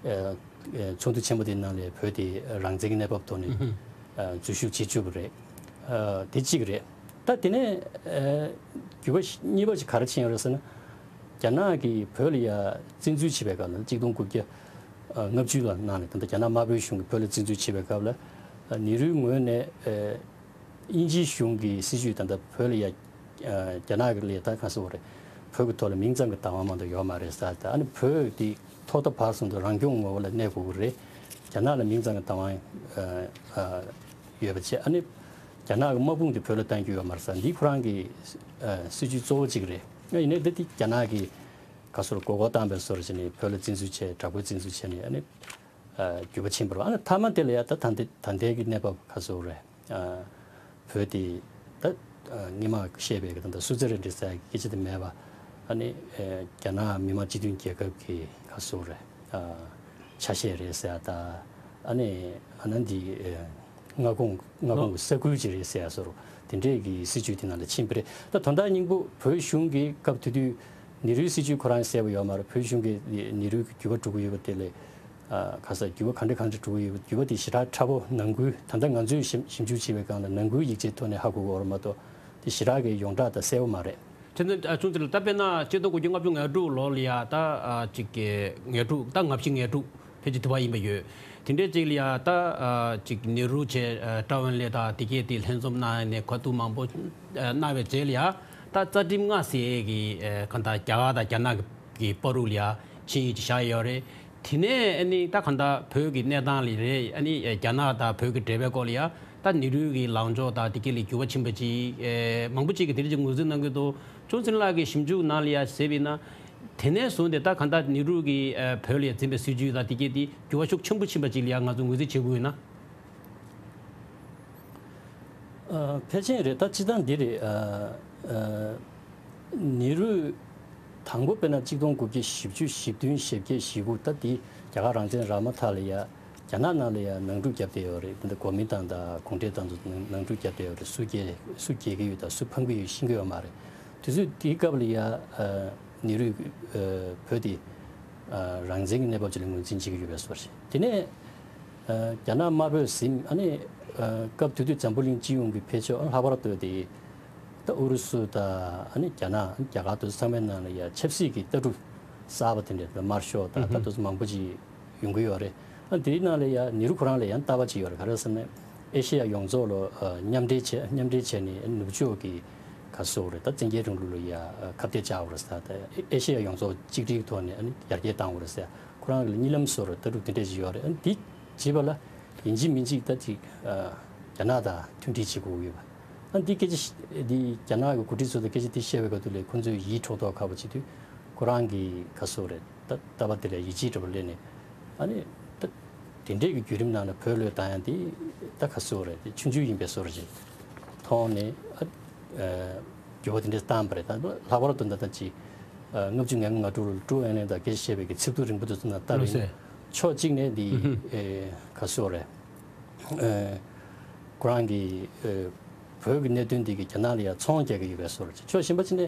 ཨ། ཨ། ཚོགས་འདུ་ཆེན་པོ་དེ་ནང་ལ་བོད་དེ་རང་བཙན་གྱི་གནས་བབ་ཐོག་ནས་ཨ། འཛུལ་ཞུགས་བྱེད་བཅུག་པ་རེད། ཨ། དེ་གཅིག་རེད། ད་དེ་ནས་ཨ། འགྱུར་བ་གཉིས་པ་ཞིག་ག་རེ་ཕྱིན་ཡོད་རེད་ཟེར་ན། རྒྱ་ནག་གིས་བོད་ལ་ཡ་བཙན་འཛུལ་བྱས་པའི་སྐབས་ལ་གཅིག་སྟོང་དགུ་བརྒྱ་ལྔ་བཅུ་ལ་ནང་ནས་ད་ལྟ་རྒྱ་ནག་དམར་པོའི་གཞུང་གིས་བོད་ལ་བཙན་འཛུལ་བྱས་པའི་སྐབས་ལ་ནེ་རུའི་ངོས་ནས་ཨ། དབྱིན་ཇིའི་གཞུང་གི་སྲིད་བྱུས་ད་ལྟ་བོད་ལ་ཡ། ཨ། རྒྱ་ནག་གི་ལ་ཡ་ད་ག་ཟེར་བ་རེད། བོད་ཀྱི་ཐོག་ལ་མིང་ཙམ་གྱི་བདག་དབང་མ་གཏོགས་ཡོད་མ་རེད་ཟེར། ད་ཨ་ནི་བོད་འདི་ཐོག་མཐའ་བར་གསུམ་དུ་རང་སྐྱོང་ངོ་བོ་ལ་གནས་དགོས་ཀྱི་རེད། རྒྱ་ནག་ལ་མིང་ཙམ་གྱི་བདག་དབང་ཨ། ཨ། ཡོད་པ་བྱས། ཨ་ནི་རྒྱ་ནག་གི་དམག་དཔུང་དེ་བོད་ལ་གཏང་རྒྱུ་ཡོད་མ་རེད་ཟེར། འདི་ཁོ་རང་གི་ཨ། སྲིད་བྱུས་གཙོ་བོ་གཅིག་རེད། ཡིན་ནའི་འདི་དེ་རྒྱ་ནག་གི་ ག་སོར་མགོ་སྐོར་བཏང་པའི་སོར་བྱས་ནས་བོད་ལ་བཙན་འཛུལ་བྱས། དྲག་པོའི་བཙན་འཛུལ་བྱས་ནས་ཨ་ནི་ཨ་འགྱུར་བ་ཕྱིན་པ་རེད། ཨ་ནི་མཐའ་མ་དེ་ལ་ཡ་ད་ད་ལྟའི་ད་ལྟའི་གི་གནས་བབ་ག་སོར་རེད། ཨ་བོད་དེ་ད་ཨ་སྔོན་མ་བཤད་པའི་གི་ད་ལྟ་སུད་སི་རེད་འདྲ་ཟེར་གི་སྐད་ཆ་དེ་མེད་པ། ཨ་ནི་ཨ་རྒྱ་ནག་མི་དམངས་སྤྱི་མཐུན་རྒྱལ་ཁབ་ཀྱི་ག་སོར་རེད། ཨ་ཆ་ཤས་རེད་ཟེར་ཡ་ད། ཨ་ནི་ཨ་ནི་འདི་ཨ་མངའ་ཁོངས་མངའ་ཁོངས་ཀྱི་ས་ཁུལ་ཅིག་རེད་ཟེར་ཡ་སོར་དེ་འདྲས་ཀྱི་སྲིད་ཇུས་དེ་ནང་ལ་ཕྱིན་པ་རེད། ད་དོན་དག་སྙིང་པོ་བོད་གཞུང་གི་སྐབས་དེ་དུས་ནེ་རུའི་སྲིད་ཇུས་ཁོ་རང་གསལ་པོ་ཡོད་མ་རེད། བོད་གཞུང་གི་ནེ་རུའི་འགྱུར་བ་འགྲོ་གི་ཡོད་པ་དེ་ལས་ཨ་ག་ས་འགྱུར་བ་ག་འདྲ་ག་འདྲ་འགྲོ་གི་ཡོད་པ། འགྱུར་བ་དེ་ཞེ་དྲག་ཕྲ་བོ་ནང་ཁུལ་ད་ལྟ་ང་ཚོས་ཞིབ་ཞིབ་འཇུག་བྱེད་པའི་སྒང་ལ་ནང་ཁུལ་ཡིག་ཆའི་ཐོག་ནས་ཧ་གོ་གི་ཡོད་རེད་མ་གཏོགས་དེ་ཞེ་དྲག་གི་ཡོངས་གྲགས་དང་གསལ་པོ་མ་རེད། དེ་ནི་ཨ་ཆུང་ཙེ་ལ་ད་དཔེར་ན་ཆིག་སྟོང་དགུ་བརྒྱ་ལྔ་བཅུ་ང་དྲུག་ལོ་ལ་ཡ་ད་ཨ་ཅིག་གི་ང་དྲུག་ད་ང་བཞི་ང་དྲུག་ཕལ་ཆེར་དུ་བ་ཡིན་པ་ཡོད། དེ་འདྲའི་ཅིག་ལ་ཡ་ད་ཨ་ཅིག་ནེ་རུ་བྱས་ཨ་ཀྲའོ་ཨེན་ལེ་དང་དེ་གས་དེ་ལྷན་འཛོམས་གནང་ནས་གོ་བསྡུར་མང་པོ་ཨ་གནང་བའི་རྗེས་ལ་ཡ་ད་རྩ་ཁྲིམས་ལྔ་ཟེར་གི་ཨ་གང་ལྟར་རྒྱ་གར་དང་རྒྱ་ནག་གི་བར་དུ་ལ་ཡ་ཆིངས་ཡིག་ཅིག་བཞག་ཡོད་རེད། དེ་ནས་ཨ་ནི་ད་གང་ལྟར་བོད་ཀྱི་གནས་སྟངས་ལ་རེད། ཨ་ནི་རྒྱ་ནག་དང་བོད་ཀྱི་འབྲེལ་བའི་སྐོར་ལ་ཡ་ད་ནེ་རུ་གི་ལངས་ཕྱོགས་དང་དེ་གས་ལ་འགྱུར་བ་ཕྱིན་པ་ཅིག་ཨེ་མང་པོ་ཅིག་གིས་དེ་འདྲ་ཅིག་ངོས་འཛིན་གནང་གི་འདུག་ཆུང་ཙེ་ལགས་ཀྱི་ཞིབ་འཇུག་ནང་ལ་ཡ་གཟིགས་པ་ཡིན་ན། དེ་ནས་བཟུང་སྟེ་ད་གང་ལྟར་ནེ་རུ་གིས་ཨེ་བོད་ལ་ཡ་འཛིན་པའི་སྲིད་ཇུས་དང་དེ་གས་དེ་འགྱུར་བ་ཤུགས་ཆེན་པོ་ཕྱིན་པ་ཅིག་ལ་ཡ་ང་ཚོ་ངོས་འཛིན་བྱེད་དགོས་ཡོད་ན། ཨ་ཕལ་ཆེར་རེད། ད་སྤྱིར་བཏང་འདི་རེད། ཨ་ཨ་ནེ་རུ་དང་པོ་དཔེར་ན་གཅིག་སྟོང་དགུ་བརྒྱ་བཞི་བཅུ་ཞེ་བདུན་ཞེ་བརྒྱད་ཞེ་དགུ་ད་འདི་རྒྱ་གར་རང་བཙན་རག་མ་ཐག་ལ་ཡ་རྒྱ་ནག་ནང་ལ་ཡ་ནང་འཁྲུག་བརྒྱབ་བསྡད་ཡོད་རེད། ད་ལྟ་གོ་མིན་ཏང་དང་གུང་ཁྲན་ཏང་ཚོ་ནང་འཁྲུག་བརྒྱབ་བསྡད་ཡོད་རེད། སུ་རྒྱལ་སུ་རྒྱལ་གྱི་ཡོད་དང་སུ་ཕམ་གྱི་ཡོད་ཤེས་ཀྱི་ཡོད་མ་རེད། དུས་ཚོད་དེའི་སྐབས་ལ་ཡ་ཨ་ནེ་རུས་ཨ་བོད་དེ་ཨ་རང་བཙན་གྱི་གནས་བབ་ཅིག་ལ་ངོས་འཛིན་བྱེད་ཀྱི་ཡོད་པའི་བཟོ་ཞིག་དེ་ནས་ཨ་རྒྱ་ནག་དམར་པོས་ཟིན། ཨ་ནི་ཨ་སྐབས་དེ་དུས་འཛམ་བུ་གླིང་སྤྱི་ཡོངས་ཀྱི་འཕེལ་ཕྱོགས་ཨ་ལྷག་པར་དུ་དེ་ད་ཨུ་རུ་སུ་དང་ཨ་ནི་རྒྱ་ནག་རྒྱ་གར་དེ་ཚོ་ཚང་མའི་ནང་ལ་ཡ་ཆབ་སྲིད་ཀྱི་ལྟ་གྲུབ་གསར་པ་དེ་འདྲ་དམར་ཤོག་དང་ད་དེ་ཚོ་མང་པོ་ཅིག་ཡོང་གི་ཡོད་རེད། ཨ་དེའི་ནང་ལ་ཡང་ནེ་རུ་ཁོ་རང་ལ་ཡང་ལྟ་བ་ཅིག་ཡོད་རེད། ག་རེ་ཟེར་ན་ཨེ་ཤེ་ཡ་ཡོངས་རྫོགས་ལ་ཨ་མཉམ་འབྲེལ་བྱས། མཉམ་འབྲེལ་བྱས་ནས་ནུབ་ཕྱོགས་ཀྱི་ག་སོགས་རེད། ད་བཙན་རྒྱལ་རིང་ལུགས་ལ་ཡ་ཨ་ཁ་གཏད་བཅག་དགོས་རེད་ཟེར། ད་ཨེ་ཤེ་ཡ་ཡོངས་རྫོགས་གཅིག་སྒྲིལ་གྱི་ཐོག་ནས་ཨ་ནི་ཡར་རྒྱས་བཏང་དགོས་རེད་ཟེར། ཁོ་རང་གི་གཉིད་ལམ་བཟོ་རེད། ལྟ་གྲུབ་དེ་འདྲས་ཅིག་ཡོད་རེད། ཨ་འདི་བྱེད་པ་ལ་ཡིན་གཅིག་མིན་གཅིག་ད་ཅིག་ཨ་རྒྱ་ནག་དང་མཐུན་སྒྲིལ་བྱེད་དགོས་ཀྱི་ཡོད་པ། ཨ་འདི་སྐད་ཆ་འདི་རྒྱ་ནག་གི་འགོ་ཁྲིད་ཚོ་དང་སྐད་ཆ་འདི་བཤད་པའི་སྐབས་དུ་ལས་ཁོ་ཚོས་ཡིད་འཕྲོག་མདོག་ཁ་པོ་བྱེད་དུས་ཁོ་རང་གི་ག་སོགས་རེད། ད་ལྟ་བ་དེ་ལ་ཡིད་ཆེས་འདྲ་པོ་སླེབས་ནས་ཨ་ནི་ད་དེ་འདྲས་ཀྱི་བརྒྱུད་རིམ་ནང་ལ་བོད་བློས་བཏང་ཡ་འདི་ད་ག་སོགས་རེད། དེ་ཆུང་ཆུང་ཡིན་པའི་བཟོ་འདྲ་ཅིག་མཐོང་ནས་ཨ་ཨ་འགྱུར་བ་དེ་འདྲས་བཏང་པ་རེད། ད་ལྷག་པར་དུ་ད་ལྟ་ཅིག་ཨ་ལྔ་བཅུ་ང་ལྔ་དྲུག་ལ་ཀྲུའུ་ཨེན་ཨེན་དང་སྐད་ཆ་བཤད་པའི་གི་ཚིག་ཐོ་རིང་པོ་དེ་ཚོ་ནང་ལྟ་བ་ཡིན་ན་ལགས་སེ། ཕྱོགས་གཅིག་ནས་འདི་ཨུ་ཧུམ། ཨེ་ག་སོགས་རེད། ཨེ་ཁོ་རང་གི་ཨེ་བོད་ཀྱི་གནད་དོན་འདི་གི་རྒྱ་ནག་ལ་ཡང་ཚོང་རྒྱག་གི་ཡོད་པའི་བཟོ་འདྲ་ཅིག་ཕྱོགས་གཞན་པ་ཅིག་ནས་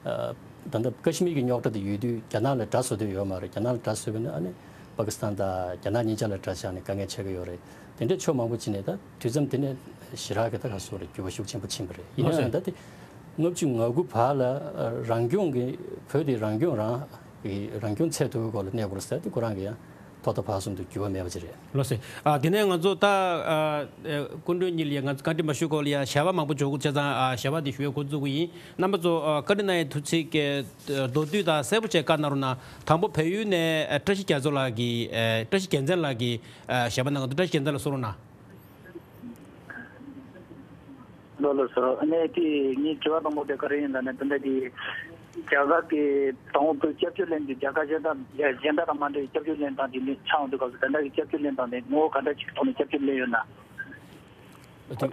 ཨ་ད་ལྟ་ཀ་ཤི་མིར་གྱི་རྙོག་དྲ་དེ་ཡོད་དུས་རྒྱ་ནག་ལ་དགྲ་བཟོ་འདོད་ཡོད་མ་རེད། རྒྱ་ནག་ལ་དགྲ་བཟོས་པ་ན་ཨ་ནི་པ་ཀི་སི་ཐན་དང་རྒྱ་ནག་གཉིས་ཆ་ལ་དགྲ་བཞག་ནས་དཀའ་ངལ་འཕྲད་ཀྱི་ཡོད་རེད། དེ་འདྲའི་ཕྱོགས་མང་པོ་ཅིག་ནས་ད་དུས་མཚམས་དེ་ནས་ཞེ་དྲག་གི་ད་ག་སོགས་རེད། འགྱུར་བ་ཤུགས་ཆེན་པོ་ཕྱིན་པ་རེད། ཡིན་ན་ཡང་ད་དེ་ལྔ་བཅུ་ང་དགུ་བར་ལ་ཨ་རང་སྐྱོང་གི་བོད་དེ་རང་སྐྱོང་རང་གི་རང་སྐྱོང་ཚད་མཐོ་བོའི་སྐོར་ལ་གནས་དགོས་རེད་ཟེར་དེ་ཁོ་རང་གི་ཡང་ཐོག་མཐའ་བར་གསུམ་དུ་འགྱུར་བ་མེད་པ་ཅིག་རེད། ལགས་སེ། ཨ་དེ་ནས་ང་ཚོ་ད་ཨ་ཨ་སྐུ་མགྲོན་གཉིས་ལ་ང་ཚོ་བཀའ་འདྲི་མ་ཞུ་གོང་ལ་ཡ་ཞལ་པར་མང་པོ་འབྱོར་གྱི་ཡོད་ཙང་ཨ་ཞལ་པར་དེ་ཞུ་ཡས་འགོ་འཛུགས་ཀྱི་ཡིན། རྣམ་པ་ཚོ་ཨ་བཀའ་འདྲི་གནང་ཡས་ཐུགས་ཚིག་གི་མདོར་བསྡུས་དང་གསལ་པོ་བྱས་བཀའ་གནང་རོགས་གནང་། དང་པོ་བལ་ཡུལ་ནས་ཨ་བཀྲ་ཤིས་རྒྱ་མཚོ་ལགས་ཀྱིས་ཨ་བཀྲ་ཤིས་རྒྱལ་མཚན་ལགས་ཀྱིས་ཨ་ཞལ་པར་གནང་གི་འདུག་བཀྲ་ཤིས་རྒྱལ་མཚན་ལགས་གསུང་རོགས་གནང་། ལགས་ལགས་སོ། ཨ་ནི་དེ་ངའི་དྲི་བ་དང་པོ་དེ་ག་རེ་ཡིན་ལབ་ན། ད་ལྟ་དེ་རྒྱ་གར་གྱི་དང་པོ་བོད་སྐྱབས་བཅོལ་ལེན་དུས་རྒྱ་གར་གཞན་དག་གཞན་དག་དང་མ་འདྲ་བའི་སྐྱབས་བཅོལ་ལེན་སྟངས་དེ་ནི་ཆགས་འདུག་སྐབས་སུ་ད་ལྟ་གི་སྐྱབས་བཅོལ་ལེན་སྟངས་དེ་ངོ་བོ་ག་འདྲ་ཞིག་ཐོག་ནས་སྐྱབས་བཅོལ་ལེན་ཡོད་ན། དེ་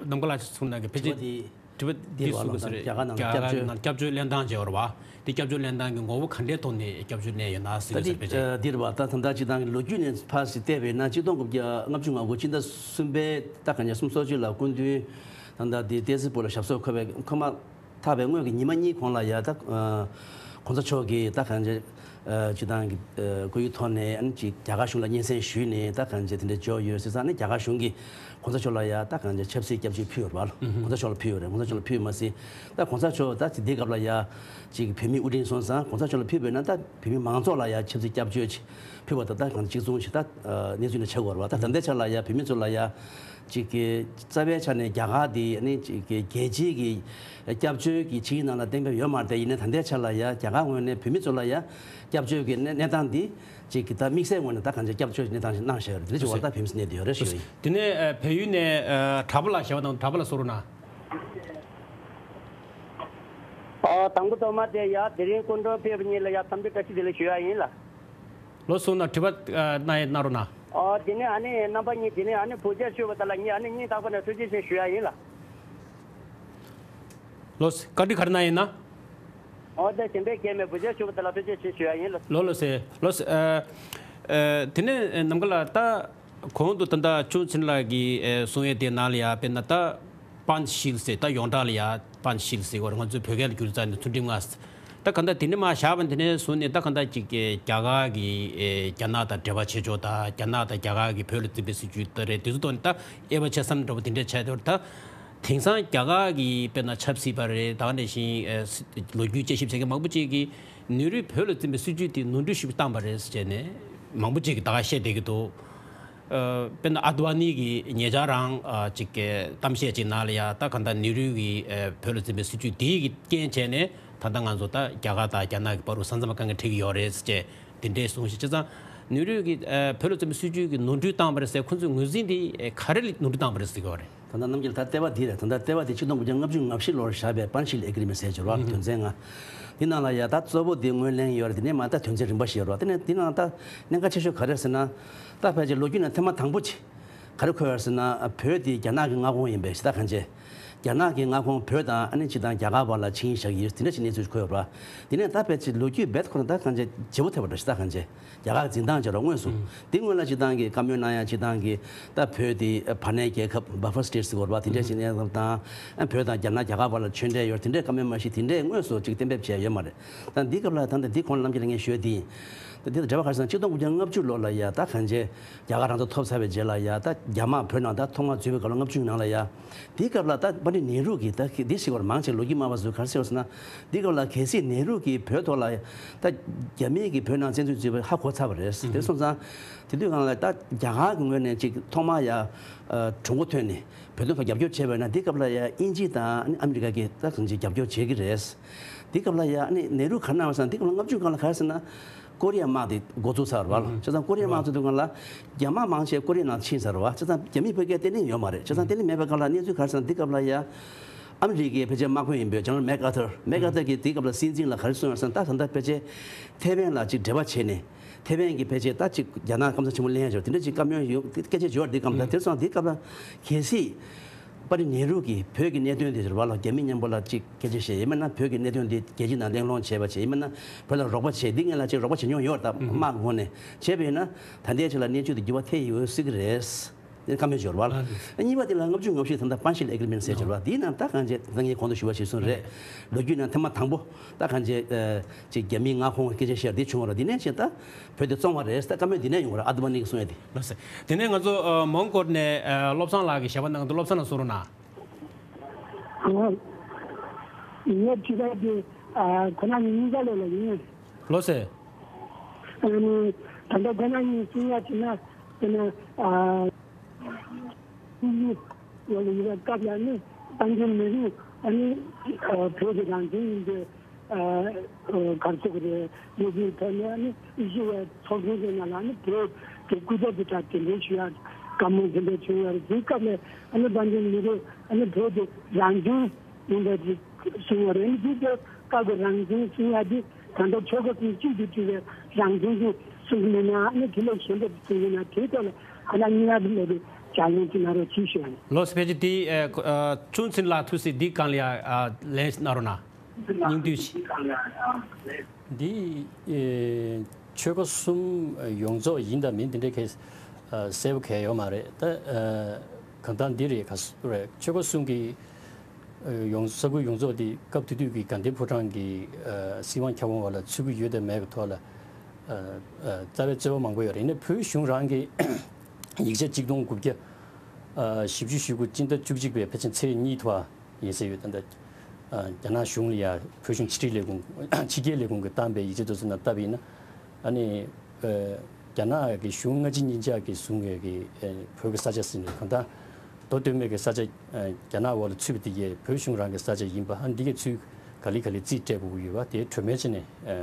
ནམ་མཁའ་ལགས་གསུང་གནང་གི་ཕལ་ཆེར་དྲི་བ་དེ། དྲི་བ་འདི་འདི་གསུང་གི་ཟེར་རེད། རྒྱ་གར་ནང་རྒྱ་གར་སྐྱབས་བཅོལ་ནང་སྐྱབས་བཅོལ་ལེན་སྟངས་བྱས་པ་རེད་བ། དེ་སྐྱབས་བཅོལ་ལེན་སྟངས་ཀྱི་ངོ་བོ་ག་འདྲའི་ཐོག་ནས་སྐྱབས་བཅོལ་ལེན་ཡོད་ན་ཟེར་ད་གི་ཟེར་ཕལ་ཆེར། འདི་འདི་རེད་བ། ད་ད་ལྟ་སྤྱིར་བཏང་གི་ལོ་རྒྱུས་ནས་ཕར་ཞིག་བལྟས་པས་ན་གཅིག་སྟོང་དགུ་བརྒྱ་ལྔ་བཅུ་ང་དགུ་ཕྱི་ཟླ་གསུམ་པའི་ད་ག་ཉིས་སུམ་ཅུ་སོ་གཅིག་ལ་སྐུ་མདུན་ད་ལྟ་དེ་ཏའི་སི་པུར་ལ་ཞབས་སོར་འཁོད་པའི་འཁོད་མ་ཐག་པའི་སྔོན་གྱི་ཉི་མ་གཉིས་གོང་ལ་ཡ་ད་ཨ་གོང་ས་མཆོག་གིས་ད་གང་ཅི་ཨ་སྤྱིར་བཏང་གི་ཨ་སྐུ་ཡི་ཐོག་ནས་ཨ་ནི་ཅིག་རྒྱ་གར་གཞུང་ལ་སྙན་སེང་ཞུས་ནས་ད་གང་ཅི་དེ་འདྲ་བྱས་ཡོད་ཟེར་ཙང་ནི་རྒྱ་གར་གཞུང་གིས་གོང་ས་མཆོག་ལ་ཡ་ད་གང་ཅི་ཆབ་སྲིད་སྐྱབས་བཅོལ་ཕུལ་ཡོད་རེད་བ། ཨུ་ཧུ། གོང་ས་མཆོག་ལ་ཕུལ་ཡོད་རེད། གོང་ས་མཆོག་ལ་ཕུལ་ཡོད་མ་ཟད་ད་གོང་ས་མཆོག་ད་དེ་དུས་སྐབས་ལ་ཡ་ཅིག་བོད་མིའི་དབུ་ཁྲིད་སོང་ཙང་གོང་ས་མཆོག་ལ་ཕུལ་བས་ན་ད་བོད་མི་མང་ཚོགས་ལ་ཡ་ཆབ་སྲིད་སྐྱབས་བཅོལ་ཅིག་ཕུལ་བ་དང་ད་གང་ཅི་གཅིག་མཚུངས་ཤིག་ད་ཨ་གནས་ཚུལ་ནི་ཆགས་ཡོད་རེད་བ། ད་ད་ལྟའི་ཆ་ལ་ཡ་བོད་མི་ཚོ་ལ་ཡ། ཅིག་གི་རྩ་བའི་ཆ་ནས་རྒྱ་གར་དེ་ནི་ཅིག་གི་རྒྱལ་སྤྱིའི་གི་སྐྱབས་བཅོལ་གྱི་ཆིངས་ཡིག་ནང་ལ་གཏན་འབེབས་ཡོད་མ་རེད་དེ། ཡིན་ནའི་ད་ལྟའི་ཆ་ལ་ཡ་རྒྱ་གར་ངོས་ནས་བོད་མི་ཚོ་ལ་ཡ་སྐྱབས་བཅོལ་གྱི་གནས་གནས་སྟངས་འདི་ཅིག་གི་ད་དམིགས་བསལ་ངོས་ནས་ད་གང་ཅི་སྐྱབས་བཅོལ་གྱི་གནས་སྟངས་ཤིག་གནང་བཞག་ཡོད་རེད། དེ་འདྲ་བྱས་པ་ད་བོད་མི་ཚོ་གནས་བསྡད་ཡོད་རེད་ཞུ་ཡིན། དེ་ནས་ཨ་བལ་ཡུལ་ནས་ཨ་གྲྭ་པ་ལགས་ཞལ་པར་དང་གྲྭ་པ་ལགས་གསུང་རོགས་གནང་། ཨ། དང་པོ་ཐོག་མ་དེ་ཡ་དེ་རིང་སྐུ་མགྲོན་ཕེབས་པ་གཉིས་ལ་ཡ་འཚམས་འདྲི་བཀྲ་ཤིས་བདེ་ལེགས་ཞུ་ཡ་ཡིན་ལ། ལགས་སོ། ན་དྲི་བ་ཨ་གནང་ཡ་གནང་རོགས་གནང་། ཨ། དེ་ནས་ཨ་ནི་རྣམ་པ་གཉིས་དེ་ནས་ཨ་ནི་བོད་ཇ་མཆོད་པ་དེ་ལ་ངས་ཨ་ནི་སྙིང་ཐག་པ་ནས་ཐུགས་རྗེ་ཆེ་ཞུ་ཡ་ཡིན་ལ། ལགས་སོ། བཀའ་འདྲི་ག་རེ་གནང་ཡིན་ན། ཨོ་དེ་གཞན་པའི་སྐད་མེད། བོད་ཇ་མཆོད་པ་དེ་ལ་ཐུགས་རྗེ་ཆེ་ཞུ་ཡ་ཡིན་ལ། ལགས་ལགས་སོ། ལགས་སོ། ཨ། ཨ། དེ་ནས་ནམ་མཁའ་ལགས། ད་གོང་དུ་ད་ལྟ་ཆུང་ཆེན་ལགས་ཀྱིས་ཨ་གསུང་ཡས་དེ་ནང་ལ་ཡ་དཔེར་ན་ད་པན་ཤིལ་ཟེར། ད་ཡོངས་གྲགས་ལ་ཡ་པན་ཤིལ་ཟེར་བ་རེད། ང་ཚོའི་བོད་སྐད་ལ་བསྒྱུར་ཙང་ནས་ཚུལ་ཁྲིམས་ལྔ་ཟེར། ད་ག་ད་དེ་ནས་མར་བཞག་པ་དེ་ནས་བཟུང་ནས་ད་ག་ད་ཅིག་རྒྱ་གར་གྱིས་ཨ་རྒྱ་ནག་དང་འབྲེལ་བ་བྱེད་ཕྱོགས་དང་། རྒྱ་ནག་དང་རྒྱ་གར་གྱིས་བོད་ལ་འཛིན་པའི་སྲིད་བྱུས་ད་རེད། དེ་ཚོ་ཐོག་ནས་ད་དབྱེ་བ་ཕྱེ་བསམ་འདྲ་བོ་དེ་འདྲས་བྱས་ཏེ། ད་དེང་སང་རྒྱ་གར་གྱིས་དཔེར་ན་ཆབ་སྲིད་པ་རེད། ད་ག་ནང་བཞིན་ཨ་ལོ་རྒྱུས་དཔྱད་ཞིབ་བྱེད་མཁན་མང་པོ་ཅིག་གིས་ནེ་རུས་བོད་ལ་འཛིན་པའི་སྲིད་བྱུས་དེ་ནོར་འཁྲུལ་ཞིག་བཏང་པ་རེད་ཟེར་ནས་མང་པོ་ཅིག་གིས་ད་ག་བཤད་བསྡད་ཀྱི་འདུག། ཨ། དཔེར་ན་ཨ་དི་ཝ་ནི་གིས་ཉེ་ཆར་རང་ཨ་ཅིག་གི་གཏམ་བཤད་ཅིག་ནང་ལ་ཡ་ད་ག་ད་ནེ་རུ་གིས་ཨ་བོད་ལ་འཛིན་པའི་སྲིད་བྱུས་དེའི་གི་རྐྱེན་བྱས་ནས་ད་ལྟ་ང་ཚོ་ད་རྒྱ་གར་དང་རྒྱ་ནག་གི་བར་དུ་ས་མཚམས་དཀའ་ངལ་འཕྲད་ཀྱི་ཡོད་རེད་ཟེར་བྱས་དེ་འདྲས་གསུངས་ཤིང་། བྱས་ཙང་ནེ་རུ་གིས་ཨ་བོད་ལ་འཛིན་པའི་སྲིད་བྱུས་ཀྱི་ནོར་འཁྲུལ་བཏང་བ་རེད་ཟེར། ཁོ་ཚོས་ངོས་འཛིན་དེ་ཨ་ག་རེ་ལ་ནོར་འཁྲུལ་བཏང་བ་རེད་ཟེར་གྱི་ཡོད་རེད། ད་ལྟ་རྣམ་རྒྱལ་ད་ལྟེ་བ་འདི་རེད། ད་ལྟ་ལྟེ་བ་འདི་ཆིག་སྟོང་དགུ་བརྒྱ་ལྔ་བཅུ་ང་བཞི་ལོར་བཞག་པའི་པན་ཤིལ་ཨེ་གི་རི་མེན་ཟེར་གྱི་རེད་བ། དོན་ཚན་ལྔ། འདི་ནང་ལ་ཡ་ད་གཙོ་བོ་འདི་ངོས་ལེན་ཡོད་རེད། དེ་ནས་མ་ད་དོན་ཚན་རིམ་པ་ཞིག་ཡོད་རེད་བ། དེ་ནས་འདི་ནང་ད་གནད་འགག་ཆེ་ཤོས་ག་རེ་རེད་ཟེར་ན། ད་ཕལ་ཆེར་ལོ་རྒྱུས་ནང་ཐེངས་མ་དང་པོ་ཅིག་ག་རེ་འཁོད་ཡོད་རེད་ཟེར་ན། བོད་དེ་རྒྱ་ནག་གི་མངའ་ཁོངས་ཡིན་པའི་ཞེ་ད་གང་བྱས། རྒྱ་ནག་གི་མངའ་ཁོངས་བོད་དང་ཨ་ནི་ཅིག་དང་རྒྱ་གར་བར་ལ་ཆིངས་ཡིག་བཞག་གི་ཡོད། དེ་འདྲ་ཞིག་གནས་ཚུལ་འཁོད་ཡོད་རེད་བ། དེ་ནས་ད་ཕལ་ཆེར་ལོ་རྒྱུས་རྦད་ཁོ་ན་ད་གང་བྱས་བརྗེ་པོ་ཐེབས་པ་འདྲ་ཞེ་ད་གང་བྱས། རྒྱ་གར་གྱི་འཛིན་སྟངས་བྱས་རོགས་དངོས་སུ། ཨུ། དེ་སྔོན་ལ་སྤྱིར་བཏང་གི་བཀའ་མོལ་གནང་ཡ་སྤྱིར་བཏང་གི་ད་བོད་དེ་བར་གནས་རྒྱལ་ཁབ། བྷ་ཕར་སི་ཊེ་ཊི་ཟེར་གྱི་ཡོད་རེད་བ། དེ་འདྲས་ཞིག་གནས་སྟངས་དང་། ཨ། བོད་དང་རྒྱ་ནག་རྒྱ་གར་བར་ལ་ཆོས་འབྲེལ་ཡོད་དེ་འདྲས་བཀའ་མོལ་མ་གཞི་དེ་འདྲས་དངོས་སུ་ཅིག་གཏན་འབེབས་བྱས་ཡོད་མ་རེད། ད་འདི་སྐབས་ལ་ད་ལྟ་འདི་གོང་ལ་རྣམ་རྒྱལ་ལགས་ངས་ཞུས་དེ་ཡིན། ད་འདི་དང་འབྲེལ་བ་ག་རེ་ཟེར་ན། ཆིག་སྟོང་དགུ་བརྒྱ་ལྔ་བཅུ་ལོ་ལ་ཡ་ད་གང་བྱས་རྒྱ་གར་རང་བཙན་ཐོབ་ཚར་བའི་རྗེས་ལ་ཡ། ད་རྒྱ་དམག་བོད་ནང་ད་ཐོག་མར་འཛུལ་བའི་སྐབས་ལ་ལྔ་བཅུ་ནང་ལ་ཡ། དེའི་སྐབས་ལ་ད་པཎྜི་ཏ་ནེ་རུ་གིས་ད་འདི་ཞིག་བར་མང་ཆེ་ལོ་རྒྱུས་སྨྲ་བ་ཚོས་ག་རེ་ཟེར་ཟེར་ན། འདི་སྐབས་ལ་གལ་སྲིད་ནེ་རུ་གིས་བོད་ཐོག་ལ་ད་རྒྱ་མི་གིས་བོད་ནང་བཙན་འཛུལ་བྱས་པ་ཧ་གོ་ཚར་བ་རེད། དེ་སོང་ཙང་དེ་དུས་སྒང་ལ་ད་རྒྱ་གར་གྱི་ངོས་ནས་ཅིག་ཐོག་མར་ཡ་ཨ་གྲུ་འགོ་ཐོན་ནས་བོད་དོན་ཐོག་རྒྱབ་སྐྱོར་བྱས་པ་ཡིན་ན། འདི་སྐབས་ལ་ཡ་དབྱིན་ཇི་དང་ཨ་མི་རི་ཀ་གིས་ད་གང་ཅིག་རྒྱབ་སྐྱོར་བྱེད་ཀྱི་རེད། འདི་སྐབས་ལ་ཡ་ཨ་ནི་ནེ་རུ་ག་རེ་གནང་བ་ཟེར་ན། འདི་སྐབས་ལ་ལྔ་བཅུ་སྒང་ལ་ག་རེ་ཟེར་ན། ཀོ་རི་ཡ་དམག་དེ་འགོ་བཙུགས་ཚར་བ་ལ། བྱས་ཙང་ཀོ་རི་ཡ་དམག་བཙུགས་དུས་སྒང་ལ་རྒྱ་དམག་མང་ཆེ་ཀོ་རི་ཡ་ནང་ཕྱིན་ཚར་བ། བྱས་ཙང་རྒྱ་མིས་བོད་སྐད་བརྟན་ལྷིང་ཡོད་མ་རེད། བྱས་ཙང་བརྟན་ལྷིང་མེད་པའི་སྒང་ལ་གནས་ཚུལ་ག་རེ་ཟེར་ན། འདི་སྐབས་ལ་ཡ་ཨ་མི་རི་ཀའི་ཕལ་ཆེར་དམག་དཔོན་ཡིན་པའི་ཇེ་ནེ་རལ་མེག་ཨར་ཐར། མེག་ཨར་ཐར་གྱིས་དེའི་སྐབས་ལ་སྲིད་འཛིན་ལ་ག་རེ་གསུངས་ཡོད་ཟེར་ན། ད་ད་ལྟ་ཕལ་ཆེར་ཐེ་ཝན་ལ་ཅིག་འབྲེལ་བ་བྱས་ནས་ཐེ་ཝན་གྱིས་ཕལ་ཆེར་ད་ཅིག་རྒྱ་ནག་སྐམ་ས་ཆེན་པོ་ལེན་ཡ་ཅིག་དེ་འདྲ་ཅིག་བཀའ་མོལ་ཡོད། སྐད་ཆ་བརྗོད་པ་འདི་སྐབས་ལ། དེ་སོང་འདི་སྐབས་ལ་གལ་སྲིད་པཎྜི་ཏ་ནེ་རུ་གིས་བོད་ཀྱི་གནད་དོན་དེ་རེད་བ་ལ། རྒྱ་མི་མཉམ་པོ་ལ་ཅིག་སྐད་ཆ་བཤད་ཡིན་པ་ན། བོད་ཀྱི་གནད་དོན་དེ་རྒྱལ་སྤྱི་ནང་གླེང་སློང་བྱས་པ་བྱས་ཡིན་པ་ན། བོད་ལ་རོགས་པ་བྱས། འདི་སྔོན་ལ་ཅིག་རོགས་པ་བྱེད་མྱོང་ཡོད་རེད། ད་དམག་ངོས་ནས་བྱས་པ་ཡིན་ན། ད་ལྟའི་ཆ་ལ་གནས་ཚུལ་དེ་འགྱུར་བ་ཐེབས་ཡོད་སྲིད་ཀྱི་རེད། དེ་བཀའ་མོལ་བྱས་ཡོད་རེད་བ་ལ། གཉིས་པ་དེ་ལ་ལྔ་བཅུ་ང་བཞི་ད་ལྟ་པན་ཤིལ་ཨེ་གི་རི་མེན་ཊི་ཟེར་བྱས་ཡོད་རེད་བ། དེའི་ནང་ད་གང་བྱས་ད་ངས་གོང་དུ་ཞུ་བ་བྱས་སོང་རེད། ལོ་རྒྱུས་ནང་ཐེངས་མ་དང་པོ་ད་གང་བྱས་ཨ་ཅིག་རྒྱ་མིའི་མངའ་ཁོངས་སྐད་ཆ་བཤད་འདི་བྱུང་བ་རེད། འདི་ནས་བྱས་ད་བོད་དེ་བཙོང་བ་རེད་ཟེར་བཀའ་མོལ་འདི་ནས་ཡོང་བ་རེད། ཨ་དི་ཝ་ནི་གིས་གསུང་ཡ་དེ། ལགས་སོ། དེ་ནས་ང་ཚོ་ཨ་མོན་གྷོ་ནས་ཨ་བློ་བཟང་ལགས་ཀྱིས་ཞལ་པར་གནང་གི་འདུག། བློ་བཟང་ལགས་གསུང་རོགས་གནང་། ཨ། ངས་དྲི་བ་དེ་ཨ་ཁོ་ན་ཉིན་གཉིས་ཀ་ལོ་ལ་ཡིན། ལགས་སོ། ཨ་ནི་ད་ལྟ་ཁོ་ན་ཉིན་གསུང་ཡ་དེ་ན་དེ་ན་ཨ། ཡོད་ལ་ཡོད་པའི་སྐབས་ལ་ནི་པཎ་ཆེན་ནེ་རུ་ཨ་ནི་བོད་ཀྱི་རང་བཙན་ཡིན་པའི་གར་སོགས་རེད། ལོ་རྒྱུས་ཐོག་ནས་ཨ་ནི་ཨེ་ཤེ་ཡའི་ཚོགས་ཆུང་དེ་ནང་ལ་ཨ་ནི་བོད་ཀྱི་སྐུ་ཚབ་ཀྱི་གྲས་གདན་འདྲེན་ཞུ་ཡ་བཀའ་མོལ་དེ་འདྲ་བྱུང་ཡོད་རེད། དེའི་སྐབས་ལ་ཨ་ནི་པཎ་ཆེན་ནེ་རུ་ཨ་ནི་བོད་ཀྱི་རང་བཙན་ཡིན་པའི་གསུང་བ་རེད། ཨ་ནི་དེའི་སྐབས་ཀྱི་རང་བཙན་གསུང་ཡ་དེ་ད་ལྟ་ཆོལ་ཁ་གསུམ་གཅིག་ཏུ་བསྒྲིལ་བའི་རང་བཙན་གྱི་གསུང་གི་མེད་ན། ཨ་ནི་དེ་ལས་གཞན་པ་གསུང་གི་ན། དེའི་ཐོག་ལ་ཁ་ལག་གཉིས་ལ་དེ་ལས་ལྗགས་ལན་ཅིག་གནང་རོགས་གྱིས་ཞུ་ཡ་ཡིན། ལགས་སོ། ཕལ་ཆེར་དེ་ཨ་ཁོ་ཨ་ཆུང་ཆེན་ལགས་ཐུགས་སྲས་འདི་སྒང་ལ་ཡ་ཨ་ལན་གནང་རོགས་གནང་། སྙིང་བསྡུས་ཤིག། འདི་ཨེ་ཆོལ་ཁ་གསུམ་ཡོངས་རྫོགས་ཡིན་དང་མིན་དེ་འདྲའི་གལ་ཨ་གསལ་པོ་གལ་ཡོད་མ་རེད། ད་ཨ་གང་ལྟར་འདི་རེད། ག་རེ་ཆོལ་ཁ་གསུམ་གྱི་ཨ་ཡོངས་ས་ཁུལ་ཡོངས་རྫོགས་འདི་སྐབས་དེ་དུས་ཀྱི་དགའ་ལྡན་ཕོ་བྲང་གི་ཨ་སྲིད་དབང་ཁྱབ་ཁོངས་བར་ལ་ཚུད་ཀྱི་ཡོད་དང་མེད་ཀྱི་ཐོག་ལ་ཨ་ཨ་རྩ་བའི་རྩོད་པ་མང་པོ་ཡོད་རེད། ཡིན་ནའི་བོད་གཞུང་རང་གི་ཡིག་ཆ་གཅིག་སྟོང་དགུ་བརྒྱ་ཨ་བཞི་བཅུ་ཞེ་དགུ་སྤྱི་ཟླ་བཅུ་གཅིག་པའི་ཕལ་ཆེར་ཚེས་གཉིས་ཐོག་ཡིན་ས་ཡོད། ད་ལྟ་ཨ་རྒྱ་ནག་གཞུང་ལ་ཡ་བོད་གཞུང་ཕྱི་དྲིལ་ལས་ཁུངས་ཕྱི་རྒྱལ་ལས་ཁུངས་ཀྱིས་བཏང་པའི་ཡིག་ཆ་དེ་ཚོ་ནང་བལྟས་པ་ཡིན་ན། ཨ་ནི་ཨ་རྒྱ་ནག་གི་གཞུང་སྔ་ཕྱི་གཉིས་ཆ་གིས་བཟུང་བའི་གི་ཨ་བོད་ཀྱི་ས་ཆ་ཟེར་ནས་གང་ལྟར་མདོ་སྟོད་སྨད་ཀྱི་ས་ཆ་ཨ་རྒྱ་ནག་འོག་ལ་ཚུད་པ་དེ་གས་བོད་གཞུང་རང་གི་ས་ཆ་ཡིན་པ། ཨ་ནི་འདི་གས་ཚུར་ག་ལེ་ག་ལེ་རྩིས་སྤྲད་དགོས་ཀྱི་ཡོད་པ་དེ་གྲོས་མོལ་བྱས་ནས་ཨ་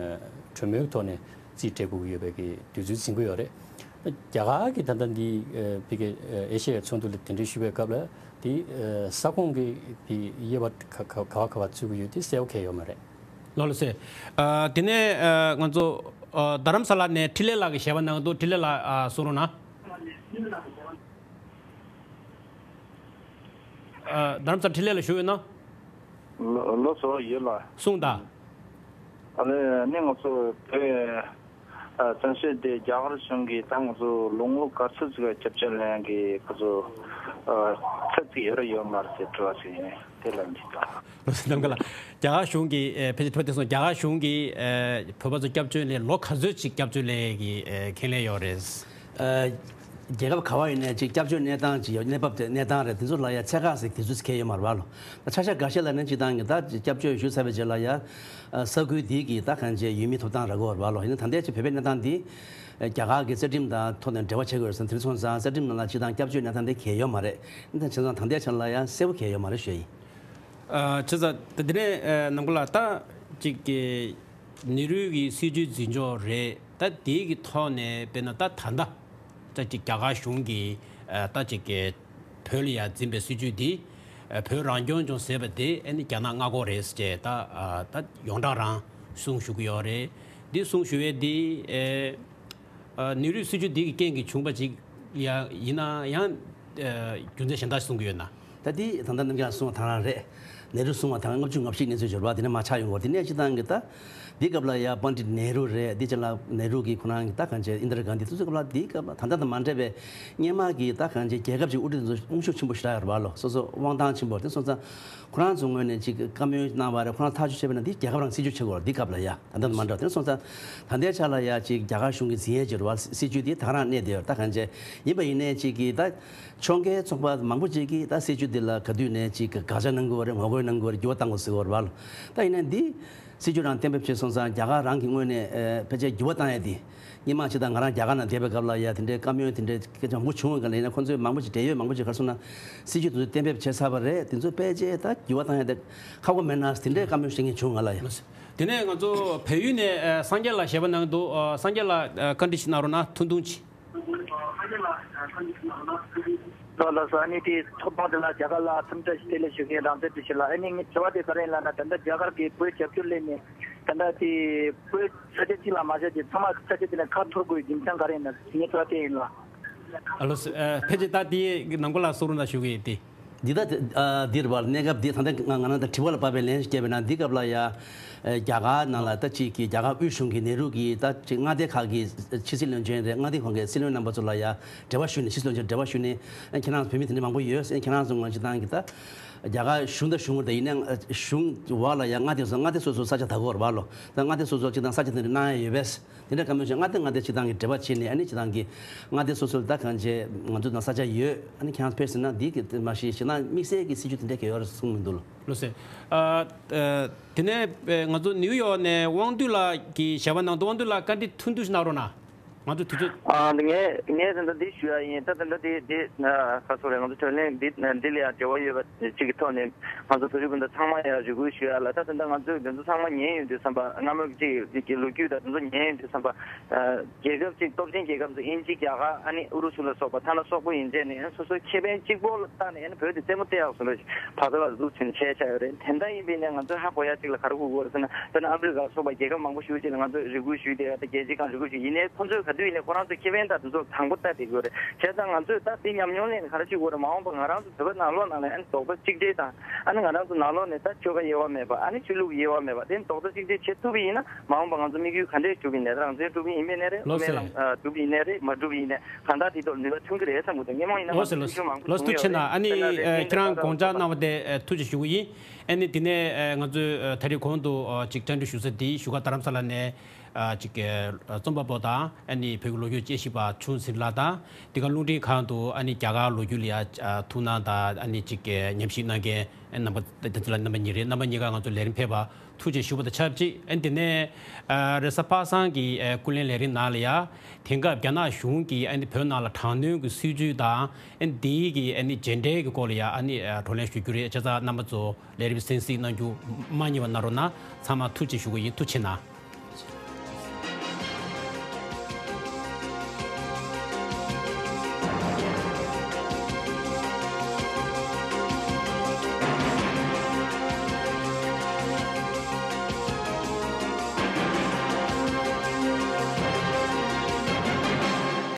གྲོས་མོལ་གྱི་ཐོག་ནས་རྩིས་སྤྲད་དགོས་ཀྱི་ཡོད་པའི་གི་དུས་ཚོད་འཛིན་གྱི་ཡོད་རེད། རྒྱ་གར་གྱི་ད་ལྟ་འདི་ཨ་ཕ་གི་ཨ་ཨེ་ཤེ་ཡའི་ཚོགས་འདུ་ལ་གདན་འདྲེན་ཞུ་བའི་སྐབས་ལ་དེ་ཨ་ས་ཁོངས་ཀྱི་དེ་དབྱེ་བ་ག་ག་ག་བ་ག་བ་ཚུད་ཀྱི་ཡོད་དེ་གསལ་པོ་གང་ཡང་ཡོད་མ་རེད། ལགས་ལགས་སེ། ཨ་དེ་ནས་ཨ་ང་ཚོ་ཨ་རྡ་རམ་ས་ལ་ནས་འཕྲིན་ལས་ལགས་ཀྱིས་ཞལ་པར་གནང་འདུག་འཕྲིན་ལས་ལགས་ཨ་གསུང་རོགས་གནང་། ཨ་རྡ་རམ་ས་ལ་འཕྲིན་ལས་ལགས་བཞུགས་ཡོད་ན། ལགས་ལགས་སོ། ཡོད་ལགས། གསུངས་དང་། ཨ་ལས་ནི་ང་ཚོ་བོད་ཨ་བཙན་བྱོལ་དེ་རྒྱ་གར་གཞུང་གིས་ད་ང་ཚོ་ལོ་ངོ་ག་ཚོད་ཅིག་སྐྱབས་བཅོལ་ལེན་གྱི་ཁོ་ཚོ་ཨ་ཚད་ཅིག་ཡོད་རེད་ཡོད་མ་རེད་ཟེར་དྲི་བ་ཞིག་ཡིན། དེ་ལ་འདི་ལྟ། ལགས་སོ། རྣམ་པ་ལགས། རྒྱ་གར་གཞུང་གིས་ཨེ་ཕལ་ཆེར་དྲི་བ་དེ་སོང་། རྒྱ་གར་གཞུང་གིས་ཨེ་བོད་པ་ཚོ་སྐྱབས་བཅོལ་ལེན་ལོ་ག་ཚོད་ཅིག་སྐྱབས་བཅོལ་ལེན་གྱི་ཨེ་ཁས་ལེན་ཡོད་རེད། ཨ་རྒྱལ་ཁབ་ག་བ་ཡིན་ནའི་ཅིག་སྐྱབས་བཅོལ་གནས་སྟངས་ཅིག་ཡོད། གནས་བབ་དེ་གནས་སྟངས་རེད། དེ་ཚོ་ལ་ཡ་ཚད་བཀག་ཟེར་དེ་ཚོ་ཁས་ཡོད་མ་རེད་པ་ལོ། ད་ཆ་ཤས་འགའ་ཤས་ལ་ནི་སྤྱི་བཏང་གི་ད་སྐྱབས་བཅོལ་ཞུས་ཚར་བའི་རྗེས་ལ་ཡ་ཨ་ས་ཁུལ་དེ་གི་ད་གང་ཅི་ཡུལ་མིའི་ཐོབ་ཐང་རག་གི་ཡོད་རེད་པ་ལོ། ཡིན་ན་ད་ལྟའི་ཆ་བོད་པའི་གནས་སྟངས་འདི་རྒྱ་གར་གྱི་རྩ་ཁྲིམས་དང་ཐོག་ནས་འབྲེལ་བ་བྱེད་དགོས་རེད་ཟེར། དེ་སོང་ཙང་རྩ་ཁྲིམས་ནང་ལ་སྤྱི་བཏང་སྐྱབས་བཅོལ་གནས་སྟངས་དེ་གས་ཡོད་མ་རེད། ཡིན་ད་བྱས་ཙང་ད་ལྟའི་ཆ་ལ་ཡང་གསལ་པོ་གས་ཡོད་མ་རེད་ཞུ་ཡ་ཡིན། ཨ་བྱས་ཙང་ད་དེ་ནས་ཨ་ནང་པ་ལ་ད་ཅིག་གི་ནེ་རུ་གི་སྲིད་བྱུས་འཛིན་ཕྱོགས་རེད། ད་དེའི་གི་ཐོག་ནས་དཔེར་ན་ད་ད་ལྟ་ད་ཅིག་རྒྱ་གར་གཞུང་གིས་ཨ་ད་ཅིག་གི་བོད་ལ་ཡ་འཛིན་པའི་སྲིད་བྱུས་འདི་ཨ་བོད་རང་སྐྱོང་ལྗོངས་ཟེར་བ་དེ་ཨ་ནི་རྒྱ་ནག་མངའ་ཁོངས་རེད་ཟེར་ད་ཨ་ད་ཡོངས་གྲགས་རང་གསུང་ཞུ་གི་ཡོད་རེད། འདི་གསུང་ཞུ་བའི་འདི་ཨེ། ཨ་ནེ་རུས་སྲིད་བྱུས་འདི་གི་རྐྱེན་གྱིས་བྱུང་བ་ཅིག་ཡ་ཡིན་ན་ཡང་ཨ་རྒྱུ་མཚན་གཞན་དག་གསུང་གི་ཡོད་ན། ད་འདི་ད་ལྟ་རྣམ་རྒྱལ་གསུང་བ་དེ་རང་རེད། ནེ་རུ་གསུང་བ་དང་ལྔ་བཅུ་ང་བཞི་གནས་ཚུལ་འབྱོར་བ་དེ་ནས་མ་ཆགས་ཡོང་གི་རེད། དེ་ནས་སྤྱི་བཏང་གི་ད་འདི་སྐབས་ལ་ཡ་པཎྜི་ཏ་ནེ་རུ་རེད། འདི་ཅི་ལ་ནེ་རུ་གི་ཁོ་རང་གི་ད་གང་ཅི་ཨིན་དྲ་གྷན་དྷི་དེ་ཚོ་སྐབས་ལ་འདི་སྐབས་ལ་ད་ལྟ་དང་མ་འདྲ་བའི་སྔོན་མ་གི་ད་གང་ཅི་རྒྱལ་ཁབ་ཅིག་དབུ་ཁྲིད་དེ་ཚོ་དབང་ཤུགས་ཆེན་པོ་ཞེ་དྲག་ཡོད་རེད་པ་ལོ། སོ་སོ་དབང་ཐང་ཆེན་པོ་དེ་སོང་ཙང་། ཁོ་རང་ཚོའི་ངོས་ནས་ཅིག་བཀའ་མོལ་གནང་བ་རེད། ཁོ་རང་ཐག་གཅོད་བྱས་པ་ན་འདི་རྒྱལ་ཁབ་རང་སྲིད་ཇུས་བྱེད་དགོས་རེད། འདི་སྐབས་ལ་ཡ་ད་ལྟ་མ་འགྲོ་དེ་སོང་ཙང་ད་ལྟའི་ཆ་ལ་ཡ་ཅིག་རྒྱ་གར་གཞུང་གི་འཛིན་ཡས་ཀྱི་རེད་བ། སྲིད་ཇུས་འདི་ད་ག་རང་གནས་བསྡད་ཡོད་རེད། ད་གང་བྱས་ཡིན་པ་ཡིན་ནའི་ཅིག་གི་ད་ཕྱོགས་འགལ་ཚོགས་པ་མང་པོ་ཅིག་གིས་ད་སྲིད་ཇུས་འདི་ལ་ག་དུས་ནས་ཅིག་དགག་བྱ་གནང་གི་ཡོད་རེད། ངོ་རྒོལ་གནང་གི་ཡོད་རེད། འགྱུར་བ་གཏང་དགོས་ཟེར་གི་ཡོད་རེད་བ་ལ། ད་ཡིན་ནའི་འདི་སྲིད་ཇུས་རང་གཏན་འབེབས་བྱས་སོང་ཙང་རྒྱ་གར་རང་གི་ངོས་ནས་ཨ་ཕལ་ཆེར་འགྱུར་བ་གཏང་ཡས་འདི། སྔོན་མ་ཅིག་དང་ང་རང་རྒྱ་གར་ནང་བསྡད་པའི་སྐབས་ལ་ཡ་དེ་འདྲའི་བཀའ་མོལ་དེ་འདྲའི་སྐད་ཆ་མང་པོ་བྱུང་བའི་སྒང་ལ། ཡིན་ན་ཁོང་ཚོས་མང་པོ་ཅིག་འབྲེལ་ཡོད་མང་པོ་ཅིག་ག་རེ་ཟེར་ན་སྲིད་ཇུས་དེ་ཚོ་གཏན་འབེབས་བྱས་ཚར་བ་རེད། དེ་ཚོ་ཕལ་ཆེར་ད་འགྱུར་བ་གཏང་ཡ་དེ་ཁག་པོ་མེད་ན་དེ་འདྲའི་བཀའ་མོལ་བཤད་མཁན་བྱུང་ང་ལ་ཡ། དེ་ནས་ང་ཚོ་བལ་ཡུལ་ནས་ཨ་སངས་རྒྱས་ལགས་ཞལ་པར་གནང་འདུག་ཨ་སངས་རྒྱས་ལགས་ཨ་བཀའ་འདྲི་ཞིག་གནང་རོགས་གནང་། ཐུང་ཐུང་ཅིག་ལགས་ལགས་སོ། ཨ་ནི་དེ་ཐོག་མར་དེ་ལ་རྒྱ་གར་ལ་འཚམས་འདྲི་ཞུ་བདེ་ལེགས་ཞུ་མཁན་རང་བཙན་བཀྲ་ཤིས་ལགས། ཨ་ནི་ངའི་དྲི་བ་དེ་ག་རེ་ཡིན་ལབ་ན། ད་ལྟ་རྒྱ་གར་གྱིས་བོད་རྒྱབ་སྐྱོར་སླེབས་ནས་ད་ལྟ་དེ་བོད་ས་ཆ་གཅིག་ལ་མ་བཞག་ཅིག་ཚང་མ་ས་ཆ་དེ་ནས་ཁ་འཐོར་དགོས་རྒྱུ་མཚན་ག་རེ་ཡིན་ན་ངའི་དྲི་བ་དེ་ཡིན་ལགས། ཨ་ལོ་སི། ཨ་ཕལ་ཆེར་ད་དེ་ནང་པ་ལ་གསུང་རོགས་གནང་ཞུ་གི་ཡིན་ཏེ། འདི་ད་ཨ་འདིར་བར་གནས་སྐབས་འདི་ད་ལྟ་ང་ང་རང་ད་དྲི་བ་ལ་བབས་པའི་ལན་ཞིག་བརྒྱབ་པ་ན། འདི་སྐབས་ལ་ཡ་ཨ་རྒྱ་གར་ནང་ལ་ད་ཅིག་གི་རྒྱ་གར་དབུས་གཞུང་གི་ནེ་རུ་གི་ད་ཅིག་མངའ་སྡེ་ཁག་གི་ཕྱི་སྲིད་བློན་ཆེན་རེད། མངའ་སྡེ་ཁང་གི་སྲིད་བློན་རྣམ་པ་ཚོ་ལ་ཡ་འབྲེལ་བ་ཞུས་ནས། ཕྱི་སྲིད་བློན་ཆེན་འབྲེལ་བ་ཞུས་ནས། ཨ་ཁྱེད་རང་ཚོ་བོད་མི་དེ་འདྲ་མང་པོ་ཡོད། ཨ་ཁྱེད་རང་ཚོ་ངོས་ནས་སྤྱི་བཏང་གི་ད་རྒྱ་གར་གཞུང་དང་གཞུང་འོག་ད་ཡིན་ན་གཞུང་འོག་ལ་ཡ་མངའ་སྡེ་ཚོ་མངའ་སྡེ་སོ་སོའི་ས་ཆ་ད་ག་ཡོད་རེད་པ་ལོ། ད་མངའ་སྡེ་སོ་སོ་སྤྱི་བཏང་ས་ཆ་དེ་འདྲ་གནང་ཡ་ཡོད་པས། དེ་འདྲ་བཀའ་མོལ་བྱས། མངའ་སྡེ་མངའ་སྡེ་སྤྱི་བཏང་གི་འབྲེལ་བ་བྱས་ནས། ཨ་ནི་སྤྱི་བཏང་གི་མངའ་སྡེ་སོ་སོ་ལ་ད་གང་བྱས་ང་ཚོ་ནང་ས་ཆ་ཡོད། ཨ་ནི་ཁྱེད་རང་ཕེབས་ཟེར་ན་འདི་གི་མ་གཞི་ཞེ་ན་དམིགས་བསལ་གྱི་སྲིད་ཇུས་དེ་འདྲ་གང་ཡང་ཡོད་རེད་གསུངས་མི་འདུག་ལོ། ལགས་སོ། ཨ་ཨ་དེ་ནས་ཨ་ང་ཚོ་ནིའུ་ཡོག་ནས་དབང་འདུས་ལགས་ཀྱིས་ཞལ་པར་གནང་འདུག་དབང་འདུས་ལགས་བཀའ་འདྲི་ཐུང་ཐུང་ཞིག་གནང་རོགས་གནང་། ང་ཚོ་དུས་ཚོད། ཨ་ངས་ངས་ད་ལྟ་འདི་ཞུ་ཡ་ཡིན། ད་ད་ལྟ་འདི་འདི་ཨ་ག་སོ་རེད། ང་ཚོ་གྲོས་གླེང་འདི་འདི་ལ་ཡང་འབྲེལ་བ་ཡོད་པ་ཅིག་གི་ཐོག་ནས་ང་ཚོ་བོད་རིགས་སྤུན་ཟླ་ཚང་མ་ཡང་རེ་སྐུལ་ཞུ་ཡ་ལ། ད་ད་ལྟ་ང་ཚོས་འདི་ཚོ་ཚང་མ་ཉན་ཡོད་དུས་ཙམ་པ། སྔ་མོའི་ཅིག་ཅིག་གི་ལོ་རྒྱུས་དང་དེ་ཚོ་ཉན་ཡོད་དུས་ཙམ་པ། ཨ་རྒྱལ་ཁབ་ཅིག་སྟོབས་ཆེན་རྒྱལ་ཁབ་ཚོ་དབྱིན་ཇི་རྒྱ་གར་ཨ་ནི་ཨུ་རུ་སུ་ལ་སོགས་པ་ཐ་ན་སོག་པོ་ཡིན་ཚད་ནས་ཨ་ནི་སོ་སོའི་ཁེ་ཕན་གཅིག་པོ་ལ་བལྟས་ནས་ཨ་ནི་བོད་དེ་རྩེད་མོ་རྩེ་ཡག་བཟོ་འདྲ་ཞིག་བར་ཐག་ལ་འཛུགས་ཟིན་བྱས་བྱས་ཡོད་རེད། དེ་འདྲ་ཡིན་པའི་ནས་ང་ཚོས་ཧ་གོ་ཡ་གཅིག་ལ་ག་རེ་གོ་དགོས་རེད་ཟེར་ན། དཔེར་ན་ཨ་མི་རི་ཀ་ལ་སོགས་པ་རྒྱལ་ཁབ་མང་པོ་ཞིག་ཅིག་ལ་ང་ཚོས་རེ་སྐུལ་ཞུས་བསྡད་ཡ་དང་རྒྱལ་སྤྱིའི་སྒང་རེ་སྐུལ་ཞུས། ཡིན་ནའི་ཁོང་ཚོས་ག་དུས་ཡིན་ནའི་ཁོ་རང་ཚོའི་ཁེ་ཕན་དང་དེ་ཚོ་དང་པོ་ལྟ་བསྡད་དགོས་རེད། བྱས་ཙང་ང་ཚོས་ད་དེ་ཉམས་མྱོང་ལེན་ག་རེ་བྱེད་དགོས་རེད། མ་འོངས་པ་ང་རང་ཚོ་བོད་པ་ནང་ལོགས་ནང་ལ་ཨ་ནི་རྡོག་རྩ་གཅིག་སྒྲིལ་དང་། ཨ་ནི་ང་རང་ཚོ་ནང་ལོགས་ནས་ད་ཆོལ་ཁ་དབྱེ་བ་མེད་པ། ཨ་ནི་ཆོས་ལུགས་དབྱེ་བ་མེད་པ། དེ་རྡོག་རྩ་གཅིག་སྒྲིལ་བྱེད་ཐུབ་པ་ཡིན་ན་མ་འོངས་པ་ང་ཚོ་དམིགས་ཡུལ་ག་འདྲས་འགྲུབ་ཡིན་ནའི། རང་བཙན་འགྲུབ་ཡིན་མིན་ནའི་རེད། ལགས་སོ། སྨོན་ལམ་ཨ་འགྲུབ་ཡིན་ནའི་རེད། མ་འགྲུབ་ཡིན་ནའི་གང་ལྟར་དེ་ཐོག་ནུས་པ་ཐོན་གྱི་རེད་བསམ་གྱི་འདུག་སྔོན་མ་ཡིན་ན་ང་ཚོ་ལགས་སོ། ཐུགས་ཕྱོགས་མང་པོ་ལགས་སོ། ཐུགས་ཆེ་གནང་། ཨ་ནི་ཨ་ཁྱེད་རང་དགོངས་འཇགས་གནང་བ་དེ་ཨ་ཐུགས་རྗེ་ཞུ་གི་ཡིན། ཨ་ནི་དེ་ནས་ཨ་ང་ཚོས་ཨ་ད་རེས་གོང་དུ་ཨ་ཅིག་བཅར་འདྲི་ཞུ་ས་དེ་བཞུགས་སྒར་རྡ་རམ་ས་ལ་ནས། ཨ་ཅིག་གི་རྩོམ་པ་པོ་དང་ཨ་ནི་བོད་ཀྱི་ལོ་རྒྱུས་དཔྱད་ཞིབ་པ་ཆུང་ཟིན་ལགས་དང་། འདི་ག་རླུང་འཕྲིན་ཁང་དུ་ཨ་ནི་རྒྱ་གར་ལོ་རྒྱུས་ལ་ཡ་ཨ་ཐུགས་སྣང་དང་ཨ་ནི་ཅིག་གི་ཉམས་ཞིབ་གནང་མཁན་ཨ་རྣམ་པ་དེ་ཚོ་ལ་རྣམ་པ་གཉིས་རེད། རྣམ་པ་གཉིས་ཀ་ང་ཚོ་ལས་རིམ་ཕེབས་པ་ཐུགས་རྗེ་ཞུ་བ་དང་ཆབས་ཅིག་ཨ་ནི་དེ་ནས་ཨ་རེས་གཟའ་པ་སངས་ཀྱི་ཨ་སྐུ་ལས་ལས་རིམ་ནང་ལ་ཡ་དེང་སྐབས་རྒྱ་ནག་གཞུང་གིས་ཨ་ནི་བོད་ནང་ལ་དྲག་གནོན་གྱི་སྲིད་བྱུས་དང་ཨ་ནི་འདིའི་གི་ཨ་ནི་རྗེས་འབྲས་ཀྱི་སྐོར་ལ་ཡ་ཨ་ནི་ཨ་བགྲོ་གླེང་ཞུ་རྒྱུ་རེད། བྱས་ཙང་རྣམ་པ་ཚོ་ལས་རིམ་གསན་གཟིགས་གནང་རྒྱུ་མ་བསྙེལ་བ་གནང་རོགས་གནང་། ཚང་མ་ཐུགས་རྗེ་ཞུ་གི་ཡིན། ཐུགས་རྗེ་གནང་།